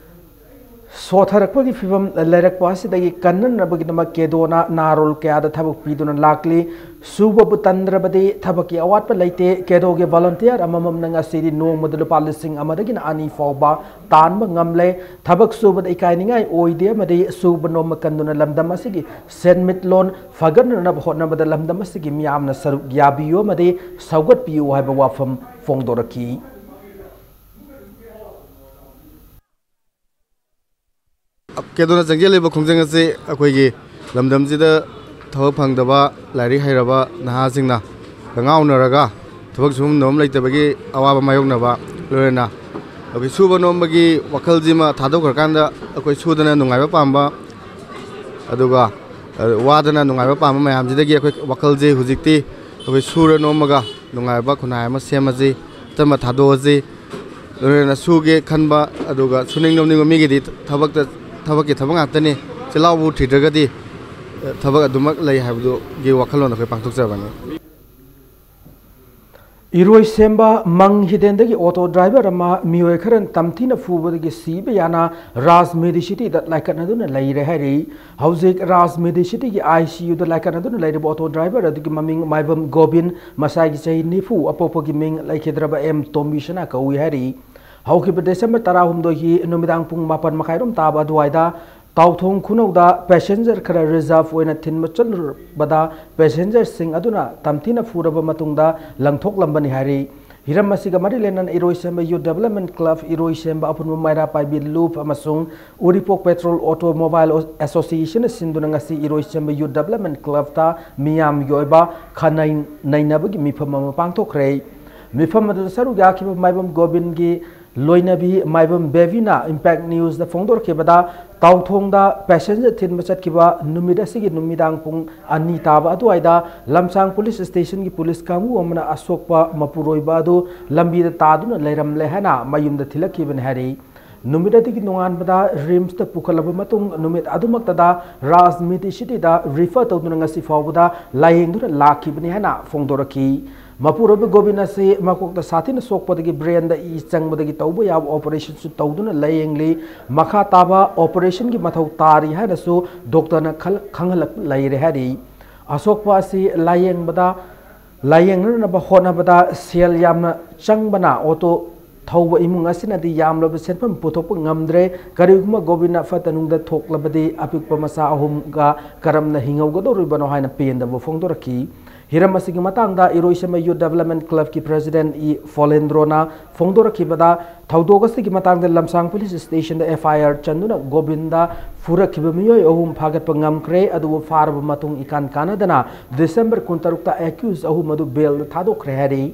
ꯁꯣꯊꯔꯛꯄꯒꯤ ꯐꯤꯕꯝ ꯂꯩꯔꯛꯄ ꯑꯁꯤꯗꯒꯤ ꯀꯟꯅꯅꯕꯒꯤꯗꯃꯛ ꯀꯦꯗꯣꯅ ꯅꯍꯥꯔꯣꯜ ꯀꯌꯥꯗ ꯊꯕꯛ ꯄꯤꯗꯨꯅ ꯂꯥꯛꯂꯤ꯫ ꯁꯨꯕꯕꯨ ꯇꯟꯗ꯭ꯔꯕꯗꯤ ꯊꯕꯛꯀꯤ ꯑꯋꯥꯠꯄ ꯂꯩꯇꯦ꯫ ꯀꯦꯗꯣꯒꯤ ꯚꯣꯂꯨꯟꯇꯤꯌꯔ ꯑꯃꯃꯝꯅ ꯉꯁꯤꯗꯤ ꯅꯣꯡꯃꯗ ꯂꯨꯄꯥ ꯂꯤꯁꯤꯡ ꯑꯃꯗꯒꯤꯅ ꯑꯅꯤ ꯐꯥꯎꯕ ꯇꯥꯟꯕ ꯉꯝꯂꯦ꯫ ꯊꯕꯛ ꯁꯨꯕꯗ ꯏꯀꯥꯏꯅꯤꯡꯉꯥꯏ ꯑꯣꯏꯗꯦ ꯑꯃꯗꯤ ꯁꯨꯕ ꯅꯣꯝꯕ ꯀꯟꯗꯨꯅ ꯂꯝꯗꯝ ꯑꯁꯤꯒꯤ ꯁꯦꯟꯃꯤꯠꯂꯣꯟ ꯐꯒꯠꯅꯅꯕ ꯍꯣꯠꯅꯕꯗ ꯂꯝꯗꯝ ꯑꯁꯤꯒꯤ ꯃꯤꯌꯥꯝꯅ ꯁꯔꯨꯛ ꯌꯥꯕꯤꯌꯨ ꯑꯃꯗꯤ ꯁꯧꯒꯠꯄꯤꯌꯨ ꯍꯥꯏꯕ ꯋꯥꯐꯝ ꯐꯣꯡꯗꯣꯔꯛꯈꯤ꯫ ꯀꯦꯗꯣꯅ ꯆꯪꯁꯤꯜꯂꯤꯕ ꯈꯣꯡꯖꯪ ꯑꯁꯤ ꯑꯩꯈꯣꯏꯒꯤ ꯂꯝꯗꯝꯁꯤꯗ ꯊꯕꯛ ꯐꯪꯗꯕ, ꯂꯥꯏꯔꯤꯛ ꯍꯩꯔꯕ ꯅꯍꯥꯁꯤꯡꯅ ꯀꯉꯥꯎꯅꯔꯒ ꯊꯕꯛ ꯁꯨꯐꯝ ꯅꯣꯝꯐꯝ ꯂꯩꯇꯕꯒꯤ ꯑꯋꯥꯕ ꯃꯥꯌꯣꯛꯅꯕ, ꯂꯣꯏꯅꯅ ꯑꯩꯈꯣꯏ ꯁꯨꯕ ꯅꯣꯝꯕꯒꯤ ꯋꯥꯈꯜꯁꯤꯃ ꯊꯥꯗꯣꯛꯈ꯭ꯔꯀꯥꯟꯗ ꯑꯩꯈꯣꯏ ꯁꯨꯗꯅ ꯅꯨꯡꯉꯥꯏꯕ ꯄꯥꯝꯕ, ꯑꯗꯨꯒ ꯋꯥꯗꯅ ꯅꯨꯡꯉꯥꯏꯕ ꯄꯥꯝꯕ ꯃꯌꯥꯝꯁꯤꯗꯒꯤ ꯑꯩꯈꯣꯏ ꯋꯥꯈꯜꯁꯦ ꯍꯧꯖꯤꯛꯇꯤ ꯑꯩꯈꯣꯏ ꯁꯨꯔ ꯅꯣꯝꯃꯒ ꯅꯨꯡꯉꯥꯏꯕ ꯈꯨꯟꯅꯥꯏ ꯑꯃ ꯁꯦꯝꯃꯁꯤ, ꯑꯇꯝꯕ ꯊꯥꯗꯣꯛꯑꯁꯤ꯫ ꯂꯣꯏꯅꯅ ꯁꯨꯒꯦ ꯈꯟꯕ, ꯑꯗꯨꯒ ꯁꯨꯅꯤꯡ ꯅꯣꯝꯅꯤꯡꯕ ꯃꯤꯒꯤꯗꯤ ꯊꯕꯛꯇ, ꯊꯕꯛꯀꯤ ꯊꯕꯛ ꯉꯥꯛꯇꯅꯤ꯫ ꯆꯤꯜꯍꯥꯎꯕꯨ ꯊꯤꯗ꯭ꯔꯒꯗꯤ, ꯑ, ꯊꯕꯛ ꯑꯗꯨꯃꯛ ꯂꯩ ꯍꯥꯏꯕꯗꯨꯒꯤ ꯋꯥꯈꯜꯂꯣꯟ ꯑꯩꯈꯣꯏ ꯄꯥꯡꯊꯣꯛꯆꯕꯅꯤ꯫ ꯏꯔꯣꯏꯁꯦꯝꯕ ꯃꯪ ꯍꯤꯗꯦꯟꯗꯒꯤ ꯑꯣꯇꯣ ꯗ꯭ꯔꯥꯏꯚꯔ ꯑꯃ ꯃꯤꯑꯣꯏ ꯈꯔꯅ ꯇꯝꯊꯤꯅ ꯐꯨꯕꯗꯒꯤ ꯁꯤꯕ ꯌꯥꯅ ꯔꯥꯖ ꯃꯦꯗꯤꯁꯤꯇꯤꯗ ꯂꯥꯏꯀꯠꯅꯗꯨꯅ ꯂꯩꯔꯦ ꯍꯥꯏꯔꯤ꯫ ꯍꯧꯖꯤꯛ ꯔꯥꯖ ꯃꯦꯗꯤꯁꯤꯇꯤꯒꯤ ꯑꯥꯏ ꯁꯤ ꯌꯨꯗ ꯂꯥꯏꯀꯠꯅꯗꯨꯅ ꯂꯩꯔꯤꯕ ꯑꯣꯇꯣ ꯗ꯭ꯔꯥꯏꯚꯔ ꯑꯗꯨꯒꯤ ꯃꯃꯤꯡ ꯃꯥꯏꯕꯝ ꯒꯣꯕꯤꯟ, ꯃꯁꯥꯒꯤ ꯆꯍꯤ ꯅꯤꯐꯨ, ꯑꯄꯣꯛꯄꯒꯤ ꯃꯤꯡ ꯂꯩꯈꯤꯗ꯭ꯔꯕ ꯑꯦꯝ ꯇꯣꯝꯕꯤꯁꯅꯥ ꯀꯧꯏ ꯍꯥꯏꯔꯤ꯫ ꯍꯧꯈꯤꯕ ꯗꯤꯁꯦꯝꯕꯔ ꯇꯔꯥꯍꯨꯝꯗꯣꯏꯒꯤ ꯅꯨꯃꯤꯗꯥꯡ ꯄꯨꯡ ꯃꯥꯄꯟ ꯃꯈꯥꯏꯔꯣꯝ ꯇꯥꯕ ꯑꯗꯨꯋꯥꯏꯗ ꯇꯥꯎꯊꯣꯡ ꯈꯨꯅꯧꯗ ꯄꯦꯁꯦꯟꯖꯔ ꯈꯔ ꯔꯤꯖꯥꯔꯚ ꯑꯣꯏꯅ ꯊꯤꯟꯕ ꯆꯠꯂꯨꯔꯕꯗ ꯄꯦꯁꯦꯟꯖꯔꯁꯤꯡ ꯑꯗꯨꯅ ꯇꯝꯊꯤꯅ ꯐꯨꯔꯕ ꯃꯇꯨꯡꯗ ꯂꯪꯊꯣꯛꯂꯝꯕꯅꯤ ꯍꯥꯏꯔꯤ꯫ ꯍꯤꯔꯝ ꯑꯁꯤꯒ ꯃꯔꯤ ꯂꯩꯅꯅ ꯏꯔꯣꯏꯁꯦꯝꯕ ꯌꯨꯠ ꯗꯦꯕꯂꯞꯃꯦꯟ ꯀ꯭ꯂꯕ, ꯏꯔꯣꯏꯁꯦꯝꯕ ꯑꯄꯨꯟꯕ ꯃꯩꯔꯥ ꯄꯥꯏꯕꯤ ꯂꯨꯞ ꯑꯃꯁꯨꯡ ꯎꯔꯤꯄꯣꯛ ꯄꯦꯇ꯭ꯔꯣꯜ ꯑꯣꯇꯣꯃꯣꯕꯥꯏꯜ ꯑꯦꯁꯣꯁꯤꯌꯦꯁꯟꯅ ꯁꯤꯟꯗꯨꯅ ꯉꯁꯤ ꯏꯔꯣꯏꯁꯦꯝꯕ ꯌꯨꯠ ꯗꯦꯕꯂꯞꯃꯦꯟ ꯀ꯭ꯂꯕꯇ ꯃꯤꯌꯥꯝꯒꯤ ꯑꯣꯏꯕ ꯈꯟꯅ ꯅꯩꯅꯕꯒꯤ ꯃꯤꯐꯝ ꯑꯃ ꯄꯥꯡꯊꯣꯛꯈ꯭ꯔꯦ꯫ ꯃꯤꯐꯝ ꯑꯗꯨꯗ ꯁꯔꯨꯛ ꯌꯥꯈꯤꯕ ꯃꯥꯏꯕꯝ ꯒꯣꯕꯤꯟꯒꯤ ꯂꯣꯏꯅꯕꯤ ꯃꯥꯏꯕꯝ ꯕꯦꯕꯤꯅ ꯏꯝꯄꯦꯛ ꯅ꯭ꯌꯨꯁꯇ ꯐꯣꯡꯗꯣꯔꯛꯈꯤꯕꯗ, ꯇꯥꯎꯊꯣꯡꯗ ꯄꯦꯁꯦꯟꯖꯔ ꯊꯤꯟꯕ ꯆꯠꯈꯤꯕ ꯅꯨꯃꯤꯠ ꯑꯁꯤꯒꯤ ꯅꯨꯃꯤꯗꯥꯡ ꯄꯨꯡ ꯑꯅꯤ ꯇꯥꯕ ꯑꯗꯨꯋꯥꯏꯗ ꯂꯝꯁꯥꯡ ꯄꯨꯂꯤꯁ ꯁ꯭ꯇꯦꯁꯟꯒꯤ ꯄꯨꯂꯤꯁ ꯀꯥꯡꯕꯨ ꯑꯃꯅ ꯑꯁꯣꯛꯄ ꯃꯄꯨꯔꯣꯏꯕ ꯑꯗꯨ ꯂꯝꯕꯤꯗ ꯇꯥꯗꯨꯅ ꯂꯩꯔꯝꯂꯦ ꯍꯥꯏꯅ ꯃꯌꯨꯝꯗ ꯊꯤꯜꯂꯛꯈꯤꯕꯅꯤ ꯍꯥꯏꯔꯤ꯫ ꯅꯨꯃꯤꯠ ꯑꯗꯨꯒꯤ ꯅꯣꯡꯉꯥꯟꯕꯗ ꯔꯤꯝꯁꯇ ꯄꯨꯈꯠꯂꯕ ꯃꯇꯨꯡ, ꯅꯨꯃꯤꯠ ꯑꯗꯨꯃꯛꯇꯗ ꯔꯥꯖꯅꯤꯇꯤ ꯁꯤꯇꯤꯗ ꯔꯤꯐꯔ ꯇꯧꯗꯨꯅ ꯉꯁꯤ ꯐꯥꯎꯕꯗ ꯂꯥꯌꯦꯡꯗꯨꯅ ꯂꯥꯛꯈꯤꯕꯅꯤ ꯍꯥꯏꯅ ꯐꯣꯡꯗꯣꯔꯛꯈꯤ꯫ ꯃꯄꯨꯔꯣꯏꯕ ꯒꯣꯕꯤꯟ ꯑꯁꯤ ꯃꯀꯣꯛꯇ ꯁꯥꯊꯤꯅ ꯁꯣꯛꯄꯗꯒꯤ ꯕ꯭ꯔꯦꯟꯗ ꯏ ꯆꯪꯕꯗꯒꯤ ꯇꯧꯕ ꯌꯥꯕ ꯑꯣꯄꯔꯦꯁꯟꯁꯨ ꯇꯧꯗꯨꯅ ꯂꯥꯌꯦꯡꯂꯤ꯫ ꯃꯈꯥ ꯇꯥꯕ ꯑꯣꯄꯔꯦꯁꯟꯒꯤ ꯃꯊꯧ ꯇꯥꯔꯤ ꯍꯥꯏꯅꯁꯨ ꯗꯣꯛꯇꯔꯅ ꯈꯜ-, ꯈꯪꯍꯜꯂꯛ ꯂꯩꯔꯦ ꯍꯥꯏꯔꯤ꯫ ꯑꯁꯣꯛꯄ ꯑꯁꯤ ꯂꯥꯌꯦꯡꯕꯗ, ꯂꯥꯌꯦꯡꯅꯅꯕ ꯍꯣꯠꯅꯕꯗ ꯁꯦꯜ ꯌꯥꯝꯅ ꯆꯪꯕꯅ ꯑꯣꯇꯣ ꯊꯧꯕ ꯏꯃꯨꯡ ꯑꯁꯤꯅꯗꯤ ꯌꯥꯝꯂꯕ ꯁꯦꯟꯐꯝ ꯄꯨꯊꯣꯛꯄ ꯉꯝꯗ꯭ꯔꯦ꯫ ꯀꯔꯤꯒꯨꯝꯕ ꯒꯣꯕꯤꯟꯅ ꯐꯠꯇ ꯅꯨꯡꯗ ꯊꯣꯛꯂꯕꯗꯤ ꯑꯄꯤꯛꯄ ꯃꯆꯥ ꯑꯍꯨꯝꯒ ꯀꯔꯝꯅ ꯍꯤꯡꯍꯧꯒꯗꯧꯔꯤꯕꯅꯣ ꯍꯥꯏꯅ ꯄꯦꯟꯗꯕ ꯐꯣꯡꯗꯣꯔꯛꯈꯤ꯫ ꯍꯤꯔꯝ ꯑꯁꯤꯒꯤ ꯃꯇꯥꯡꯗ ꯏꯔꯣꯏꯁꯦꯝꯕ ꯌꯨꯠ ꯗꯦꯕꯂꯞꯃꯦꯟ ꯀ꯭ꯂꯕꯀꯤ ꯄ꯭ꯔꯦꯁꯤꯗꯦꯟꯠ ꯏ ꯐꯣꯂꯦꯟꯗ꯭ꯔꯣꯅ ꯐꯣꯡꯗꯣꯔꯛꯈꯤꯕꯗ, ꯊꯧꯗꯣꯛ ꯑꯁꯤꯒꯤ ꯃꯇꯥꯡꯗ ꯂꯝꯁꯥꯡ ꯄꯨꯂꯤꯁ ꯁ꯭ꯇꯦꯁꯟꯗ ꯑꯦꯐ ꯑꯥꯏ ꯑꯥꯔ ꯆꯟꯗꯨꯅ ꯒꯣꯕꯤꯟꯗ ꯐꯨꯔꯛꯈꯤꯕ ꯃꯤꯑꯣꯏ ꯑꯍꯨꯝ ꯐꯥꯒꯠꯄ ꯉꯝꯈ꯭ꯔꯦ꯫ ꯑꯗꯨꯕꯨ ꯐꯥꯔꯕ ꯃꯇꯨꯡ ꯏꯀꯥꯟ ꯀꯥꯟꯅꯗꯅ ꯗꯤꯁꯦꯝꯕꯔ ꯀꯨꯟꯇꯔꯨꯛꯇ ꯑꯦꯀ꯭ꯌꯨꯁ ꯑꯍꯨꯝ ꯑꯗꯨ ꯕꯦꯜꯗ ꯊꯥꯗꯣꯛꯈ꯭ꯔꯦ ꯍꯥꯏꯔꯤ꯫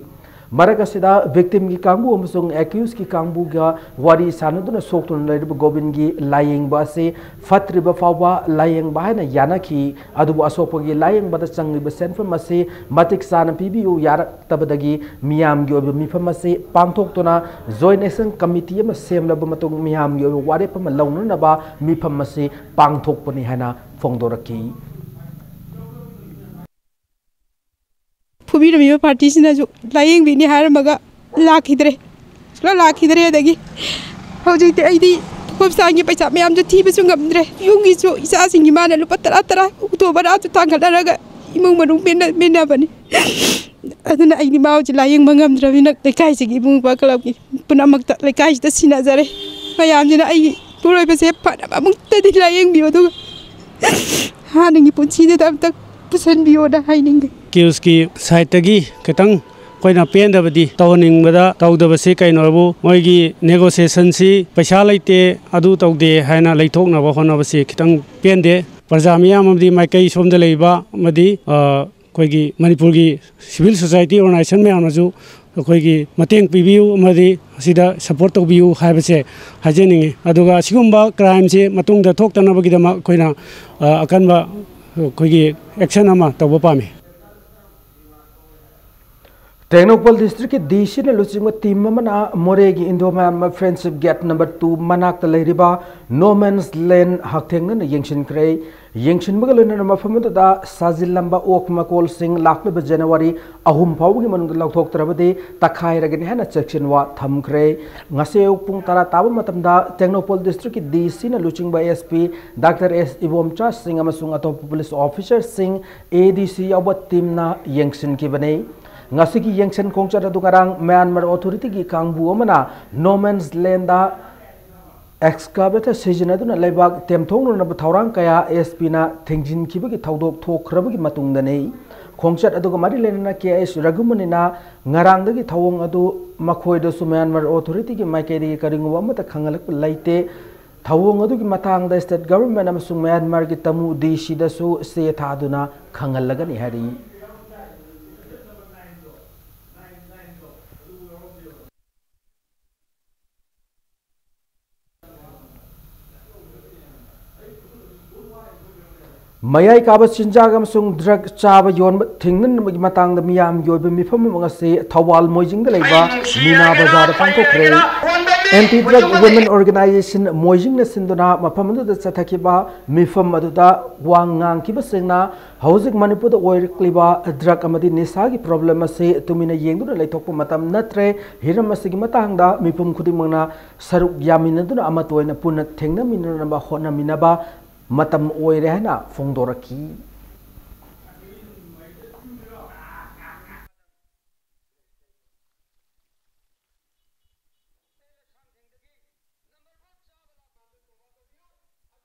ꯃꯔꯛ ꯑꯁꯤꯗ ꯚꯤꯛꯇꯤꯝꯒꯤ ꯀꯥꯡꯕꯨ ꯑꯃꯁꯨꯡ ꯑꯦꯀ꯭ꯌꯨꯁꯀꯤ ꯀꯥꯡꯕꯨꯒ ꯋꯥꯔꯤ ꯁꯥꯟꯅꯗꯨꯅ ꯁꯣꯛꯇꯨꯅ ꯂꯩꯔꯤꯕ ꯒꯣꯕꯤꯟꯒꯤ ꯂꯥꯌꯦꯡꯕ ꯑꯁꯤ ꯐꯠꯇ꯭ꯔꯤꯕ ꯐꯥꯎꯕ ꯂꯥꯌꯦꯡꯕ ꯍꯥꯏꯅ ꯌꯥꯅꯈꯤ꯫ ꯑꯗꯨꯕꯨ ꯑꯁꯣꯛꯄꯒꯤ ꯂꯥꯌꯦꯡꯕꯗ ꯆꯪꯂꯤꯕ ꯁꯦꯟꯐꯝ ꯑꯁꯤ ꯃꯇꯤꯛ ꯆꯥꯅ ꯄꯤꯕꯤꯌꯨ ꯌꯥꯔꯛꯇꯕꯗꯒꯤ ꯃꯤꯌꯥꯝꯒꯤ ꯑꯣꯏꯕ ꯃꯤꯐꯝ ꯑꯁꯤ ꯄꯥꯡꯊꯣꯛꯇꯨꯅ ꯖꯣꯏꯟꯠ ꯑꯦꯛꯁꯟ ꯀꯃꯤꯇꯤ ꯑꯃ ꯁꯦꯝꯂꯕ ꯃꯇꯨꯡ ꯃꯤꯌꯥꯝꯒꯤ ꯑꯣꯏꯕ ꯋꯥꯔꯦꯞ ꯑꯃ ꯂꯧꯅꯅꯕ ꯃꯤꯐꯝ ꯑꯁꯤ ꯄꯥꯡꯊꯣꯛꯄꯅꯤ ꯍꯥꯏꯅ ꯐꯣꯡꯗꯣꯔꯛꯈꯤ꯫ ꯐꯨꯕꯤꯔꯝꯃꯤꯕ ꯄꯥꯔꯇꯤꯁꯤꯅꯁꯨ ꯂꯥꯌꯦꯡꯕꯤꯅꯤ ꯍꯥꯏꯔꯝꯃꯒ ꯂꯥꯛꯈꯤꯗ꯭ꯔꯦ, ꯁꯨꯡꯂꯥꯛ ꯂꯥꯛꯈꯤꯗ꯭ꯔꯦ꯫ ꯑꯗꯒꯤ ꯍꯧꯖꯤꯛꯇꯤ ꯑꯩꯗꯤ ꯍꯣꯁꯄꯤꯇꯥꯜꯒꯤ ꯄꯩꯁꯥ ꯃꯌꯥꯝꯁꯨ ꯊꯤꯕꯁꯨ ꯉꯝꯗ꯭ꯔꯦ, ꯌꯨꯝꯒꯤꯁꯨ ꯏꯆꯥꯁꯤꯡꯒꯤ ꯃꯥꯅ ꯂꯨꯄꯥ ꯇꯔꯥ ꯇꯔꯥ ꯑꯣꯇꯣ ꯚꯔꯥꯁꯨ ꯊꯥꯡꯒꯠꯅꯔꯒ ꯏꯃꯨꯡ ꯃꯅꯨꯡ ꯃꯦꯟꯅ-, ꯃꯦꯟꯅꯕꯅꯤ꯫ ꯑꯗꯨꯅ ꯑꯩꯗꯤ ꯃꯥ ꯍꯧꯖꯤꯛ ꯂꯥꯌꯦꯡꯕ ꯉꯝꯗ꯭ꯔꯕꯅꯤꯅ ꯂꯩꯀꯥꯏꯁꯤꯒꯤ ꯏꯕꯨꯡ ꯏꯄ꯭ꯋꯥ ꯀ꯭ꯂꯕꯀꯤ ꯄꯨꯝꯅꯃꯛꯇ ꯂꯩꯀꯥꯏꯁꯤꯗ ꯁꯤꯟꯅꯖꯔꯦ꯫ ꯃꯌꯥꯝꯁꯤꯅ ꯑꯩꯒꯤ ꯏꯄꯨꯔꯣꯏꯕꯁꯦ ꯐꯅꯕ ꯑꯃꯨꯛꯇꯗꯤ ꯂꯥꯌꯦꯡꯕꯤꯌꯨ, ꯑꯗꯨꯒ ꯍꯥꯟꯅꯒꯤ ꯄꯨꯟꯁꯤꯗꯨꯗ ꯑꯝꯇ ꯄꯨꯁꯟꯕꯤꯌꯣꯅ ꯍꯥꯏꯅꯤꯡꯉꯤ꯫ ꯑꯦꯀ꯭ꯌꯨꯁꯀꯤ ꯁꯥꯏꯠꯇꯒꯤ ꯈꯤꯇꯪ ꯑꯩꯈꯣꯏꯅ ꯄꯦꯟꯗꯕꯗꯤ ꯇꯧꯍꯟꯅꯤꯡꯕꯗ ꯇꯧꯗꯕꯁꯤ ꯀꯩꯅꯣꯕꯨ ꯃꯣꯏꯒꯤ ꯅꯦꯒꯣꯁꯤꯌꯦꯁꯟꯁꯤ ꯄꯩꯁꯥ ꯂꯩꯇꯦ, ꯑꯗꯨ ꯇꯧꯗꯦ ꯍꯥꯏꯅ ꯂꯩꯊꯣꯛꯅꯕ ꯍꯣꯠꯅꯕꯁꯤ ꯈꯤꯇꯪ ꯄꯦꯟꯗꯦ꯫ ꯄ꯭ꯔꯖꯥ ꯃꯤꯌꯥꯝ ꯑꯃꯗꯤ ꯃꯥꯏꯀꯩ ꯁꯣꯝꯗ ꯂꯩꯕ ꯑꯃꯗꯤ, ꯑ, ꯑꯩꯈꯣꯏꯒꯤ ꯃꯅꯤꯄꯨꯔꯒꯤ ꯁꯤꯚꯤꯜ ꯁꯣꯁꯥꯏꯇꯤ ꯑꯣꯔꯒꯅꯥꯏꯖꯦꯁꯟ ꯃꯌꯥꯝꯅꯁꯨ ꯑꯩꯈꯣꯏꯒꯤ ꯃꯇꯦꯡ ꯄꯤꯕꯤꯌꯨ ꯑꯃꯗꯤ ꯑꯁꯤꯗ ꯁꯄꯣꯔꯠ ꯇꯧꯕꯤꯌꯨ ꯍꯥꯏꯕꯁꯦ ꯍꯥꯏꯖꯅꯤꯡꯉꯤ꯫ ꯑꯗꯨꯒ ꯑꯁꯤꯒꯨꯝꯕ ꯀ꯭ꯔꯥꯏꯝꯁꯦ ꯃꯇꯨꯡꯗ ꯊꯣꯛꯇꯅꯕꯒꯤꯗꯃꯛ ꯑꯩꯈꯣꯏꯅ, ꯑ, ꯑꯀꯟꯕ ꯑꯩꯈꯣꯏꯒꯤ ꯑꯦꯛꯁꯟ ꯑꯃ ꯇꯧꯕ ꯄꯥꯝꯃꯤ꯫ ꯇꯦꯡꯅꯧꯄꯜ ꯗꯤꯁꯇ꯭ꯔꯤꯛꯀꯤ ꯗꯤ ꯁꯤꯅ ꯂꯨꯆꯤꯡꯕ ꯇꯤꯝ ꯑꯃꯅ ꯃꯣꯔꯦꯒꯤ Indo Myanmar friendship gate number two ꯃꯅꯥꯛꯇ ꯂꯩꯔꯤꯕ ꯅꯣꯃꯦꯟꯁ ꯂꯦꯟ ꯍꯛꯊꯦꯡꯅꯅ ꯌꯦꯡꯁꯤꯟꯈ꯭ꯔꯦ꯫ ꯌꯦꯡꯁꯤꯟꯕꯒ ꯂꯣꯏꯅꯅ ꯃꯐꯝ ꯑꯗꯨꯗ ꯁꯥꯖꯤꯜꯂꯝꯕ ꯑꯣꯛ ꯃꯀꯣꯜꯁꯤꯡ ꯂꯥꯛꯂꯤꯕ ꯖꯅꯋꯥꯔꯤ ꯑꯍꯨꯝ ꯐꯥꯎꯕꯒꯤ ꯃꯅꯨꯡꯗ ꯂꯧꯊꯣꯛꯇ꯭ꯔꯕꯗꯤ ꯇꯛꯈꯥꯏꯔꯒꯅꯤ ꯍꯥꯏꯅ ꯆꯦꯛꯁꯤꯟꯋꯥ ꯊꯝꯈ꯭ꯔꯦ꯫ ꯉꯁꯤ ꯑꯌꯨꯛ ꯄꯨꯡ ꯇꯔꯥ ꯇꯥꯕ ꯃꯇꯝꯗ ꯇꯦꯡꯅꯧꯄꯜ ꯗꯤꯁꯇ꯭ꯔꯤꯛꯀꯤ ꯗꯤ ꯁꯤꯅ ꯂꯨꯆꯤꯡꯕ ꯑꯦꯁ ꯄꯤ ꯗꯥꯛꯇꯔ ꯑꯦꯁ ꯏꯕꯣꯝꯆꯥ ꯁꯤꯡ ꯑꯃꯁꯨꯡ ꯑꯇꯣꯞꯄ ꯄꯨꯂꯤꯁ ꯑꯣꯐꯤꯁꯔꯁꯤꯡ, ꯑꯦ ꯗꯤ ꯁꯤ ꯌꯥꯎꯕ ꯇꯤꯝꯅ ꯌꯦꯡꯁꯤꯟꯈꯤꯕꯅꯤ꯫ ꯉꯁꯤꯒꯤ ꯌꯦꯡꯁꯤꯟ ꯈꯣꯡꯆꯠ ꯑꯗꯨ ꯉꯔꯥꯡ ꯃ꯭ꯌꯥꯟꯃꯥꯔ ꯑꯣꯊꯣꯔꯤꯇꯤꯒꯤ ꯀꯥꯡꯕꯨ ꯑꯃꯅ ꯅꯣꯃꯦꯟꯁ ꯂꯦꯟꯗ ꯑꯦꯛꯁꯀꯥꯚꯦꯇꯔ ꯁꯤꯖꯤꯟꯅꯗꯨꯅ ꯂꯩꯕꯥꯛ ꯇꯦꯝꯊꯣꯛꯅꯅꯕ ꯊꯧꯔꯥꯡ ꯀꯌꯥ ꯑꯦꯁ ꯄꯤꯅ ꯊꯤꯡꯖꯤꯟꯈꯤꯕꯒꯤ ꯊꯧꯗꯣꯛ ꯊꯣꯛꯈ꯭ꯔꯕꯒꯤ ꯃꯇꯨꯡꯗꯅꯤ꯫ ꯈꯣꯡꯆꯠ ꯑꯗꯨꯒ ꯃꯔꯤ ꯂꯩꯅꯅ ꯀꯦ ꯑꯩꯆ ꯔꯘꯨꯃꯅꯤꯅ ꯉꯔꯥꯡꯗꯒꯤ ꯊꯧꯑꯣꯡ ꯑꯗꯨ ꯃꯈꯣꯏꯗꯁꯨ ꯃ꯭ꯌꯥꯟꯃꯥꯔ ꯑꯣꯊꯣꯔꯤꯇꯤꯒꯤ ꯃꯥꯏꯀꯩꯗꯒꯤ ꯀꯔꯤꯒꯨꯝꯕ ꯑꯃꯠꯇ ꯈꯪꯍꯜꯂꯛꯄ ꯂꯩꯇꯦ꯫ ꯊꯧꯑꯣꯡ ꯑꯗꯨꯒꯤ ꯃꯇꯥꯡꯗ ꯁ꯭ꯇꯦꯠ ꯒꯚꯔꯟꯃꯦꯟꯠ ꯑꯃꯁꯨꯡ ꯃ꯭ꯌꯥꯟꯃꯥꯔꯒꯤ ꯇꯃꯨ ꯗꯤ ꯁꯤꯗꯁꯨ ꯆꯦ ꯊꯥꯗꯨꯅ ꯈꯪꯍꯜꯂꯒꯅꯤ ꯍꯥꯏꯔꯤ꯫ ꯃꯌꯥꯏ ꯀꯥꯕ ꯆꯤꯟꯖꯥꯛ ꯑꯃꯁꯨꯡ ꯗ꯭ꯔꯒ ꯆꯥꯕ ꯌꯣꯟꯕ ꯊꯤꯡꯅꯅꯕꯒꯤ ꯃꯇꯥꯡꯗ ꯃꯤꯌꯥꯝꯒꯤ ꯑꯣꯏꯕ ꯃꯤꯐꯝ ꯑꯃ ꯉꯁꯤ ꯊꯧꯕꯥꯜ ꯃꯣꯏꯖꯤꯡꯗ ꯂꯩꯕ ꯃꯤꯅꯥ ꯕꯖꯥꯔꯗ ꯄꯥꯡꯊꯣꯛꯈ꯭ꯔꯦ꯫ ꯑꯦꯟꯇꯤ ꯗ꯭ꯔꯒ ꯋꯨꯃꯦꯟ ꯑꯣꯔꯒꯅꯥꯏꯖꯦꯁꯟ ꯃꯣꯏꯖꯤꯡꯅ ꯁꯤꯟꯗꯨꯅ ꯃꯐꯝ ꯑꯗꯨꯗ ꯆꯠꯊꯈꯤꯕ ꯃꯤꯐꯝ ꯑꯗꯨꯗ ꯋꯥ ꯉꯥꯡꯈꯤꯕꯁꯤꯡꯅ ꯍꯧꯖꯤꯛ ꯃꯅꯤꯄꯨꯔꯗ ꯑꯣꯏꯔꯛꯂꯤꯕ ꯗ꯭ꯔꯒ ꯑꯃꯗꯤ ꯅꯤꯁꯥꯒꯤ ꯄ꯭ꯔꯣꯕ꯭ꯂꯦꯝ ꯑꯁꯤ ꯇꯨꯃꯤꯟꯅ ꯌꯦꯡꯗꯨꯅ ꯂꯩꯊꯣꯛꯄ ꯃꯇꯝ ꯅꯠꯇ꯭ꯔꯦ꯫ ꯍꯤꯔꯝ ꯑꯁꯤꯒꯤ ꯃꯇꯥꯡꯗ ꯃꯤꯄꯨꯝ ꯈꯨꯗꯤꯡꯃꯛꯅ ꯁꯔꯨꯛ ꯌꯥꯃꯤꯟꯅꯗꯨꯅ ꯑꯃꯠꯇ ꯑꯣꯏꯅ ꯄꯨꯟꯅ ꯊꯦꯡꯅꯃꯤꯟꯅꯅꯕ ꯍꯣꯠꯅꯃꯤꯟꯅꯕ ꯃꯇꯝ ꯑꯣꯏꯔꯦ ꯍꯥꯏꯅ ꯐꯣꯡꯗꯣꯔꯛꯈꯤ꯫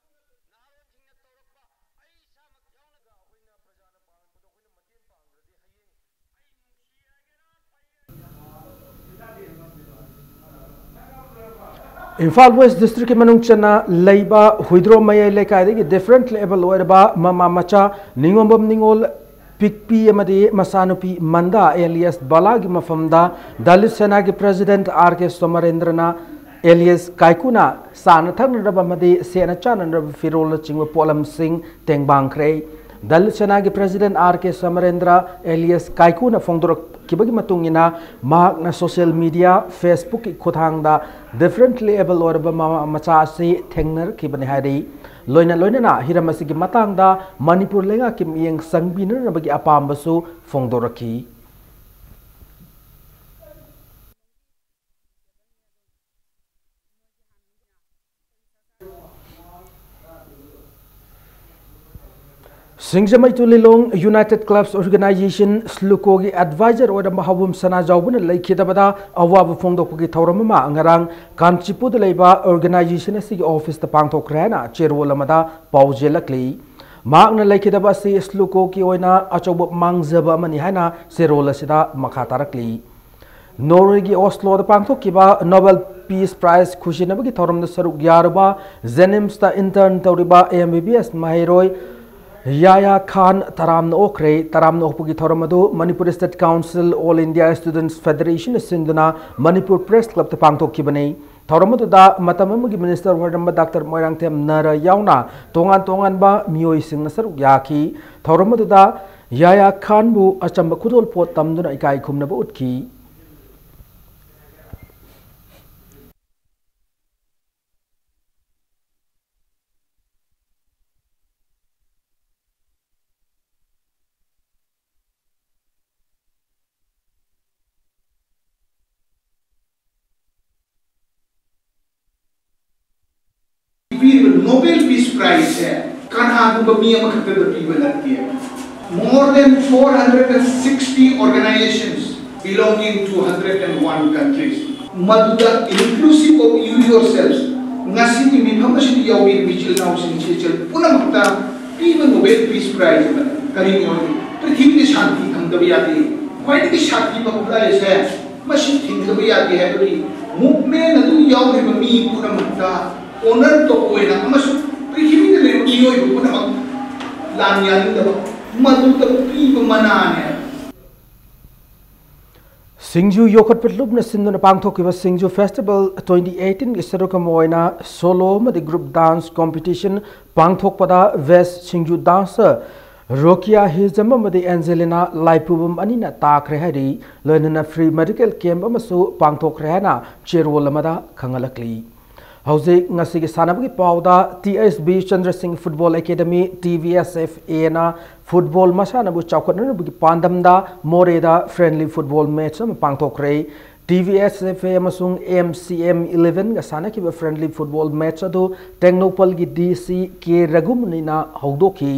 ꯏꯝꯐꯥꯜ ꯋꯦꯁ ꯗꯤꯁꯇ꯭ꯔꯤꯛꯀꯤ ꯃꯅꯨꯡ ꯆꯟꯅ ꯂꯩꯕ ꯍꯨꯏꯗ꯭ꯔꯣꯝ ꯃꯌꯥꯏ ꯂꯩꯀꯥꯏꯗꯒꯤ ꯗꯤꯐ꯭ꯔꯦꯟꯠꯂꯤ ꯑꯦꯕꯜ ꯑꯣꯏꯔꯕ ꯃꯃꯥ ꯃꯆꯥ ꯅꯤꯉꯣꯝꯕꯝ ꯅꯤꯉꯣꯜ ꯄꯤꯛꯄꯤ ꯑꯃꯗꯤ ꯃꯆꯥꯅꯨꯄꯤ ꯃꯟꯗꯥ alias ꯕꯂꯥꯒꯤ ꯃꯐꯝꯗ Dalit ꯁꯦꯅꯥꯒꯤ president R K ꯁꯣꯃꯔꯦꯟꯗ꯭ꯔꯅ alias ꯀꯥꯏꯀꯨꯅ ꯆꯥꯅ ꯊꯛꯅꯅꯕ ꯑꯃꯗꯤ ꯁꯦꯠꯅ ꯆꯥꯅꯅꯕ ꯐꯤꯔꯣꯜꯅꯆꯤꯡꯕ ꯄꯣꯠꯂꯝꯁꯤꯡ ꯇꯦꯡꯕꯥꯡꯈ꯭ꯔꯦ꯫ Dalit ꯁꯦꯅꯥꯒꯤ president R K ꯁꯣꯃꯔꯦꯟꯗ꯭ꯔ alias ꯀꯥꯏꯀꯨꯅ ꯐꯣꯡꯗꯣꯔꯛꯈꯤꯕꯒꯤ ꯃꯇꯨꯡ ꯏꯟꯅ, ꯃꯍꯥꯛꯅ social media, Facebook ꯀꯤ ꯈꯨꯠꯊꯥꯡꯗ differently abled ꯑꯣꯏꯔꯕ ꯃꯃꯥ ꯃꯆꯥ ꯑꯁꯤ ꯊꯦꯡꯅꯔꯛꯈꯤꯕꯅꯤ ꯍꯥꯏꯔꯤ꯫ ꯂꯣꯏꯅ ꯂꯣꯏꯅꯅ ꯍꯤꯔꯝ ꯑꯁꯤꯒꯤ ꯃꯇꯥꯡꯗ ꯃꯅꯤꯄꯨꯔ ꯂꯩꯉꯥꯛꯀꯤ ꯃꯤꯠꯌꯦꯡ ꯆꯪꯕꯤꯅꯅꯕꯒꯤ ꯑꯄꯥꯝꯕꯁꯨ ꯐꯣꯡꯗꯣꯔꯛꯈꯤ꯫ ꯁꯤꯡꯖꯃꯩ ꯇꯨꯂꯤꯂꯣꯡ United Clubs Organization, SLUCO ꯒꯤ advisor ꯑꯣꯏꯔꯝꯕ ꯍꯥꯎꯕꯝ ꯁꯅꯥꯖꯥꯎꯕꯅ ꯂꯩꯈꯤꯗꯕꯗ ꯑꯋꯥꯕ ꯐꯣꯡꯗꯣꯛꯄꯒꯤ ꯊꯧꯔꯝ ꯑꯃ ꯉꯔꯥꯡ ꯀꯥꯟꯆꯤꯄꯨꯔꯗ ꯂꯩꯕ organization ꯑꯁꯤꯒꯤ office ꯇ ꯄꯥꯡꯊꯣꯛꯈ꯭ꯔꯦ ꯍꯥꯏꯅ ꯆꯦꯔꯣꯜ ꯑꯃꯗ ꯄꯥꯎꯖꯦꯜꯂꯛꯂꯤ꯫ ꯃꯍꯥꯛꯅ ꯂꯩꯈꯤꯗꯕ ꯑꯁꯤ SLUCO ꯒꯤ ꯑꯣꯏꯅ ꯑꯆꯧꯕ ꯃꯥꯡꯖꯕ ꯑꯃꯅꯤ ꯍꯥꯏꯅ ꯆꯦꯔꯣꯜ ꯑꯁꯤꯗ ꯃꯈꯥ ꯇꯥꯔꯛꯂꯤ꯫ ꯅꯣꯔꯋꯦꯒꯤ ꯑꯣꯁꯂꯣꯗ ꯄꯥꯡꯊꯣꯛꯈꯤꯕ Nobel Peace Prize ꯈꯨꯖꯤꯟꯅꯕꯒꯤ ꯊꯧꯔꯝꯗ ꯁꯔꯨꯛ ꯌꯥꯔꯨꯕ JNIMS ꯇ intern ꯇꯧꯔꯤꯕ MBBS ꯃꯍꯩꯔꯣꯏ ꯌꯥꯌꯥ ꯈꯥꯟ ꯇꯔꯥꯝꯅ ꯑꯣꯛꯈ꯭ꯔꯦ꯫ ꯇꯔꯥꯝꯅ ꯑꯣꯛꯄꯒꯤ ꯊꯧꯔꯝ ꯑꯗꯨ Manipur State Council, All India Students Federation ꯅ ꯁꯤꯟꯗꯨꯅ Manipur Press Club ꯇ ꯄꯥꯡꯊꯣꯛꯈꯤꯕꯅꯤ꯫ ꯊꯧꯔꯝ ꯑꯗꯨꯗ ꯃꯇꯝ ꯑꯃꯒꯤ minister ꯑꯣꯏꯔꯝꯕ Doctor ꯃꯣꯏꯔꯥꯡꯊꯦꯝ ꯅꯔ ꯌꯥꯎꯅ ꯇꯣꯉꯥꯟ ꯇꯣꯉꯥꯟꯕ ꯃꯤꯑꯣꯏꯁꯤꯡꯅ ꯁꯔꯨꯛ ꯌꯥꯈꯤ꯫ ꯊꯧꯔꯝ ꯑꯗꯨꯗ ꯌꯥꯌꯥ ꯈꯥꯟꯕꯨ ꯑꯆꯝꯕ ꯈꯨꯗꯣꯜꯄꯣꯠ ꯇꯝꯗꯨꯅ ꯏꯀꯥꯏ ꯈꯨꯝꯅꯕ ꯎꯠꯈꯤ꯫ ꯄꯤꯔꯤꯕ Nobel Peace Prize ꯁꯦ ꯀꯅꯥꯒꯨꯝꯕ ꯃꯤ ꯑꯃꯈꯛꯇꯗ ꯄꯤꯕ ꯅꯠꯇꯦ꯫ More than four hundred and sixty organizations belonging to hundred and one countries, ꯃꯗꯨꯗ inclusive of you yourselves, ꯉꯁꯤꯒꯤ ꯃꯤꯐꯝ ꯑꯁꯤꯗ ꯌꯥꯎꯕꯤꯔꯤꯕ ꯏꯆꯤꯜ ꯏꯅꯥꯎꯁꯤꯡ, ꯏꯆꯦ ꯏꯆꯜ ꯄꯨꯝꯅꯃꯛꯇ ꯄꯤꯕ Nobel Peace Prize ꯑꯃꯅꯤ꯫ ꯀꯔꯤꯒꯤꯅꯣ ꯍꯥꯏꯗꯤ ꯄ꯭ꯔꯤꯊꯤꯕꯤꯗ ꯁꯥꯟꯇꯤ ꯐꯪꯗꯕ ꯌꯥꯗꯦ꯫ ꯈ꯭ꯋꯥꯏꯗꯒꯤ ꯁꯥꯊꯤꯕ ꯈꯨꯠꯂꯥꯏ ꯑꯁꯦ ꯃꯁꯤ ꯊꯤꯡꯗꯕ ꯌꯥꯗꯦ ꯍꯥꯏꯕꯒꯤ movement ꯑꯗꯨ ꯌꯥꯎꯔꯤꯕ ꯃꯤ ꯄꯨꯝꯅꯃꯛꯇ honor ꯇꯧꯕ ꯑꯣꯏꯅ ꯑꯃꯁꯨꯡ ꯄ꯭ꯔꯤꯊꯤꯕꯤꯗ ꯂꯩꯔꯤꯕ ꯃꯤꯑꯣꯏꯕ ꯄꯨꯝꯅꯃꯛ ꯂꯥꯟ ꯌꯥꯅꯤꯡꯗꯕ, ꯃꯗꯨꯗ ꯄꯤꯕ ꯃꯅꯥꯅꯦ꯫ ꯁꯤꯡꯖꯨ ꯌꯣꯛꯈꯠꯄ ꯂꯨꯞꯅ ꯁꯤꯟꯗꯨꯅ ꯄꯥꯡꯊꯣꯛꯈꯤꯕ ꯁꯤꯡꯖꯨ ꯐꯦꯁꯇꯤꯚꯦꯜ ꯇ꯭ꯋꯦꯟꯇꯤ ꯑꯩꯠꯇꯤꯟꯒꯤ ꯁꯔꯨꯛ ꯑꯃ ꯑꯣꯏꯅ ꯁꯣꯂꯣ ꯑꯃꯗꯤ ꯒ꯭ꯔꯨꯞ ꯗꯥꯟꯁ ꯀꯣꯝꯄꯤꯇꯤꯁꯟ ꯄꯥꯡꯊꯣꯛꯄꯗ ꯕꯦꯁ ꯁꯤꯡꯖꯨ ꯗꯥꯟꯁꯔ ꯔꯣꯀꯤꯌꯥ ꯍꯤꯖꯝ ꯑꯃꯗꯤ ꯑꯦꯟꯖꯦꯂꯤꯅꯥ ꯂꯥꯏꯄꯨꯕꯝ ꯑꯅꯤꯅ ꯇꯥꯈ꯭ꯔꯦ ꯍꯥꯏꯔꯤ꯫ ꯂꯣꯏꯅꯅ ꯐ꯭ꯔꯤ ꯃꯦꯗꯤꯀꯦꯜ ꯀꯦꯝꯞ ꯑꯃꯁꯨ ꯄꯥꯡꯊꯣꯛꯈ꯭ꯔꯦ ꯍꯥꯏꯅ ꯆꯦꯔꯣꯜ ꯑꯃꯗ ꯈꯪꯍꯜꯂꯛꯂꯤ꯫ ꯍꯧꯖꯤꯛ ꯉꯁꯤꯒꯤ ꯁꯥꯟꯅꯕꯒꯤ ꯄꯥꯎꯗ, T H B Chandrasingh football academy, T V S F N football ꯃꯁꯥꯟꯅꯕꯨ ꯆꯥꯎꯈꯠꯅꯅꯕꯒꯤ ꯄꯥꯟꯗꯝꯗ ꯃꯣꯔꯦꯗ ꯐ꯭ꯔꯦꯟꯂꯤ ꯐꯨꯠꯕꯣꯜ ꯃꯦꯠꯆ ꯑꯃ ꯄꯥꯡꯊꯣꯛꯈ꯭ꯔꯦ꯫ T V S F A ꯑꯃꯁꯨꯡ ꯑꯦꯝ ꯁꯤ ꯑꯦꯝ ꯏꯂꯦꯚꯦꯟꯒ ꯁꯥꯟꯅꯈꯤꯕ ꯐ꯭ꯔꯦꯟꯂꯤ ꯐꯨꯠꯕꯣꯜ ꯃꯦꯠꯆ ꯑꯗꯨ ꯇꯦꯡꯅꯧꯄꯜꯒꯤ ꯗꯤ ꯁꯤ ꯀꯦ ꯔꯘꯨꯃꯅꯤꯅ ꯍꯧꯗꯣꯛꯈꯤ꯫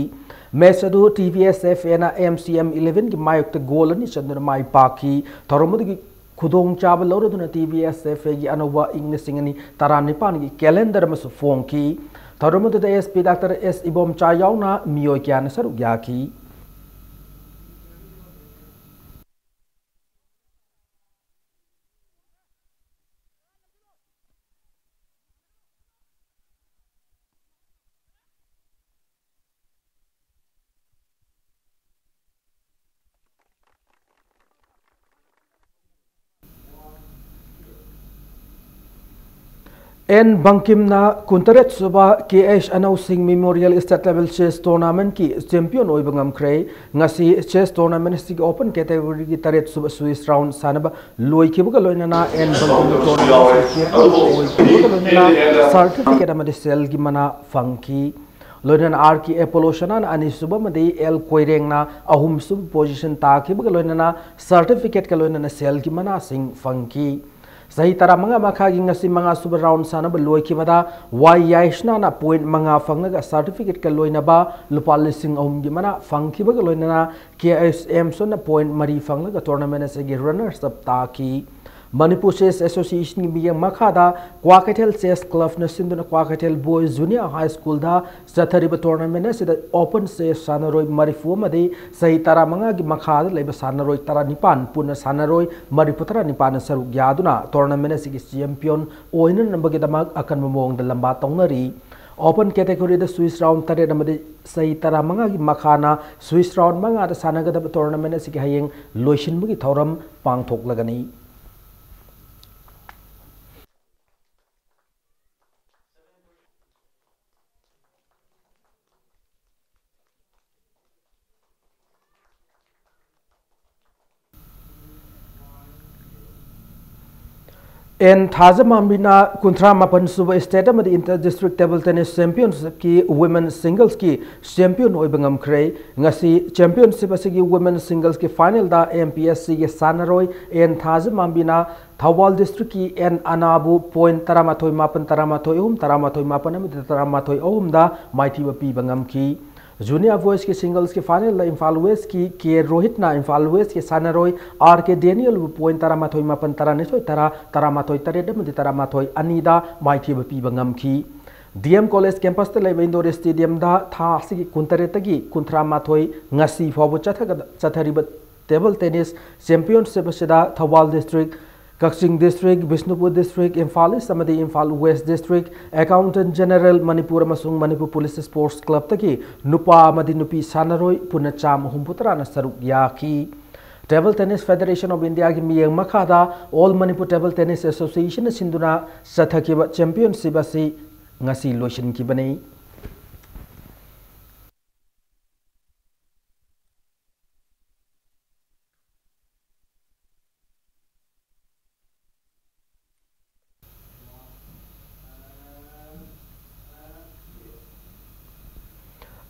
ꯃꯦꯠꯆ ꯑꯗꯨ ꯇꯤ ꯚꯤ ꯑꯦꯁ ꯑꯦꯐ ꯑꯦꯅ ꯑꯦꯝ ꯁꯤ ꯑꯦꯝ ꯏꯂꯦꯚꯦꯟꯒꯤ ꯃꯥꯌꯣꯛꯇ ꯒꯣꯜ ꯑꯅꯤ ꯆꯟꯗꯨꯅ ꯃꯥꯏ ꯄꯥꯛꯈꯤ꯫ ꯊꯧꯔꯝ ꯑꯗꯨꯒꯤ ꯈꯨꯗꯣꯡꯆꯥꯕ ꯂꯧꯔꯗꯨꯅ ꯇꯤ ꯚꯤ ꯑꯦꯁ ꯑꯦꯐ ꯑꯦꯒꯤ ꯑꯅꯧꯕ ꯏꯪ ꯂꯤꯁꯤꯡ ꯑꯅꯤ ꯇꯔꯥꯅꯤꯄꯥꯟꯒꯤ ꯀꯦꯂꯦꯟꯗꯔ ꯑꯃꯁꯨ ꯐꯣꯡꯈꯤ꯫ ꯊꯧꯔꯝ ꯑꯗꯨꯗ ꯑꯦꯁ ꯄꯤ ꯗꯥꯛꯇꯔ ꯑꯦꯁ ꯏꯕꯣꯝꯆꯥ ꯌꯥꯎꯅ ꯃꯤꯑꯣꯏ ꯀꯌꯥꯅ ꯁꯔꯨꯛ ꯌꯥꯈꯤ꯫ ꯑꯦꯟ ꯕꯪꯀꯤꯝꯅ ꯀꯨꯟꯇꯔꯦꯠ ꯁꯨꯕ ꯀꯦ H Anou Singh memorial state level chess ꯇꯣꯔꯅꯥꯃꯦꯟꯠꯀꯤ ꯆꯦꯝꯄꯤꯌꯟ ꯑꯣꯏꯕ ꯉꯝꯈ꯭ꯔꯦ꯫ ꯉꯁꯤ ꯆꯦꯁ ꯇꯣꯔꯅꯥꯃꯦꯟꯠ ꯑꯁꯤꯒꯤ ꯑꯣꯄꯟ ꯀꯦꯇꯦꯒꯣꯔꯤꯒꯤ ꯇꯔꯦꯠ ꯁꯨꯕ ꯁ꯭ꯋꯤꯁ ꯔꯥꯎꯟ ꯁꯥꯟꯅꯕ ꯂꯣꯏꯈꯤꯕꯒ ꯂꯣꯏꯅꯅ ꯑꯦꯟ ꯕꯪꯀꯤꯝ ꯇꯣꯔꯅꯥꯃꯦꯟꯠ ꯑꯁꯤꯒꯤ ꯆꯦꯝꯄꯤꯌꯟ ꯑꯣꯏꯈꯤꯕꯒ ꯂꯣꯏꯅꯅ ꯁꯥꯔꯇꯤꯐꯤꯀꯦꯠ ꯑꯃꯗꯤ ꯁꯦꯜꯒꯤ ꯃꯅꯥ ꯐꯪꯈꯤ꯫ ꯂꯣꯏꯅꯅ ꯑꯥꯔ ꯀꯦ ꯑꯦꯄꯣꯂꯣ ꯁꯅꯥꯅ ꯑꯅꯤꯁꯨꯕ ꯑꯃꯗꯤ ꯑꯦꯜ ꯀꯣꯏꯔꯦꯡꯅ ꯑꯍꯨꯝꯁꯨꯕ ꯄꯣꯖꯤꯁꯟ ꯇꯥꯈꯤꯕꯒ ꯂꯣꯏꯅꯅ ꯁꯥꯔꯇꯤꯐꯤꯀꯦꯠꯀ ꯂꯣꯏꯅꯅ ꯁꯦꯜꯒꯤ ꯃꯅꯥꯁꯤꯡ ꯐꯪꯈꯤ꯫ ꯆꯍꯤ ꯇꯔꯥꯃꯉꯥ ꯃꯈꯥꯒꯤ ꯉꯁꯤ ꯃꯉꯥꯁꯨꯕ ꯔꯥꯎꯟ ꯁꯥꯟꯅꯕ ꯂꯣꯏꯈꯤꯕꯗ ꯋꯥꯏ ꯌꯥꯏꯁꯅꯥꯅ ꯄꯣꯏꯟꯠ ꯃꯉꯥ ꯐꯪꯂꯒ ꯁꯥꯔꯇꯤꯐꯤꯀꯦꯠꯀ ꯂꯣꯏꯅꯕ ꯂꯨꯄꯥ ꯂꯤꯁꯤꯡ ꯑꯍꯨꯝꯒꯤ ꯃꯅꯥ ꯐꯪꯈꯤꯕꯒ ꯂꯣꯏꯅꯅ ꯀꯦ ꯑꯩꯆ ꯑꯦꯝꯁꯣꯟꯅ ꯄꯣꯏꯟꯠ ꯃꯔꯤ ꯐꯪꯂꯒ ꯇꯣꯔꯅꯥꯃꯦꯟꯠ ꯑꯁꯤꯒꯤ ꯔꯟꯅꯔꯁ ꯑꯞ ꯇꯥꯈꯤ꯫ ꯃꯅꯤꯄꯨꯔ ꯆꯦꯁ ꯑꯦꯁꯣꯁꯤꯌꯦꯁꯟꯒꯤ ꯃꯤꯠꯌꯦꯡ ꯃꯈꯥꯗ ꯀ꯭ꯋꯥꯀꯩꯊꯦꯜ ꯆꯦꯁ ꯀ꯭ꯂꯕꯅ ꯁꯤꯟꯗꯨꯅ ꯀ꯭ꯋꯥꯀꯩꯊꯦꯜ ꯕꯣꯏꯁ ꯖꯨꯅꯤꯌꯔ ꯍꯥꯏ ꯁ꯭ꯀꯨꯜꯗ ꯆꯠꯊꯔꯤꯕ ꯇꯣꯔꯅꯥꯃꯦꯟꯠ ꯑꯁꯤꯗ ꯑꯣꯄꯟ ꯆꯦꯁ ꯁꯥꯟꯅꯔꯣꯏ ꯃꯔꯤꯐꯨ ꯑꯃꯗꯤ ꯆꯍꯤ ꯇꯔꯥꯃꯉꯥꯒꯤ ꯃꯈꯥꯗ ꯂꯩꯕ ꯁꯥꯟꯅꯔꯣꯏ ꯇꯔꯥꯅꯤꯄꯥꯟ, ꯄꯨꯟꯅ ꯁꯥꯟꯅꯔꯣꯏ ꯃꯔꯤꯐꯨ ꯇꯔꯥꯅꯤꯄꯥꯟꯅ ꯁꯔꯨꯛ ꯌꯥꯗꯨꯅ ꯇꯣꯔꯅꯥꯃꯦꯟꯠ ꯑꯁꯤꯒꯤ ꯆꯦꯝꯄꯤꯌꯟ ꯑꯣꯏꯅꯅꯕꯒꯤꯗꯃꯛ ꯑꯀꯟꯕ ꯃꯑꯣꯡꯗ ꯂꯝꯕꯥ ꯇꯧꯅꯔꯤ꯫ Open category ꯗ Swiss round ꯇꯔꯦꯠ ꯑꯃꯗꯤ ꯆꯍꯤ ꯇꯔꯥꯃꯉꯥꯒꯤ ꯃꯈꯥꯅ Swiss round ꯃꯉꯥꯗ ꯁꯥꯟꯅꯒꯗꯕ tournament ꯑꯁꯤꯒꯤ ꯍꯌꯦꯡ ꯂꯣꯏꯁꯤꯟꯕꯒꯤ ꯊꯧꯔꯝ ꯄꯥꯡꯊꯣꯛꯂꯒꯅꯤ꯫ ꯑꯦꯟ ꯊꯥꯖꯃꯥꯝꯕꯤꯅ ꯀꯨꯟꯊ꯭ꯔꯥ ꯃꯥꯄꯟ ꯁꯨꯕ state ꯑꯃꯗꯤ inter district table tennis championship ꯀꯤ women singles ꯀꯤ champion ꯑꯣꯏꯕ ꯉꯝꯈ꯭ꯔꯦ꯫ ꯉꯁꯤ championship ꯑꯁꯤꯒꯤ women singles ꯀꯤ final ꯗ M P S C ꯒꯤ ꯁꯥꯟꯅꯔꯣꯏ ꯑꯦꯟ ꯊꯥꯖꯃꯥꯝꯕꯤꯅ ꯊꯧꯕꯥꯜ district ꯀꯤ ꯑꯦꯟ ꯑꯅꯥꯕꯨ point ꯇꯔꯥꯃꯥꯊꯣꯏ ꯃꯥꯄꯟ, ꯇꯔꯥꯃꯥꯊꯣꯏ ꯑꯍꯨꯝ, ꯇꯔꯥꯃꯥꯊꯣꯏ ꯃꯥꯄꯟ ꯑꯃꯗꯤ ꯇꯔꯥꯃꯥꯊꯣꯏ ꯑꯍꯨꯝꯗ ꯃꯥꯏꯊꯤꯕ ꯄꯤꯕ ꯉꯝꯈꯤ꯫ Junior boys ꯀꯤ singles ꯀꯤ final ꯗ ꯏꯝꯐꯥꯜ West ꯀꯤ ꯀꯦ ꯔꯣꯍꯤꯠꯅ ꯏꯝꯐꯥꯜ West ꯀꯤ ꯁꯥꯟꯅꯔꯣꯏ ꯑꯥꯔ ꯀꯦ ꯗꯦꯅꯤꯌꯦꯜꯕꯨ point ꯇꯔꯥꯃꯥꯊꯣꯏ ꯃꯥꯄꯟ, ꯇꯔꯥꯅꯤꯊꯣꯏ ꯇꯔꯥ, ꯇꯔꯥꯃꯥꯊꯣꯏ ꯇꯔꯦꯠ ꯑꯃꯗꯤ ꯇꯔꯥꯃꯥꯊꯣꯏ ꯑꯅꯤꯗ ꯃꯥꯏꯊꯤꯕ ꯄꯤꯕ ꯉꯝꯈꯤ꯫ D M college campus ꯇ ꯂꯩꯕ indoor stadium ꯗ ꯊꯥ ꯑꯁꯤꯒꯤ ꯀꯨꯟꯇꯔꯦꯠꯇꯒꯤ ꯀꯨꯟꯊ꯭ꯔꯥꯃꯥꯊꯣꯏ ꯉꯁꯤ ꯐꯥꯎꯕ ꯆꯠꯊꯒꯗ-, ꯆꯠꯊꯔꯤꯕ table tennis championship ꯑꯁꯤꯗ ꯊꯧꯕꯥꯜ district, ꯀꯛꯆꯤꯡ district, Bishnupur district, Imphal East ꯑꯃꯗꯤ Imphal West district, Accountant General Manipur ꯑꯃꯁꯨꯡ ꯃꯅꯤꯄꯨꯔ Police Sports Club ꯇꯒꯤ ꯅꯨꯄꯥ ꯑꯃꯗꯤ ꯅꯨꯄꯤ ꯁꯥꯟꯅꯔꯣꯏ ꯄꯨꯟꯅ ꯆꯥꯝꯃ ꯍꯨꯝꯐꯨ ꯇꯔꯥꯅ ꯁꯔꯨꯛ ꯌꯥꯈꯤ꯫ Table Tennis Federation of India ꯒꯤ ꯃꯤꯠꯌꯦꯡ ꯃꯈꯥꯗ All Manipur Table Tennis Association ꯅ ꯁꯤꯟꯗꯨꯅ ꯆꯠꯊꯈꯤꯕ championship ꯑꯁꯤ ꯉꯁꯤ ꯂꯣꯏꯁꯤꯟꯈꯤꯕꯅꯤ꯫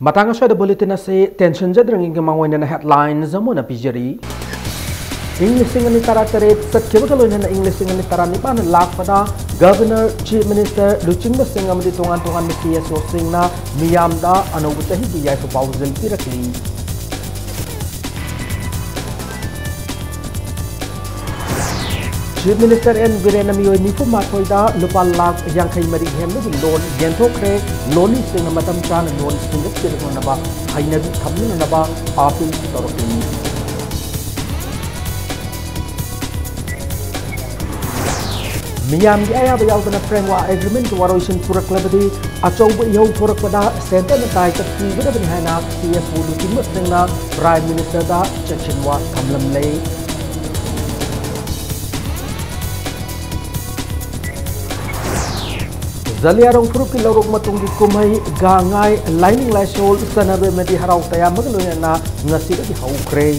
ꯃꯇꯥꯡ ꯑꯁ꯭ꯋꯥꯏꯗ bulletin ꯑꯁꯤ ꯇꯦꯟꯁꯤꯟꯖꯗ꯭ꯔꯤꯉꯩꯒꯤ ꯃꯥꯡꯑꯣꯏꯅꯅ headlines ꯑꯃ ꯑꯣꯏꯅ ꯄꯤꯖꯔꯤ꯫ ꯏꯪ ꯂꯤꯁꯤꯡ ꯑꯅꯤ ꯇꯔꯥꯇꯔꯦꯠ ꯆꯠꯈꯤꯕꯒ ꯂꯣꯏꯅꯅ ꯏꯪ ꯂꯤꯁꯤꯡ ꯑꯅꯤ ꯇꯔꯥꯅꯤꯄꯥꯟ ꯂꯥꯛꯄꯗ Governor, Chief Minister, ꯂꯨꯆꯤꯡꯕꯁꯤꯡ ꯑꯃꯗꯤ ꯇꯣꯉꯥꯟ ꯇꯣꯉꯥꯟꯕ C S O ꯁꯤꯡꯅ ꯃꯤꯌꯥꯝꯗ ꯑꯅꯧꯕ ꯆꯍꯤꯒꯤ ꯌꯥꯏꯐ ꯄꯥꯎꯖꯦꯜ ꯄꯤꯔꯛꯂꯤ꯫ Chief Minister N ꯕꯤꯔꯦꯟꯅ ꯃꯤꯑꯣꯏ ꯅꯤꯐꯨ ꯃꯥꯊꯣꯏꯗ ꯂꯨꯄꯥ ꯂꯥꯈ ꯌꯥꯡꯈꯩ ꯃꯔꯤ ꯍꯦꯟꯕꯒꯤ loan ꯌꯦꯟꯊꯣꯛꯈ꯭ꯔꯦ꯫ ꯂꯣꯟꯃꯤꯁꯤꯡꯅ ꯃꯇꯝ ꯆꯥꯅ loan ꯁꯤꯡꯒꯠꯄꯤꯔꯛꯅꯅꯕ ꯍꯩꯅꯕꯤ ꯊꯝꯅꯅꯕ appeal ꯇꯧꯔꯛꯂꯤ꯫ ꯃꯤꯌꯥꯝꯒꯤ ꯑꯌꯥꯕ ꯌꯥꯎꯗꯅ framework agreementꯀꯤ ꯋꯥꯔꯣꯏꯁꯤꯟ ꯄꯨꯔꯛꯂꯕꯗꯤ ꯑꯆꯧꯕ ꯏꯍꯧ ꯊꯣꯔꯛꯄꯗ centreꯅ ꯗꯥꯏꯇ ꯄꯨꯒꯗꯕꯅꯤ ꯍꯥꯏꯅ CFO ꯂꯨꯆꯤꯡꯕꯁꯤꯡꯅ Prime Ministerꯗ ꯆꯦꯛꯁꯤꯟꯋꯥ ꯊꯝꯂꯝꯂꯦ꯫ ꯖꯂꯤꯌꯥꯡꯔꯣꯡ ꯐꯨꯔꯨꯞꯀꯤ ꯂꯧꯔꯣꯛ ꯃꯇꯨꯡꯒꯤ ꯀꯨꯝꯍꯩ ꯒꯥꯡꯉꯥꯏ ꯂꯥꯏꯅꯤꯡ ꯂꯥꯏꯁꯣꯜ ꯆꯠꯅꯕꯤ ꯑꯃꯗꯤ ꯍꯔꯥꯎ ꯇꯌꯥꯝꯕꯒ ꯂꯣꯏꯅꯅ ꯉꯁꯤꯗꯒꯤ ꯍꯧꯈ꯭ꯔꯦ꯫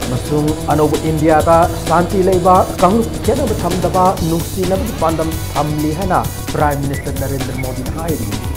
ꯑꯃꯁꯨꯡ ꯑꯅꯧꯕ ꯏꯟꯗꯤꯌꯥꯗ ꯁꯥꯟꯇꯤ ꯂꯩꯕ, ꯀꯥꯡꯂꯨꯞ ꯈꯦꯠꯅꯕ ꯊꯝꯗꯕ, ꯅꯨꯡꯁꯤꯅꯕꯒꯤ ꯄꯥꯟꯗꯝ ꯊꯝꯂꯤ ꯍꯥꯏꯅ Prime Minister ꯅꯔꯦꯟꯗ꯭ꯔ ꯃꯣꯗꯤꯅ ꯍꯥꯏꯔꯤ꯫